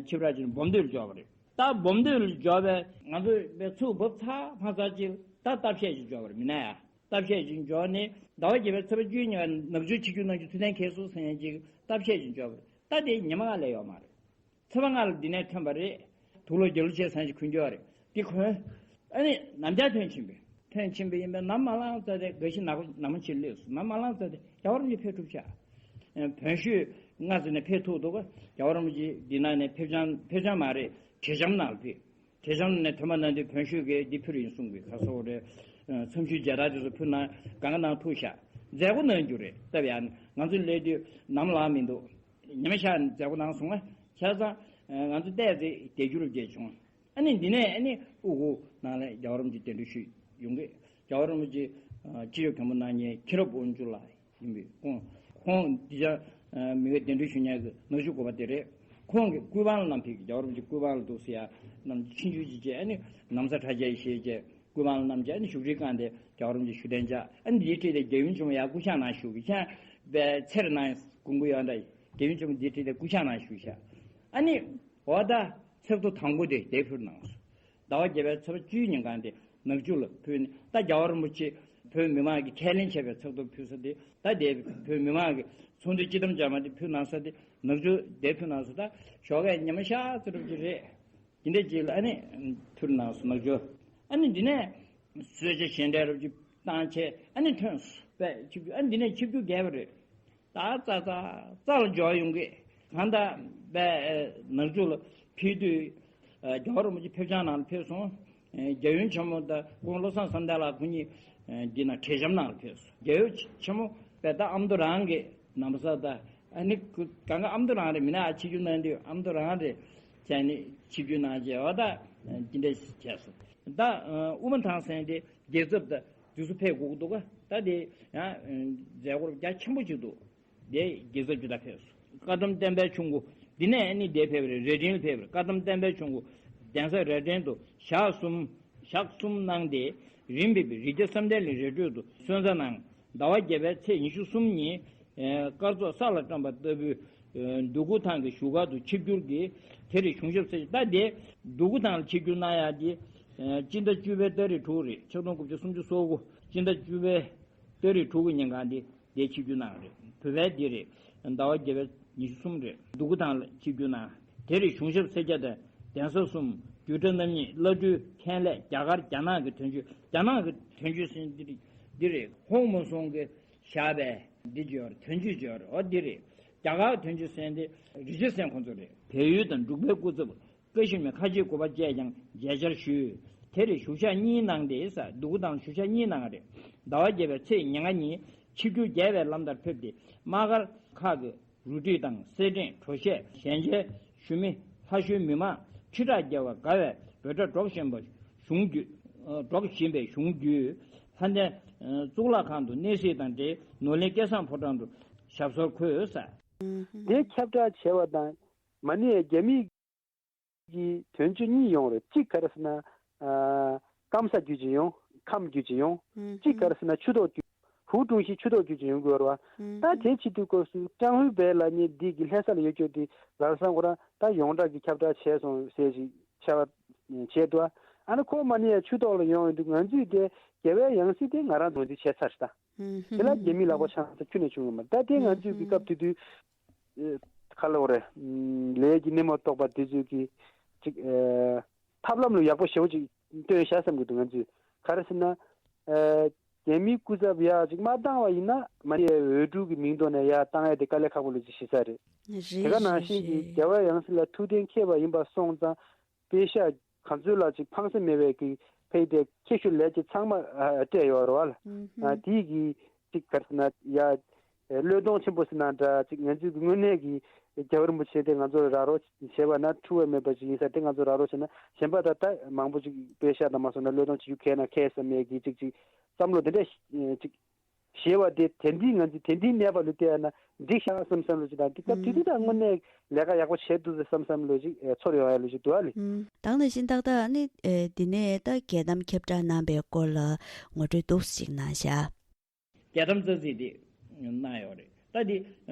ཆིབས་ར་ཅེ་སྦོམ་སྟོད་ལ་འབྱོར་བ་རེད། ད་སྦོམ་སྟོད་ལ་འབྱོར་བས་ང་ཚོ་བས་ཚུགས་བབས་ཚར་མ་ཚར་ཅིག་ད་སྟབས་ཤེས་ཅིག་འབྱོར་བ་རེད་མི་ན་ཡ། སྟབས་ཤེས་ཅིག་འབྱོར་ནས་ཟླ་བ་བརྒྱད་པའི་ཚེས་པ་བཅུའི་ཉིན་ནག་ཆུར་ཆིབས་བསྒྱུར་གནང་རྒྱུ་ཐུགས་གཏན་འཁེལ་སོང་ཟེར་མཁན་ཅིག་སྟབས་ཤེས་ཅིག་འབྱོར་བ་རེད། ད་དེ་ཉི་མ་ལྔ་ལས་ཡོད་མ་རེད། ཚེས་པ་ལྔ་ལ་འདི་ནས་ཐོན་པ་རེད། དུག་ལོག་རྒྱལ་ལོ་ཆེ་ཚང་ཞིག་གོན་རྒྱུ་རེད། འདི་གོན། ཨ་ནི་ནམ་རྒྱུན་ཐོན་ཕྱིན་པས་ཐོན་ཕྱིན་པས་ཡིན་པས་ནམ་མ་ལངས་ཚར་དེ་དགའ་ཞིང་ནག་པོ་ནམ་མ་ཕྱིར་སླེབས་སོང་། ནམ་མ་ལངས་ཚར་དེ་རྒྱལ་བ་རིན་པོ་ཆེ་ཕེབས་ཐུབ་ཤག་བོན་ཤོད་སྔ་ས་ནས་ཕེབས་ཐུབ་འདུག་ག་རྒྱལ་བ་རིན་པོ་ཆེ་འདི་ནང་ནས་ཕེབས་བྱང་ཕེབས་བྱང་མ་རེད། གྲལ་འཇམ་ནང་ལ་ཕེབས། གྲལ་འཇམ་ནས་ཐོན་པ་ན་འདི་བོན་ཤོད་ཀྱིས་འདི་ཕུལ་ཡིན་གསུང་གི་ག་སོགས་རེད། མཚམས་ཞུ་མཇལ་དར་དེ་ཚོ་ཕུལ་ན་གང་ག་གནང་ཐུབ་ཤག་མཛད་སྒོ་གནང་རྒྱུ་རེད་སྟབས་ཡག་ནས་ང་ཚོ་སླེབས་དུས་ནམ་ལངས་མི་འདུག་ཉི་མ་ཤར་ནས་མཛད་སྒོ་གནང་སོང་ང་བྱས་ཙང་ང་ཚོ་ཏོག་ཙམ་བསྡད་རྒྱུ་རུ་བརྗེད་བྱུང་། ཨ་ནི་འདི་ནས་ཨ་ནི་ཨུ་གུ་ནང་ལ་རྒྱལ་བ་རིན་པོ་ཆེ་གདན་འདྲེན་ཞུས་ཡོང་གི་རྒྱལ་བ་རིན་པོ་ཆེ་སྤྱི་ཁྱབ་མགོན་པོ་རྣམ་གཉིས་མཁྱེན་རབ་དབང་ཕྱུག་ལགས་ཡིན་པས་ཁོང་ཁོང་འདི་ཅག་མི་གི་གདན་འདྲེན་ཞུ་མཁན་གྱི་ནག་ཆུ་འགོ་པ་དེ་རེད། ཁོང་གི་སྐུ་པང་ལ་བསྣམས་ཕེབས་ཀྱི་རྒྱལ་བ་རིན་པོ་ཆེ་སྐུ་པང་ལ་འདུག་ཟེར་ཡ་རྣམས་ཆིངས་ཞུ་ཅིག་བྱས་ཨ་ནི་ན་བཟའ་གྲྭ་རྒྱས་ཞེས་བྱས་སྐུ་པང་ལ་བསྣམས་བྱས་ཨ་ནི་བཞུགས་ཁྲིར་བཀང་སྟེ་རྒྱལ་བ་རིན་པོ་ཆེ་བཞུགས་གདན་འཇགས། ཨ་ནི་འདིའི་འཁྲིས་དེ་རྒྱལ་ཡུམ་ཆེན་མོ་ཡར་སྐུ་ཕྱག་ནང་བཞུགས་ཀྱི་ཁྱེད་པའི་ཚེ་རིང་ནང་དགོངས་པ་ཡོད་འདྲ། རྒྱལ་ཡུམ་ཆེན་མོ་འདིའི་འཁྲིས་དེ་སྐུ་ཕྱག་ནང་བཞུགས་ཤག་ཨ་ནི་འོ་ད་ཚིག་ཐོ་དང་པོ་དེ་དེ་ཕུལ་གནང་སོང་། ཟླ་བ་བརྒྱད་པའི་ཚེས་པ་བཅུའི་ཉིན་གང་དེ་ནག་ཆུ་ལ་ཕུལ་ནས་ད་རྒྱལ་བ་རིན་པོ་ཆེ་བོད་མི་མང་གིས་ཁས་ལེན་བྱས་པའི་ཚིག་ཐོ་ཕུལ་ས་དེ་ད་དེ་བོད་མི་མང་གིས་ཚོགས་འདུའི་སྤྱི་བསྡོམས་བྱ་མ་དེ་ཕུལ་གནང་ས་དེ་ནག་ཆུ་དེ་ཕུལ་གནང་སོང་། ད་ཞོགས་ཀས་ཉི་མ་ཤར་ཚེ་རབས་ཀྱི་རེད། དེ་འདྲ་ཅིག་ལ་ཨ་ནི་ཕུལ་གནང་སོང་ནག་ཆུ། ཨ་ནི་འདི་ནས་གསོལ་ཇ་གཞན་འདྲ་རབ་ཅིག་བཏང་བྱས་ཨ་ནི་ཐོན་སོང་པས་ཆིབས་བསྒྱུར། ཨ་ནི་འདི་ནས་ཆིབས་བསྒྱུར་རྒྱས་པ་རེད། ད་ཙག་ཙག་ཙག་ལ་འབྱོར་ཡོང་གི་གང་ལྟར་པས་ནག་ཆུ་ལ་ཕེབས་དུས་རྒྱལ་བ་རིན་པོ་ཆེ་ཕེབས་བྱང་ནང་ལ་ཕེབས་སོང་། རྒྱལ་ཡུམ་ཆེན་མོ་དང་སྐུ་ངོ་བློ་བཟང་བསམ་གཏན་ལགས་ཁོང་གཉིས་འདི་ན་གྲལ་འཇམ་ནང་ལ་ཕེབས་སོང་། རྒྱལ་ཡུམ་ཆེན་མོ་པས་ད་ཨ་མདོ་རང་གི་ན་བཟའ་ད་ཨ་ནི་གང་ག་ཨ་མདོ་རང་རེད། མི་ན་ཨ་ཆིབས་བསྒྱུར་གནང་དུས་ཨ་མདོ་རང་རེད། བྱས་ནས་ཆིབས་བསྒྱུར་གནང་བྱས་འོ་ད་འདི་འདྲ་བྱས་སོང་། ད་དབུ་མ་ཐང་སན་དེ་རྒྱལ་ཚབ་དང་དུས་སུ་ཕེབས་དགོས་ཀྱི་འདུག་ག་ད་དེ་ཡང་མཛད་སྒོ་རྒྱ་ཆེན་པོ་ཅིག་འདུག་དེ་རྒྱལ་ཚབ་ཅིག་ད་ཕེབས་སོང་། བཀའ་གདམས་བསྟན་པའི་ཆུ་འགོ་འདི་ནས་ཨ་ནི་དེ་ཕེབས་རེད། རྭ་སྒྲེང་ལ་ཕེབས་རེད། བཀའ་གདམས་བསྟན་པའི་ཆུ་འགོ་གདན་ས་རྭ་སྒྲེང་དུ་ཞག་གསུམ་ཞག་གསུམ་གནང་སྟེ་རིམ་པས་རི་རྒྱལ་བསམ་གཏན་གླིང་རི་ཁྲོད་དུ་སོན་རྩ་གནང་། ཟླ་བ་བརྒྱད་པའི་ཚེས་ཉི་ཤུ་གསུམ་ཉིན་སྐར་ཚོགས་ས་ལ་བཀྲམ་པ་ལྟ་བུའི་འདུ་སྐུ་ཐང་གི་བཞུགས་སྒར་དུ་ཆིབས་བསྒྱུར་གྱིས་དེར་གཞུང་ཞབས་སེར་ད་དེ་འདུ་སྐུ་ཐང་ལ་ཆིབས་བསྒྱུར་གནང་ཡག་གི་སྤྱི་ཟླ་བཅུ་པའི་ཏ་རིག་དྲུག་རེད། ཆིག་སྟོང་དགུ་བརྒྱ་སུམ་ཅུ་སོ་དགུ་སྤྱི་ཟླ་བཅུ་པའི་ཏ་རིག་དྲུག་གི་ཉིན་གང་དེ་དེ་ཆིབས་བསྒྱུར་གནང་རེད། བོད་པའི་འདི་རེད། ཟླ་བ་བརྒྱད་པའི་ཉི་ཤུ་གསུམ་རེད། འདུ་སྐུ་ཐང་ལ་ཆིབས་བསྒྱུར་གནང་། དེར་གཞུང་ཞབས་སེར་སྐྱ་དང་གདན་ས་གསུམ་རྒྱུད་གྲྭ་རྣམ་གཉིས་བླ་སྤྲུལ་མཁན་སླད་རྒྱ་གར་རྒྱ་ནག་གི་དོན་གཅོད་རྒྱ་ནག་གི་དོན་གཅོད་ཟེར་འདི་རེད་འདི་རེད། ཧོང་མུན་སུང་གི་བཞག་པས་འདི་བརྗོད་རེད། དོན་གཅོད་བརྗོད་རེད། འོ་འདི་རེད། རྒྱ་གར་དོན་གཅོད་ཟེར་འདི་རི་ཆེ་སེང་ཁོང་ཚོ་རེད། བལ་ཡུལ་དང་འབྲུག་པའི་སྐུ་ཚབ་བཀའ་ཤི་མི་ཁ་ཆེའི་སྐུ་པར་བཅས་ཀྱང་མཇལ་བཅར་ཞུས། དེར་བཞུགས་ཞག་གཉིས་གནང་སྟེ་ཟེར། འདུག་དང་བཞུགས་ཞག་གཉིས་གནང་བ་རེད། ཟླ་བ་བརྒྱད་པའི་ཚེས་ཉེར་ལྔ་ཉིན་ཆིབས་བསྒྱུར་རྒྱལ་བའི་ལམ་ལྟར་ཕེབས་ཏེ། དམག་སྒར་ཁག་གི་རུ་ཁྲིད་དང་སེར་སྦྲེང་གྲོ་ཞད་ཞལ་མཇལ་ཞུ་མི་ལྷ་ཞུའི་མི་མང་ཁྲི་ཕྲག་བརྒལ་བ་དགའ་བའི་འབོད་སྒྲ་སྒྲོག་བཞིན་པ་བྱུང་རྒྱུ། སྒྲོག་བཞིན་པའི་བྱུང་རྒྱུ། ལྷ་ལྡན་གཙུག་ལག་ཁང་དུ་གནས་གཟིགས་དང་འབྲེལ་ནོར་གླིང་སྐལ་བཟང་ཕོ་བྲང་དུ་ཞབས་སོར་འཁོད་ཟེར། དེ་ཁྱབ་བསྒྲགས་བྱས་པ་དང་མ་ཎི་ཡ་རྒྱ་མིའི་གི་དོན་བརྗོད་གཉིས་ཡོང་རེད། གཅིག་ག་རེ་ཟེར་ན། ཨ། སྐམ་ས་བརྒྱུད་ཅིག་ཡོང་། ཁམས་བརྒྱུད་ཅིག་ཡོང་། གཅིག་ག་རེ་ཟེར་ན་ཆུ་ཐོག་བརྒྱུད། ཧུའུ་ཀྲུང་ཞི་ཆུ་ཐོག་བརྒྱུད་ཅིག་ཡོང་དགོས་རེད་བ། ད་དེ་བྱེད་དུས་སྐབས་སུ་ཀྲང་ཧུའེ་པེ་ལབ་མཁན་འདི་གི་ལྷ་ས་ལ་ཡོད་རྒྱུ་དེ་ལམ་སང་ཁོ་རང་ད་ཡོངས་གྲགས་ཀྱི་ཁྱབ་བསྒྲགས་བྱས་སོང་ཟེར་ཅིག་བྱ་བ་བྱས་འདུག་ཨ་ནི་ཁོ་མ་ཎི་ཡ་ཆུ་ཐོག་ལ་ཡོང་ཡོང་དུས་ང་ཚོས་དེ་རྒྱལ་བའི་ཡང་སྲིད་དེ་ང་རང་ཚོ་འདི་བྱས་ཚར་ད། དེ་ལ་རྒྱ་མི་ལག་པ་འཆང་ས་ཁྱོན་ནས་བྱུང་ཡོད་མ་རེད། ད་དེ་ང་ཚོས་ཀྱི་སྐབས་དེ་དུས། ཨེ། ག་ལབ་དགོས་རེད། ཨམ། ལས་ཀྱི་སྣེ་མོ་གཏོགས་པ་དེ་ཚོས་ཀྱི་ཅིག་ཨེ། ཐབས་ལམ་ལ་ཡག་པོ་ཞེ་པོ་ཅིག་བཏོན་བཞག་བསམ་གྱི་འདུག་ང་ཚོས་ག་རེ་ཟེར་ན། ཨེ། རྒྱ་མིའི་སྐུ་ཚབ་ཡར་ཅིག་མ་བཏང་བ་ཡིན་ན་མ་ཎི་ཡའི་འོས་འབྲུ་གི་མིང་ཐོག་ནས་ཡར་བཏང་ཡ་དེ་དཀའ་ལས་ཁག་པོ་ལོས་ཅིག་ཤི་ས་རེད། རེད། དེ་ག་ནང་རེད། བཞིན་གྱི་རེད། རྒྱལ་བའི་ཡང་སྲིད་ལ་ཐུགས་གཏན་འཁེལ་བ་ཡིན་པ་སོང་ཙང་། པེ་ཤ་ག་ཚོད་ལ་ཅིག་ཕངས་སེམས་མེད་པའི་གི་ཕལ་ཏེ་ཁྱད་ཤོད་ལས་ཀྱི་ཚང་མ་ཨ་སྤྲད་ཡོད་རེད་བ་ལ། ཨ་དེའི་གི་ཅིག་ག་རེ་ཟེར་ན་ཡ། བློས་གཏོང་ཆེན་པོ་ཟེར་ན་འདྲ་ཅིག་ང་ཚོའི་གི་དངོས་གནས་ཀྱི་རྒྱལ་བ་རིན་པོ་ཆེ་དེ་ང་ཚོར་ར་རོ་བྱས་པ་ན་འཁྲུལ་བ་མེད་པ་ཅིག་ཡིན་ས་དེ་ང་ཚོ་ར་རོ་བྱས་ན་གཞན་པ་ད་ལྟ་མང་པོ་ཅིག་པེ་ཤ་དང་མ་སོང་ན་བློས་གཏོང་བྱེད་རྒྱུ་གལ་ན་གལ་ས་མེད་ཀྱི་ཅིག་ཅིག་བསམ་བློ་དེ་འདྲ་ཅིག་བཞེས་པ་དེ་དེ་འདྲའི་ང་ཚོས་དེ་འདྲའི་གནས་པ་ལུས་བལྟས་ན་འགྲིག་ཤག་བསམ་བསམ་བློ་ཅིག་དང་འདི་སྐབས་དེ་དུས་ད་དངོས་གནས་ལས་ཀ་ཡག་པོ་བྱས་འདུག་ཟེར་བསམ་བསམ་བློ་ཅིག་ཚོར་ཡོང་ཡ་ལུས་ཅིག་འདུག་ཨ་ལེ། ད་ནང་བཞིན་ཏག་ཏག་ནི་འདི་ནས་ད་རྒྱལ་གཏམ་ཁྱབ་བསྒྲགས་གནང་པའི་སྐོར་ལ་ངོ་སྤྲོད་འདུག་ཅིག་གནང་ཤག་རྒྱལ་གཏམ་རྩ་ཚིག་འདི་གནང་ཡོད་རེད། ད་འདི་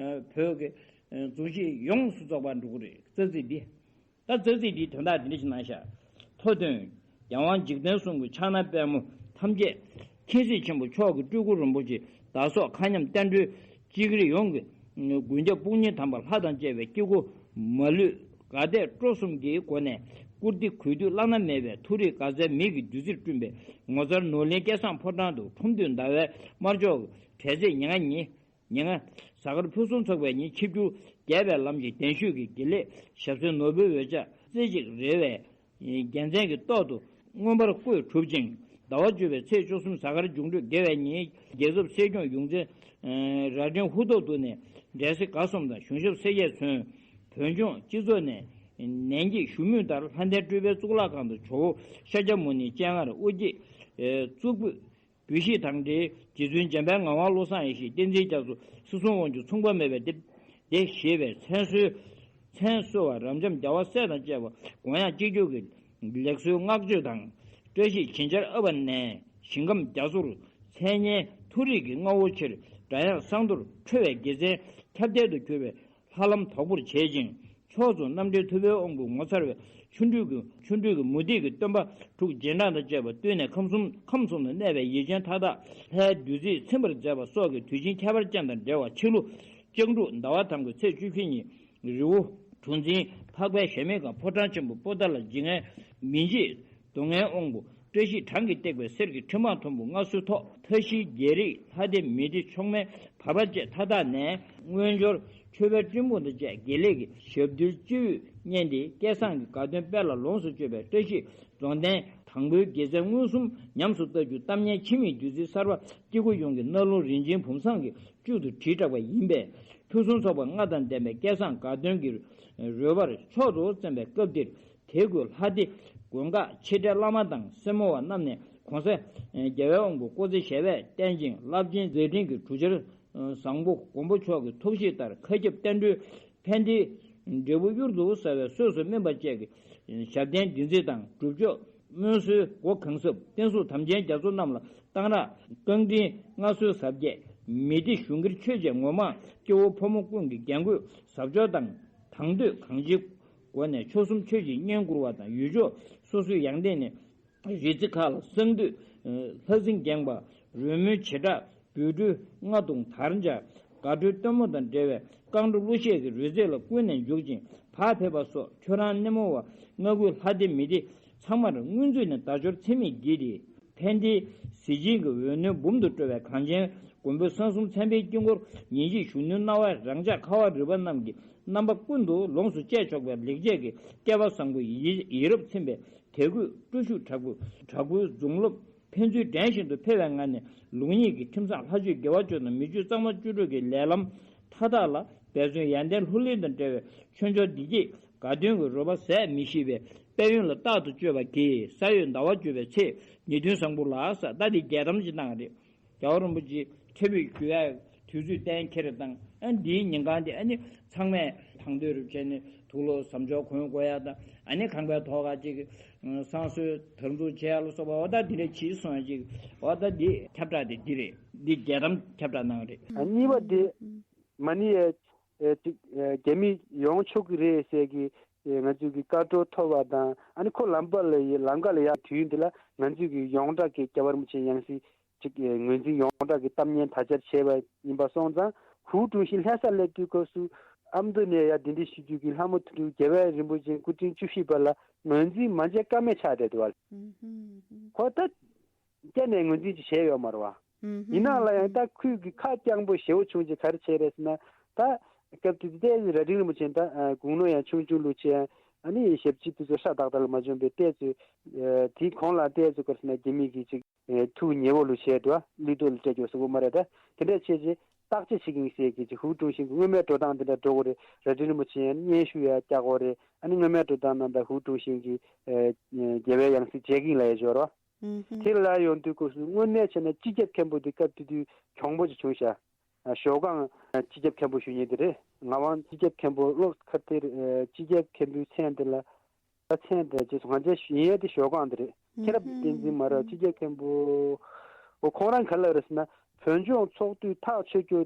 བོད་ཀྱི་རྫོང་གཞིས་ཡོངས་སུ་རྫོགས་པར་འགྲོ་གི་རེད། རྩ་ཚིག་འདི། ད་རྩ་ཚིག་འདིའི་དོན་དག་འདི་འདྲ་ཞིག་གནང་ཤག་ཐོ་ཐོན། རྒྱལ་དབང་འཇིག་རྟེན་གསུམ་གྱི་ཕྱག་ན་པདྨོ་ཐམས་ཅད་མཁྱེན་གཟིགས་ཆེན་པོ་མཆོག་གི་སྤྲུལ་སྐུ་རིན་པོ་ཆེ་བདག་སོགས་མཁའ་མཉམ་བསྟན་འགྲོའི་ཅིག་རིགས་ཡོངས་ཀྱི་མགོན་སྐྱབས་དཔུང་གཉེན་དམ་པ་ལྷ་དང་བཅས་པའི་སྐྱེ་སྒོ་མ་ལུས་དགའ་དད་སྤྲོ་གསུམ་གྱི་སྒོ་ནས་བཀུར་སྟི་གུས་འདུད་བླ་ན་མེད་པའི་ཐུགས་རིག་དགའ་ཚལ་མིག་གི་བདུད་རྩིར་བསྐྲུན་པའི་ངོ་མཚར་ནོར་གླིང་སྐལ་བཟང་ཕོ་བྲང་དུ་ཁྲོམ་འདུས་ཟླ་བའི་དམར་ཕྱོགས་ཀྱི་གྲོལ་ཚེས་ཉེར་ལྔ་ཉིན། ཉེ་ང་གཟའ་སྐར་ཕུན་སུམ་ཚོགས་པའི་ཉིན་ཆིབས་བསྒྱུར་རྒྱས་པའི་ལམ་གྱི་གདན་ཞུས་ཀྱི་དགེ་ལེགས་ཞབས་སེན་ནོར་བུའི་འོད་ཆགས་རྩེ་གཅིག་རེ་བའི་རྒྱལ་མཚན་གྱི་ཏོག་ཏུ་མངོན་པར་བཀོད་གྲུབ་ཅིང་། ཟླ་བ་བཅུ་པའི་ཚེས་བཅུ་གསུམ་གཟའ་སྐར་འབྱུང་འཕྲོད་དགེ་བའི་ཉིན་རྒྱལ་ཚབ་སྲིད་སྐྱོང་ཡོངས་འཛིན་རྭ་སྒྲེང་ཧུ་ཐོག་ཏུ་ནས་འབྲས་སི་དགའ་གསུམ་དང་གཞུང་ཞབས་སེར་སྐྱའི་ཚོན། བོད་ལྗོངས་སྤྱི་ཚོགས་ནས་ནན་གྱིས་ཞུ་མུས་ལྟར་ལྷ་ལྡན་སྤྲུལ་པའི་གཙུག་ལག་ཁང་དུ་ཇོ་བོ་ཤཱཀྱ་མུ་ནེའི་སྤྱན་སྔར་དབུ་འབྱེད་གཙུག་ཕུད། འབུལ་བཞེས་དང་འབྲེལ་རྗེ་བཙུན་འཇམ་དཔལ་ངག་དབང་བློ་བཟང་ཡེ་ཤེས་བསྟན་འཛིན་རྒྱ་མཚོ་སྲིད་གསུམ་དབང་ཕྱུག་མཚུངས་པ་མེད་པའི་སྡེ་སྡེ་ཞེས་པའི་མཚན་གསོལ། མཚན་གསོལ་བ་རབ་འབྱམས་རྒྱལ་བ་སྲས་དང་བཅས་པ་དགོངས་ཡངས་གཅིག་གྱུར་གྱི་ལེགས་གསོལ་བསྔགས་བརྗོད་དང་། བཀྲ་ཤིས་བྱིན་ཆར་ཨ་བ་ནས་ཞིང་ཁམས་རྒྱ་མཚོར་མཚན་སྙན་མཐོ་རིས་ཀྱི་རྔ་བོ་ཆེར་སྒྲ་དབྱངས་སང་མདོར་འཕྲོ་བའི་དགེ་མཚན་ཁྱབ་གདལ་དུ་གྱུར་པའི་ལྷ་ལམ་དོག་པོར་བྱེད་ཅིང་། ཕྱོགས་སུ་རྣམ་འདྲེན་ཐུབ་པའི་དབང་པོས་ངོ་མཚར་བའི་ཆོ་འཕྲུལ་གྱི་ཆོ་འཕྲུལ་གྱི་མུ་ཏིག་གི་སྟོན་པ་དྲུག་རྗེས་འབྲང་དང་བཅས་པ་བསྟུན་ནས་ཁམས་གསུམ་ཁམས་གསུམ་དུ་གནས་པའི་ཡིད་ཅན་མཐའ་དག་ལྷའི་བདུད་རྩིས་ཚིམ་པར་མཛད་པ་སོགས་ཀྱི་དུས་ཆེན་ཁྱད་པར་ཅན་དང་འབྲེལ་བ་ཕྱི་ལོ་ལྕགས་འབྲུག་ཟླ་བ་དང་པོའི་ཚེས་བཅུ་བཞི་ཉིན་རི་བོ་གྲུ་འཛིན་འཕགས་པའི་གཞལ་མེད་ཁང་ཕོ་བྲང་ཆེན་པོ་པོ་ཏཱ་ལ་འཇིགས་མེད་མི་འཇིགས་གདོང་ལྔའི་དབང་པོ་བཀྲ་ཤིས་གྲངས་ཀྱིས་བཏེགས་པའི་གསེར་གྱི་ཁྲི་མང་མཐོན་པོ་མངའ་གསོལ་ཐོག་མཐའ་བཞིའི་རྒྱལ་རིགས་ལྷ་སྡེ་མི་སྡེ་མཆོག་དམན་བར་པ་བཅས་མཐའ་དག་ནས་དངོས་འབྱོར་མཆོད་པའི་སྤྲིན་ཕུང་དང་བཅས་དགེ་ལེགས་ཀྱི་ཞབས་རྡུལ་སྤྱི་བོས་སྙེགས་ཏེ་སྐལ་བཟང་གི་དགའ་སྟོན་དཔལ་ལ་ལོངས་སུ་སྤྱོད་པའི་བཀྲ་ཤིས་རྫོང་རྟེན་དང་པོའི་དགེ་མཚན་མངོན་སུམ་ཉམས་སུ་བསྟར་རྒྱུ་གཏམ་སྙན་འཆི་མེད་བདུད་རྩིའི་གསར་པ་སྐྱེ་དགུ་ཡོངས་ཀྱི་སྣང་ལུང་རིན་ཆེན་བུམ་བཟང་གི་བཅུད་དུ་བྲིས་དྲངས་པ་ཡིན་པས་ཕུན་སུམ་ཚོགས་པ་ལྔ་དང་ལྡན་པའི་སྐལ་བཟང་དགའ་སྟོན་གྱི་རོལ་པར་མཆོག་ཏུ་རྩེན་པའི་སྐབས་འདིར། དེ་ཀུན་ལྷ་སྡེ་དགོན་ཁག་ཆེ་གྲས་བླ་མ་དང་སེར་མོ་བ་རྣམས་ནས་གོང་ས་རྒྱལ་བའི་དབང་པོ་སྐུ་ཚེ་ཞབས་པད་བརྟན་ཅིང་རླབས་ཆེན་མཛད་འཕྲིན་གྱི་གྲུ་ཆར་བཟང་པོ་མགོན་པོ་མཆོག་གི་ཐུགས་བཞེད་ལྟར་མཁའ་ཁྱབ་བསྟན་འགྲོའི་ཕན་བདེའི་འབྲས་བུ་གཡུར་དུ་ཟ་བའི་གསོས་སུ་སྨིན་པ་བཅས་ཀྱི་ཞབས་བརྟན་བདུད་རྩི་དང་སྒྲུབ་མཆོག་སྨོན་གསོལ་སྒོ་གང་ཟབ་བསྟན་སྲུང་དམ་ཅན་རྒྱ་མཚོ་རྣམས་ལ་གཏང་རག་རྐང་དྲིན་མངའ་གསོལ་ཟབ་རྒྱས་མི་བདེ་གཞུང་སྒེར་ཆོས་བཅས་ངོ་མ་སྐྱེ་བོ་ཕོ་མོ་ཀུན་གྱི་རྒྱན་གོས་ཟབ་སྦྱོར་དང་དང་དོད་གང་ཅིའི་སྒོ་ནས་མཆོག་གསུམ་ཆོས་ཀྱི་བསྙེན་བཀུར་བ་དང་ཡུལ་ཕྱོགས་སོ་སོའི་ཡང་སྟེང་ནས་རི་རྩེ་ཁག་ལ་གསང་འདུས་ལྷ་སྲིན་འགེངས་པ་རོལ་མོའི་བྱེ་བྲག་བོད་སྤྲུལ་རྔ་དུང་དར་འཇའ་དགའ་སྤྲོའི་སྟོན་མོ་དང་འབྲེལ་བའི་རྐང་བྲོ་གླུ་གཞས་ཀྱི་རོལ་རྩེད་ལ་ཀུན་ནས་འཇུག་ཅིང་བག་ཕེབས་པ་སོགས་ཁྱོད་རང་སྣེ་མོ་བ་མངའ་ཁུལ་ལྷ་སྡེ་མི་སྡེ་ཚང་མར་སྔོན་ཚུད་ནས་བདག་སྐྱོར་ཚད་མེད་བགྱིས་ཏེ། ཕན་བདེའི་གཟི་བྱིན་གྱི་འོད་སྣོད་འབུམ་དུ་སྤྲོ་བའི་གངས་ཅན་མགོན་པོའི་གསང་གསུམ་མཚན་དཔེའི་དཀྱིལ་འཁོར་ཉིན་བྱེད་གཞོན་ནུའི་སྣང་བ་རང་ཅག་ཁ་བ་རི་པ་རྣམས་ཀྱི་རྣམ་པ་ཀུན་ཏུ་ལོངས་སུ་སྤྱད་ཆོག་པའི་ལེགས་བྱས་ཀྱི་སྐལ་བ་བཟང་པོ་ཡིད་ཡིད་རབ་ཚིམ་པའི་ དད་གུས་སྤྲོ་ཤུགས་དྲག་པོས་དྲག་པོའི་མཛུབ་རླབས་ཕན་ཚུན་འགྲན་བཞིན་དུ་འཕེལ་བའི་ངང་ནས། ལུགས་གཉིས་ཀྱི་ཁྲིམས་བཟང་ལྷ་ཆོས་དགེ་བ་བཅུ་དང་མི་ཆོས་གཙང་མ་བཅུ་དྲུག་གི་ལས་ལམ་མཐའ་དག་ལ་འབད་བརྩོན་ཡོན་ཏན་ལྷུར་ལེན་དང་འབྲེལ་བའི་ཆོས་འབྱོར་བདེ་སྐྱིད་དགའ་སྟོན་གྱི་རོལ་པ་ཟད་མི་ཤེས་པའི་དཔལ་ཡོན་ལ་རྟག་ཏུ་སྤྱོད་པ་གྱིས། ས་ཡོས་ཟླ་བ་བརྗོད་པའི་ཚེ་ཉེ་དུས་བཟང་པོ་ལ་ས་ད་འདི་རྒྱལ་གཏམ་ཅིག་གནང་རེད། རྒྱལ་བ་རིན་པོ་ཆེ་ཁྲི་འབོད་ཞུ་ཡ་དུས་ཚོད་གཏན་འཁེལ་དང་། ཨ་འདིའི་ཉིན་གང་དེ་ཨ་ནི་ཚང་མས་དང་དོད་རུ་བྱས་ནས་དུག་ལོག་ཟམ་ཆོག་གོན་དགོས་ཡ་དང་། ཨ་ནི་ཁང་པའི་ཐོག་ཁ་ཅིག་བསང་གསོལ་དར་འཛུགས་བྱས་ཡ་ལ་སོགས་པ་འོ་ད་འདི་འདྲ་བྱས་སོང་ཡ་ཅིག་འོ་ད་འདི་ཁྱབ་བསྒྲགས་དེ་འདི་རེད། འདི་རྒྱལ་གཏམ་ཁྱབ་བསྒྲགས་གནང་རེད། ཨ་གཉིས་པ་དེ་མ་ཎི་ཡ་ཅིག་རྒྱ་མི་ཡོང་ཆོག་གི་རེད་ཟེར་གི་ང་ཚོས་ཀྱི་བཀའ་འཁྲོལ་ཐོབ་པ་དང་། ཨ་ནི་ཁོ་ལམ་པ་ལ་ལམ་ཁ་ལ་ཡ་དུས་འདི་ལ་ང་ཚོས་ཀྱི་ཡོངས་གྲགས་ཀྱི་རྒྱལ་བ་རིན་པོ་ཆེ་ཡང་སྲིད་ཅིག་ངོས་འཛིན་ཡོངས་གྲགས་ཀྱི་གཏམ་སྙན་དར་འཕྱར་བྱས་པ་ཡིན་པ་སོང་ཙང་། ཧུའུ་ཀྲུང་ཞིན་ལྷ་ས་སླེབས་དུས་སྐབས་སུ་ཨ་མདོ་ནས་ཡ་གདན་འདྲེན་ཞུ་རྒྱུ་གི་ལྷ་མོ་དོན་གྲུབ་རྒྱལ་བའི་རིན་པོ་ཆེ་སྐུ་ཕྲེང་བཅུ་བཞི་པ་ལ་ངོས་འཛིན་མ་བྱས་ཀ་མེད་ཆགས་བསྡད་འདུག་བ། ཁོ་ད་བསྐྱར་ནས་ངོས་འཛིན་ཅིག་བྱས་ཡོད་མ་རེད་བ། ཡིན་ནའང་ལ་ཡང་ད་ཁོས་གི་ཁ་རྐྱང་པོ་ཞེ་བོ་བྱུང་རྗེས་ག་རེ་བྱས་རེད་ཟེར་ན། ད་སྐབས་དེ་དུས་ཏོག་ཙམ་རྭ་སྒྲེང་རིན་པོ་ཆེ་ད་དགུང་ལོ་ཡང་ཆུང་ཆུང་ལུགས་བྱས། ཨ་ནི་ཞབས་ཕྱི་དེ་ཚོ་ཧྲ་ཏག་ཏག་ལ་མ་བྱུང་བས་ཏོག་ཙམ་དེའི་གོང་ལ་ཏོག་ཙམ་ག་རེ་ཟེར་ན་རྒྱ་མི་གི་ཅིག་ཐུགས་ཉེ་བོ་ལུགས་བྱས་འདུག་བ། བློས་གཏོང་ལ་སྤྲད་རྒྱུ་སོགས་པོ་མ་རེད། ད་དེ་འདྲ་བྱས་རྗེས་བརྟག་དཔྱད་བྱེད་ཀྱི་ཡིན་ཟེར་གི་ཅིག་ཧུའུ་ཀྲུང་ཞིན་གྱི་སྔོན་མའི་འགྲོ་སྟངས་དེ་འདྲ་འགྲོ་དགོས་རེད། རྭ་སྒྲེང་རིན་པོ་ཆེ་ཡང་སྙན་ཞུ་ཡང་རྒྱག་དགོས་རེད། ཨ་ནི་སྔོན་མའི་འགྲོ་སྟངས་ནང་ད་ཧུའུ་ཀྲུང་ཞིན་གྱི་རྒྱལ་བའི་ཡང་སྲིད་མཇལ་གྱི་ཡིན་ལབ་ཡ་ཅིག་ཡོད་རེད་བ། དེ་ལ་ཡོང་དུས་སྐབས་སུ་དངོས་གནས་བྱས་ན་སྤྱི་ཁྱབ་མཁན་པོ་དེ་སྐབས་དེ་དུས་གྱོང་པོ་ཅིག་བྱུང་ཤག་ཞོགས་ཀའང་སྤྱི་ཁྱབ་མཁན་པོ་ཞུ་མཁན་དེ་རེད། ངག་དབང་སྤྱི་ཁྱབ་མཁན་པོ་བློ་ཁ་གཏད་རེད། སྤྱི་ཁྱབ་མཁན་པོའི་མཚན་དེ་ལ་ད་མཚན་དེ་རྗེས་སུ་ང་ཚོའི་ཞུ་ཡས་དེ་ཞོགས་ཀའང་དེ་རེད། མཁྱེན་རབ་བསྟན་འཛིན་མ་རབས་སྤྱི་ཁྱབ་མཁན་པོ། འོ་ཁོང་རང་ག་ལ་རེད་ཟེར་ན། བོད་ལྗོངས་ཚོགས་འདུ་ཐག་ཆོད་རྒྱུ་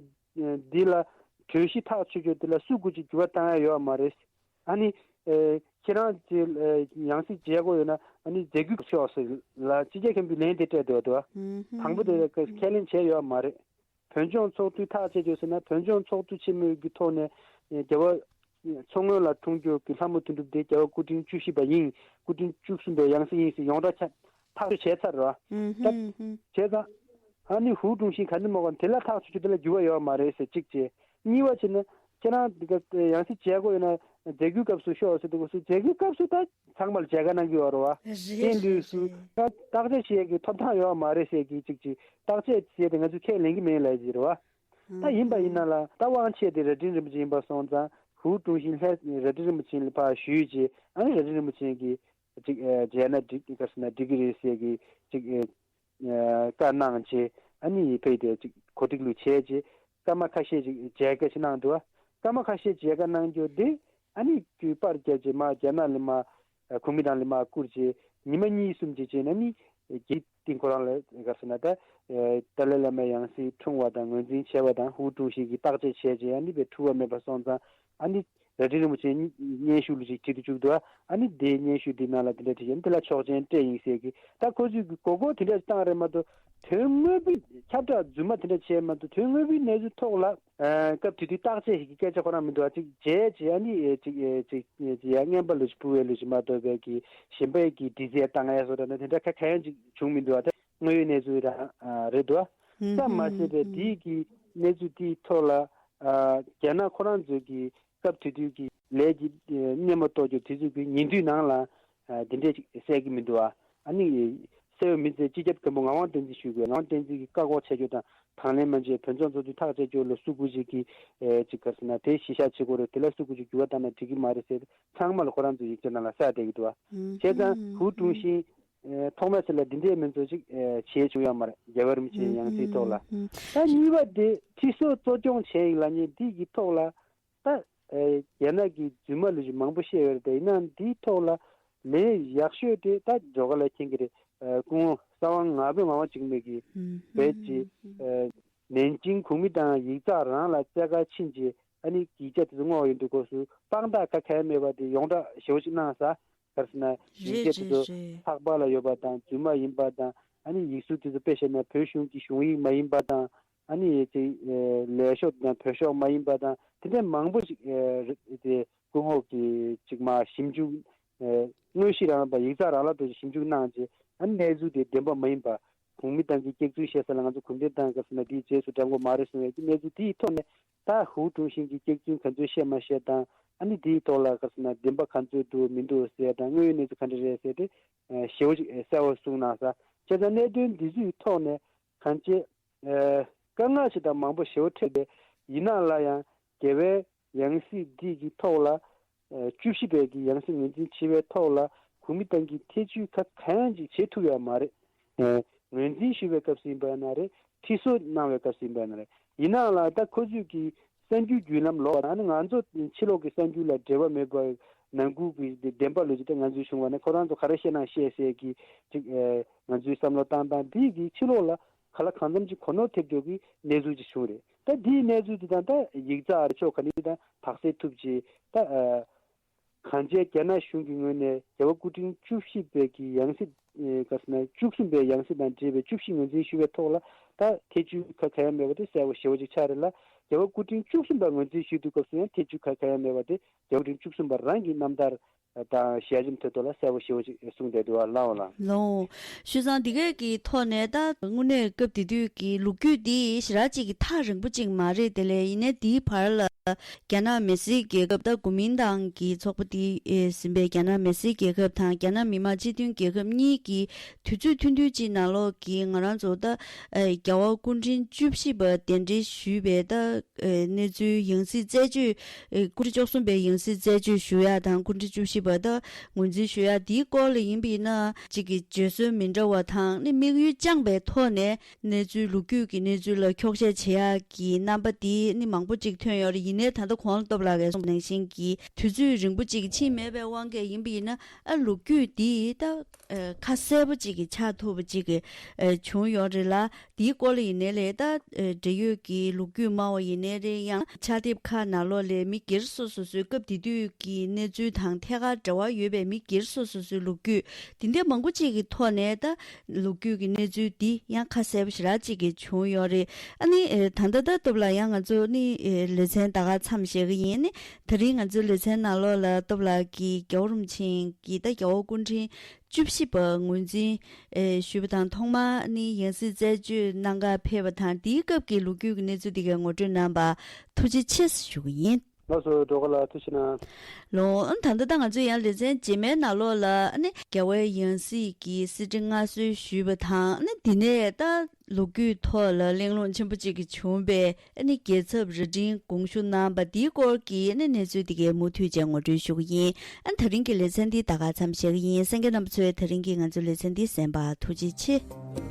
འདི་ལ། གྲོས་གཞི་ཐག་ཆོད་རྒྱུ་འདི་ལ་སུ་གུ་ཅིག་འགྱུར་བ་བཏང་ཡ་ཡོད་མ་རེད། ཨ་ནི། ཨེ། ཁྱེད་རང་ཚོས་ཨེ། ཡང་སྲིད་མཇལ་དགོས་ཡོད་ན་ཨ་ནི་མཛད་ཁུར་ཤོག་ཟེར་ལ་སྤྱི་ཁྱབ་མཁན་པོས་ལན་དེ་སྤྲད་འདུག་བ། དང་པོ་དེ་ཁས་ལེན་བྱས་ཡོད་མ་རེད། བོད་ལྗོངས་ཚོགས་འདུ་ཐག་བཅད་རྒྱུ་ཟེར་ན་བོད་ལྗོངས་ཚོགས་འདུ་ཆེན་མོའི་གི་ཐོག་ནས་ཨེ། རྒྱལ་བ་མཚོ་སྔོན་ལ་འཁྲུངས་རྒྱུ་གི་ལྷ་མོ་དོན་གྲུབ་དེ་རྒྱལ་བ་སྐུ་ཕྲེང་བཅུ་བཞི་པ་ཡིན། སྐུ་ཕྲེང་བཅུ་གསུམ་པའི་ཡང་སྲིད་ཡིན་ཟེར་ཡོངས་གྲགས་ཆ་ཐག་གཅོད་བྱས་ཚར་རེད་བ། ད་བྱས་ཙང་། ཨ་ནི་ཧུའུ་ཀྲུང་ཞིན་ག་ནི་མ་གོ་དེ་ལ་ཐག་ཆོད་རྒྱུ་དེ་ལ་འགྱུར་བ་ཡོད་མ་རེད་ཟེར་གཅིག་བྱས། གཉིས་པ་བྱས་ན་ཁྱེད་རང་འདི་ག་ཡང་སྲིད་མཇལ་དགོས་ཡོད་ན་མཛད་ཁུར་སྐབས་སུ་ཤོག་ཟེར་དུས་སྐབས་སུ་མཛད་ཁུར་སྐབས་སུ་ད་ཚང་མར་མཇལ་ཁ་གནང་གི་ཡོད་རེད་བ། རེད། དེ་ལུས་སུ་ད་བརྟག་དཔྱད་བྱེད་ཡས་ཀྱི་ཐོབ་ཐང་ཡོད་མ་རེད་ཟེར་གྱི་གཅིག་བྱས། བརྟག་དཔྱད་བྱས་ཏེ་ང་ཚོས་ཁས་ལེན་གྱི་མེད་ལབ་ཀྱི་རེད་བ། ད་ཡིན་པ་ཡིན་ན་ལ་ད་དབང་ཆེ་དེ་རྭ་སྒྲེང་རིན་པོ་ཆེ་ཡིན་པ་སོང་ཙང་ཧུའུ་ཀྲུང་ཞིན་ལྷས་རྭ་སྒྲེང་རིན་པོ་ཆེ་ལ་ཕར་ཞུས་རྗེས། ཨ་ནི་རྭ་སྒྲེང་རིན་པོ་ཆེ་གིས་ཅིག་ཨེ། མཇལ་ན་འགྲིག་ག་ཟེར་ན་འགྲིག་གི་རེད་ཟེར་གི་ཅིག་ཨེ། བཀའ་གནང་རྗེས་ཨ་ནི་ཕེབས་ཏེ་ཅིག་གོ་སྒྲིག་ལུགས་བྱས་རྗེས་སྐར་མ་ཁ་ཤས་ཅིག་མཇལ་ཁ་ཞིག་གནང་འདུག་སྐར་མ་ཁ་ཤས་མཇལ་ཁ་གནང་རྒྱུ་དེ་ཨ་ནི་དུས་པར་བརྒྱབ་རྗེས་མར་རྒྱ་ནག་ལ་མར་གོང་མའི་ནང་ལ་མར་བསྐུར་རྗེས་ཉི་མ་གཉིས་གསུམ་ཅིག་རྗེས་ཨ་ནི་རྒྱལ་སྟེང་ཁོ་རང་ལ་ག་ཟེར་ན་ད་ཏཱ་ལའི་བླ་མའི་ཡང་སྲིད་འཁྲུངས་པ་དང་ངོས་འཛིན་བྱས་པ་དང་ཧུའུ་ཀྲུང་ཞིན་གྱིས་བརྟག་དཔྱད་བྱས་རྗེས་ཨ་ནི་བས་འཁྲུལ་བ་མེད་པ་སོང་ཙང་ཨ་ནི། རྭ་སྒྲེང་རིན་པོ་ཆེ་སྙན་ཞུ་ལུགས་ཅིག་བྲིས་ཏེ་བཅུག་འདུག་ཨ་ནི་དེའི་སྙན་ཞུ་འདི་ནང་ལ་དེ་འདྲ་བྲིས་ཡོད། དེ་ལ་ཆོག་མཆན་སྤྲད་ཡིན་ཟེར་གི། ད་ཁོ་ཚོས་གི་མགོ་སྐོར་དེ་འདྲ་བཏང་རེད་མ་གཏོགས་དོན་དངོས་པོའི་ཁྱབ་བསྒྲགས་རྫུན་མ་དེ་འདྲ་བྱས་མ་གཏོགས་དོན་དངོས་པོའི་གནས་ཚུལ་ཐོག་ལ་སྐབས་དེ་དུས་བརྟག་དཔྱད་ཞིག་གི་སྐད་ཆ་ཁོ་རང་མི་འདུག་ཨ་ཅིག་བྱས་ཅིག་ཨ་ནི་ཅིག་ཅིག་ཡ་རྔན་པ་ལུགས་ཅིག་ཕུལ་བའི་ལུགས་ཅིག་མ་གཏོགས་པའི་གི་གཞན་པའི་གི་དྲི་རྩད་བཏང་ཡ་བཟོ་འདྲ་ན་དེ་འདྲ་ཁ་ག་ཡང་ཅིག་བྱུང་མི་འདུག་ཨ་ད་དངོས་ཡོད་གནས་ཚུལ་རང་རེད་འདུག་ཨ་ཙམ་མ་ཟད་པའི་དེའི་གི་གནས་ཚུལ་དེའི་ཐོག་ལ་རྒྱ་ནག་ཁོ་རང་ཚོས་གི་སྐབས་དེ་དུས་ཀྱི་ལས་ཀྱི་སྣེ་མོ་གཏོགས་རྒྱུ་དེ་ཚོ་གི་ཉིན་དུས་ནང་ལ་འདི་འདྲས་ཅིག་གསལ་གྱི་མི་འདུག་ཨ། ཨ་ནི་གསལ་བའི་མི་ཚེ་སྤྱི་ཁྱབ་མཁན་པོ་ངག་དབང་བསྟན་འཛིན་ཞུ་དགོས། ངག་དབང་བསྟན་འཛིན་གྱིས་བཀའ་འགོག་བྱས་རྒྱུ་དང་དང་ལེན་མ་བྱས་བོད་ལྗོངས་ཚོགས་འདུ་ཐག་བཅད་རྒྱུ་ལ་སུ་དགོས་ཅིག་གིས་ཅིག་ག་ཟེར་ན་དེ་གཞི་བཞག་བྱེད་དགོས་རེད། དེ་ལ་སུ་དགོས་ཅིག་འགྱུར་བ་བཏང་ན་འགྲིག་གི་མ་རེད་ཟེར་ཚང་མ་ལ་ཁོ་རང་ཚོའི་ཡིག་ཆ་ནང་ལ་གསལ་བསྡད་ཀྱི་འདུག་ཨ། བྱས་ཙང་ཧུའུ་ཀྲུང་ཞིན་ཐོག་མ་ཚེ་ལ་འདི་འདྲའི་མི་ཚོ་ཅིག་བྱེད་བྱུང་ཡོད་མ་རེད། རྒྱལ་བ་རིན་པོ་ཆེའི་ཡང་སྲིད་ཐོག་ལ། ད་གཉིས་པ་དེ་ཁྲི་སོགས་གཙོ་སྐྱོང་བྱས་ཡིན་ལབ་མཁན་འདི་གི་ཐོག་ལ། ད་རྒྱ་ནག་གི་རྫུན་མ་ལུགས་ཅིག་མང་པོ་བཤད་ཡོད་རེད་དེ། ཡིན་ནའང་འདིའི་ཐོག་ལ་ལས་ཡག་ཤོས་དེ་ད་ཇོ་ག་ལ་མཁྱེན་གི་རེད། སྐུ་ངོ་ས་དབང་ང་ཕོད་ངག་དབང་འཇིགས་མེད་ཀྱིས་བོད་ཀྱི་ནན་ཅིང་གོང་མའི་ཏང་ཡིག་ཚགས་རང་ལ་བཙལ་ག་ཕྱིན་རྗེས་ཨ་ནི་ཡིག་ཆ་དེ་ཚོ་བསྔོགས་ཡོང་དུས་སྐབས་སུ་དཔང་རྟགས་ག་གལ་མེད་པ་དེ་ཡོངས་གྲགས་ཞེ་པོ་ཅིག་གནང་ས། ག་རེ་ཟེར་ན་ཡིག་ཆ་དེ་ཚོ་ཚགས་པར་ལ་ཡོད་པ་དང་རྫུན་མ་ཡིན་པ་དང་། ཨ་ནི་ཡིག་གཟུགས་དེ་ཚོ་དཔེ་བཤད་ན་བོད་གཞུང་གི་གཞུང་ཡིག་མ་ཡིན་པ་དང་། ཨ་ནི་ཅིག་ལས་ཤོག་དང་བོད་ཤོག་མ་ཡིན་པ་དང་དེ་འདྲའི་མང་པོ་ཞིག་དེ་སྐུ་ངོ་གིས་ཅིག་མ་ཞིབ་འཇུག་དངོས་གཞི་རང་ལ་ཡིག་ཚགས་རང་ལ་དུ་ཞིབ་འཇུག་གནང་རྗེས། ཨ་ནི་གནས་ཚུལ་དེ་བདེན་པ་མ་ཡིན་པ་ གོང་མའི་ཏང་གི་སྐྱག་རྫུན་བཤད་ས་ལ་ང་ཚོ་གུང་ཁྲན་ཏང་ག་ཟེར་ན་དེའི་རྗེས་སུ་འབྲང་དགོས་མ་རེད་གསུང་ཡས་ཀྱི་གནས་ཚུལ་དེའི་ཐོག་ནས། ད་ཧུའུ་ཀྲུང་ཞིན་གྱི་སྐྱག་རྫུན་ག་ཚོད་བཤད་མ་བཤད་དང་། ཨ་ནི་དེའི་ཐོག་ལ་ག་ཟེར་ན་བདེན་པ་ག་ཚོད་འདུག་མི་འདུག་ཟེར་དང་། དངོས་ཡོད་གནས་ཚུལ་ག་འདྲ་རེད་ཟེར་ཏེ་ཞེ་པོ་ཅིག་གསལ་བོ་གསུངས་གནང་ས། བྱས་ཙང་གནད་དོན་འདི་ཚོའི་ཐོག་ནས་གང་ཅི་དཀའ་ངལ་ཞིག་དང་མང་པོ་ཞེ་པོ་འཕྲད་པའི། ཡིན་ནའང་ལ་ཡང་རྒྱལ་བའི་ཡང་སྲིད་འདི་གི་ཐོག་ལ་བཅུ་བཞི་པའི་གི་ཡང་སྲིད་ངོས་འཛིན་བྱེད་པའི་ཐོག་ལ་གོང་མའི་ཏང་གིས་ཐེ་བྱུས་ག་གང་ཅིག་བྱེད་ཐུབ་ཡོད་མ་རེད། ངོས་འཛིན་ཞུ་བའི་སྐབས་སུ་ཡིན་པ་ཡིན་ན་རེད། ཁྲི་གསོལ་གནང་བའི་སྐབས་སུ་ཡིན་པ་ཡིན་ན་རེད། ཡིན་ནའང་ལ་ད་ཁོ་ཚོས་ཀྱི་གསར་འགྱུར་བརྒྱུད་ལམ་ལོགས་ལ་ནི་ང་ཚོ་ཕྱི་ལོགས་ཀྱི་གསར་འགྱུར་ལ་འབྲེལ་བ་མེད་པར་ནང་ཁུལ་གྱི་བདེན་པ་ལོ་ཅི་སྟེ་ང་ཚོའི་གཞུང་བ་ནས་ཁོ་རང་ཚོ་ག་རེ་བཤད་ན་བཤད་ཟེར་གྱི་ཅིག་ང་ཚོའི་བསམ་བློ་བཏང་སྟངས་འདི་གི་ཕྱི་ལོགས་ལ་ག་ལ་གང་འཚམ་ཅིག་གོ་ནོར་ཐེབས་འགྲོ་གི་གནས་ཚུལ་ཅིག་བྱུང་རེད། ད་འདིའི་གནས་ཚུལ་འདི་དང་ད་ཡིག་ཚགས་ཕྱོགས་ག་ནས་དང་དག་སེལ་ཐུབ་ཅིག་ད། གང་བྱས་རྒྱ་ནག་གཞུང་གི་ངོས་ནས་རྒྱལ་བ་སྐུ་ཕྲེང་བཅུ་བཞི་པའི་གི་ཡང་སྲིད། ཨེ་ག་ཟེར་ན་བཅུ་གསུམ་པའི་ཡང་སྲིད་དང་འབྲེལ་བའི་བཅུ་བཞི་ངོས་འཛིན་ཞུ་བའི་ཐོག་ལ་ད་ཐེ་བྱུས་ག་ག་ཡང་མེད་པ་དེ་གསལ་པོ་ཞེ་པོ་ཅིག་ཆགས་རེད་ལ། རྒྱལ་བ་སྐུ་ཕྲེང་བཅུ་གསུམ་པ་ངོས་འཛིན་ཞུ་དུས་སྐབས་སུ་ཡང་ཐེ་བྱུས་ག་ག་ཡང་མེད་པ་དེ་རྒྱལ་བ་སྐུ་ཕྲེང་བཅུ་གསུམ་པ་རང་གི་རྣམ་ཐར་དང་ཞལ་ཆེམས་ཐོག་ཏུ་ལ་གསལ་པོ་ཞེ་པོ་ཅིག་གསུངས་བསྡད་འདུག་བ་ལགས་འོ་ལགས། ལགས་འོ། ཞུ་ཙང་འདི་གས་ཀྱི་ཐོག་ནས་ད་དངོས་གནས་སྐབས་དེ་དུས་ཀྱི་ལོ་རྒྱུས་འདི་ཞེ་དྲག་ཅིག་གི་ཐག་རིང་པོ་ཅིག་མ་རེད་དེ་ལས། ཡིན་ནའི་དེའི་བར་ལ། རྒྱ་ནག་མི་སེར་རྒྱལ་ཁབ་དང་གོ་མིན་ཏང་གི་ཚོགས་པ་དེ་ཟིན་པའི་རྒྱ་ནག་མི་སེར་རྒྱལ་ཁབ་དང་རྒྱ་ནག་མི་དམངས་སྤྱི་མཐུན་རྒྱལ་ཁབ་གཉིས་ཀྱི་དུས་ཚོད་ཐུང་ཐུང་ཅིག་ནང་ལོགས་ཀྱི་ང་རང་ཚོ་ད་རྒྱལ་བ་སྐུ་ཕྲེང་བཅུ་བཞི་པ་གདན་འདྲེན་ཞུས་པའི་ད་གནས་ཚུལ་ཡང་སྲིད་རྩད་གཅོད། སྐུ་ཕྲེང་བཅུ་གསུམ་པའི་ཡང་སྲིད་རྩད་གཅོད་ཞུ་ཡ་དང་སྐུ་ཕྲེང་བཅུ་བཞི་པ་ད་ངོས་འཛིན་ཞུ་ཡ་དེའི་སྐོར་ལ་ཡིན་པ་ཡིན་ན་གཅིག་གི་བརྗོད་སྲོལ་མི་འདྲ་བ་དང་ནི་དམིགས་ཡུལ་བཅངས་པའི་ཐོག་ནས། གནས་ཚུལ་ལོ་རྒྱུས་ཀྱི་གནས་ཚུལ་ལ་འཁྱོག་བཤད་བྱེད་ཡག་གི་རྣམ་པ་དེ་ནི་མང་པོ་ཅིག་ཐོན་ཡོད་རེད། ཡིན་ནའི་ད་ལྟ་གོང་ལ་སྟོབས་ལགས་ཀྱིས་གསུངས་པ་ནང་བཞིན་གྱི་དུས་ཚོད་རིང་པོ་ཅིག་ཕྱིན་མེད་པའི་དབང་གིས་ཡིན་པ་ཡིན་ན་ཨ་ལོ་རྒྱུས་དེ་ད་ཁ་གསལ་པོ་ཅིག་གི་ཆགས་ཐུབ་པ་ཅིག་གི་བྱུང་ཡོད་རེད་ལ། དེའི་སྐོར་ལ་ཡིན་ནའི་ལས་ད་འབྲེལ་ཡོད་ཀྱི་ལོ་རྒྱུས་སྨྲ་བ་ཡིན་ནའི་རེད། ཡང་ཕྱག་དེབ་ཁག་ནང་ལོགས་ལས་མི་སྒེར་སོ་སོ་སོའི་སྐབས་དེ་དུས་ཀྱི་གནས་ཚུལ་དང་ཐད་ཀར་འབྲེལ་བ་ཡོད་པའི་མི་སྒེར་སོ་སོ་སོའི་ལོ་རྒྱུས་དེ་འདྲ་མང་པོ་ཅིག་གི་ཐོག་ནས་ད། ལོ་རྒྱུས་ཀྱི་གནས་ཚུལ་འདི་ཡང་ཁ་གསལ་པོ་ཞེ་དྲག་ཅིག་གི་བྱུང་ཡོད་རེད། ཨ་ནི་ཨེ་ད་ལྟ་ད་སྟོབས་ལགས་ཡང་ང་ཚོ་ནི་ཨེ་ལེ་ཚན་ད་ག་མཚམས་བཞག་གི་ཡིན། ནི་ད་རིང་ང་ཚོའི་ལེ་ཚན་ནང་ལོགས་ལ་སྟོབས་ལགས་ཀྱིས་རྒྱལ་བ་རིན་པོ་ཆེ་གི་ད་རྒྱལ་བ་སྐུ་ཕྲེང་བཅུ་བཞི་པ་ངོས་འཛིན་ཨེ་ཞུས་པ་དང་ཐོག་མར་ནི་ཡང་སྲིད་རྩད་གཅོད་གནང་གར་ཕེབས་པ་དང་དེའི་སྐབས་ཀྱི་ལོ་རྒྱུས་ཀྱི་གནས་ཚུལ་འདི་གའི་ངོ་སྤྲོད་གནང་བར་ཐུགས་རྗེ་ཆེ་ཞུ་གི་ཡིན། ལགས་སོ། སྒྲོལ་དཀར་ལགས་ཐུགས་རྗེ་གནང་། ལོ། ཨ་ད་ལྟ་ད་ང་ཚོས་ཡང་ལེ་ཚན་རྗེས་མའི་ནང་ལོགས་ལ་ཨ་ནི་རྒྱལ་བའི་ཡང་སྲིད་ཀྱི་གསེར་ཁྲི་མངའ་གསོལ་ཞུས་པ་དང་། ཨ་ནི་འདི་ནས་ད་ལོ་རྒྱུས་ཐོག་ལ་གླེང་སློང་ཆེན་པོ་ཅིག་གི་བྱུང་བའི་ཨ་ནི་རྒྱལ་ཚབ་རྭ་སྒྲེང་དགོངས་ཞུ་གནང་བ་འདིའི་སྐོར་གྱི་ཨ་ནི་གནས་ཚུལ་འདི་གའི་མུ་མཐུད་བཅས་ངོ་སྤྲོད་ཞུ་གི་ཡིན། ཨ་ད་རིང་གི་ལེ་ཚན་འདི་ད་ག་མཚམས་བཞག་གི་ཡིན། གསན་མཁན་རྣམ་པ་ཚོས་ད་རིང་གི་ང་ཚོའི་ལེ་ཚན་འདི་གསན་པར་ཐུགས་རྗེ་ཆེ།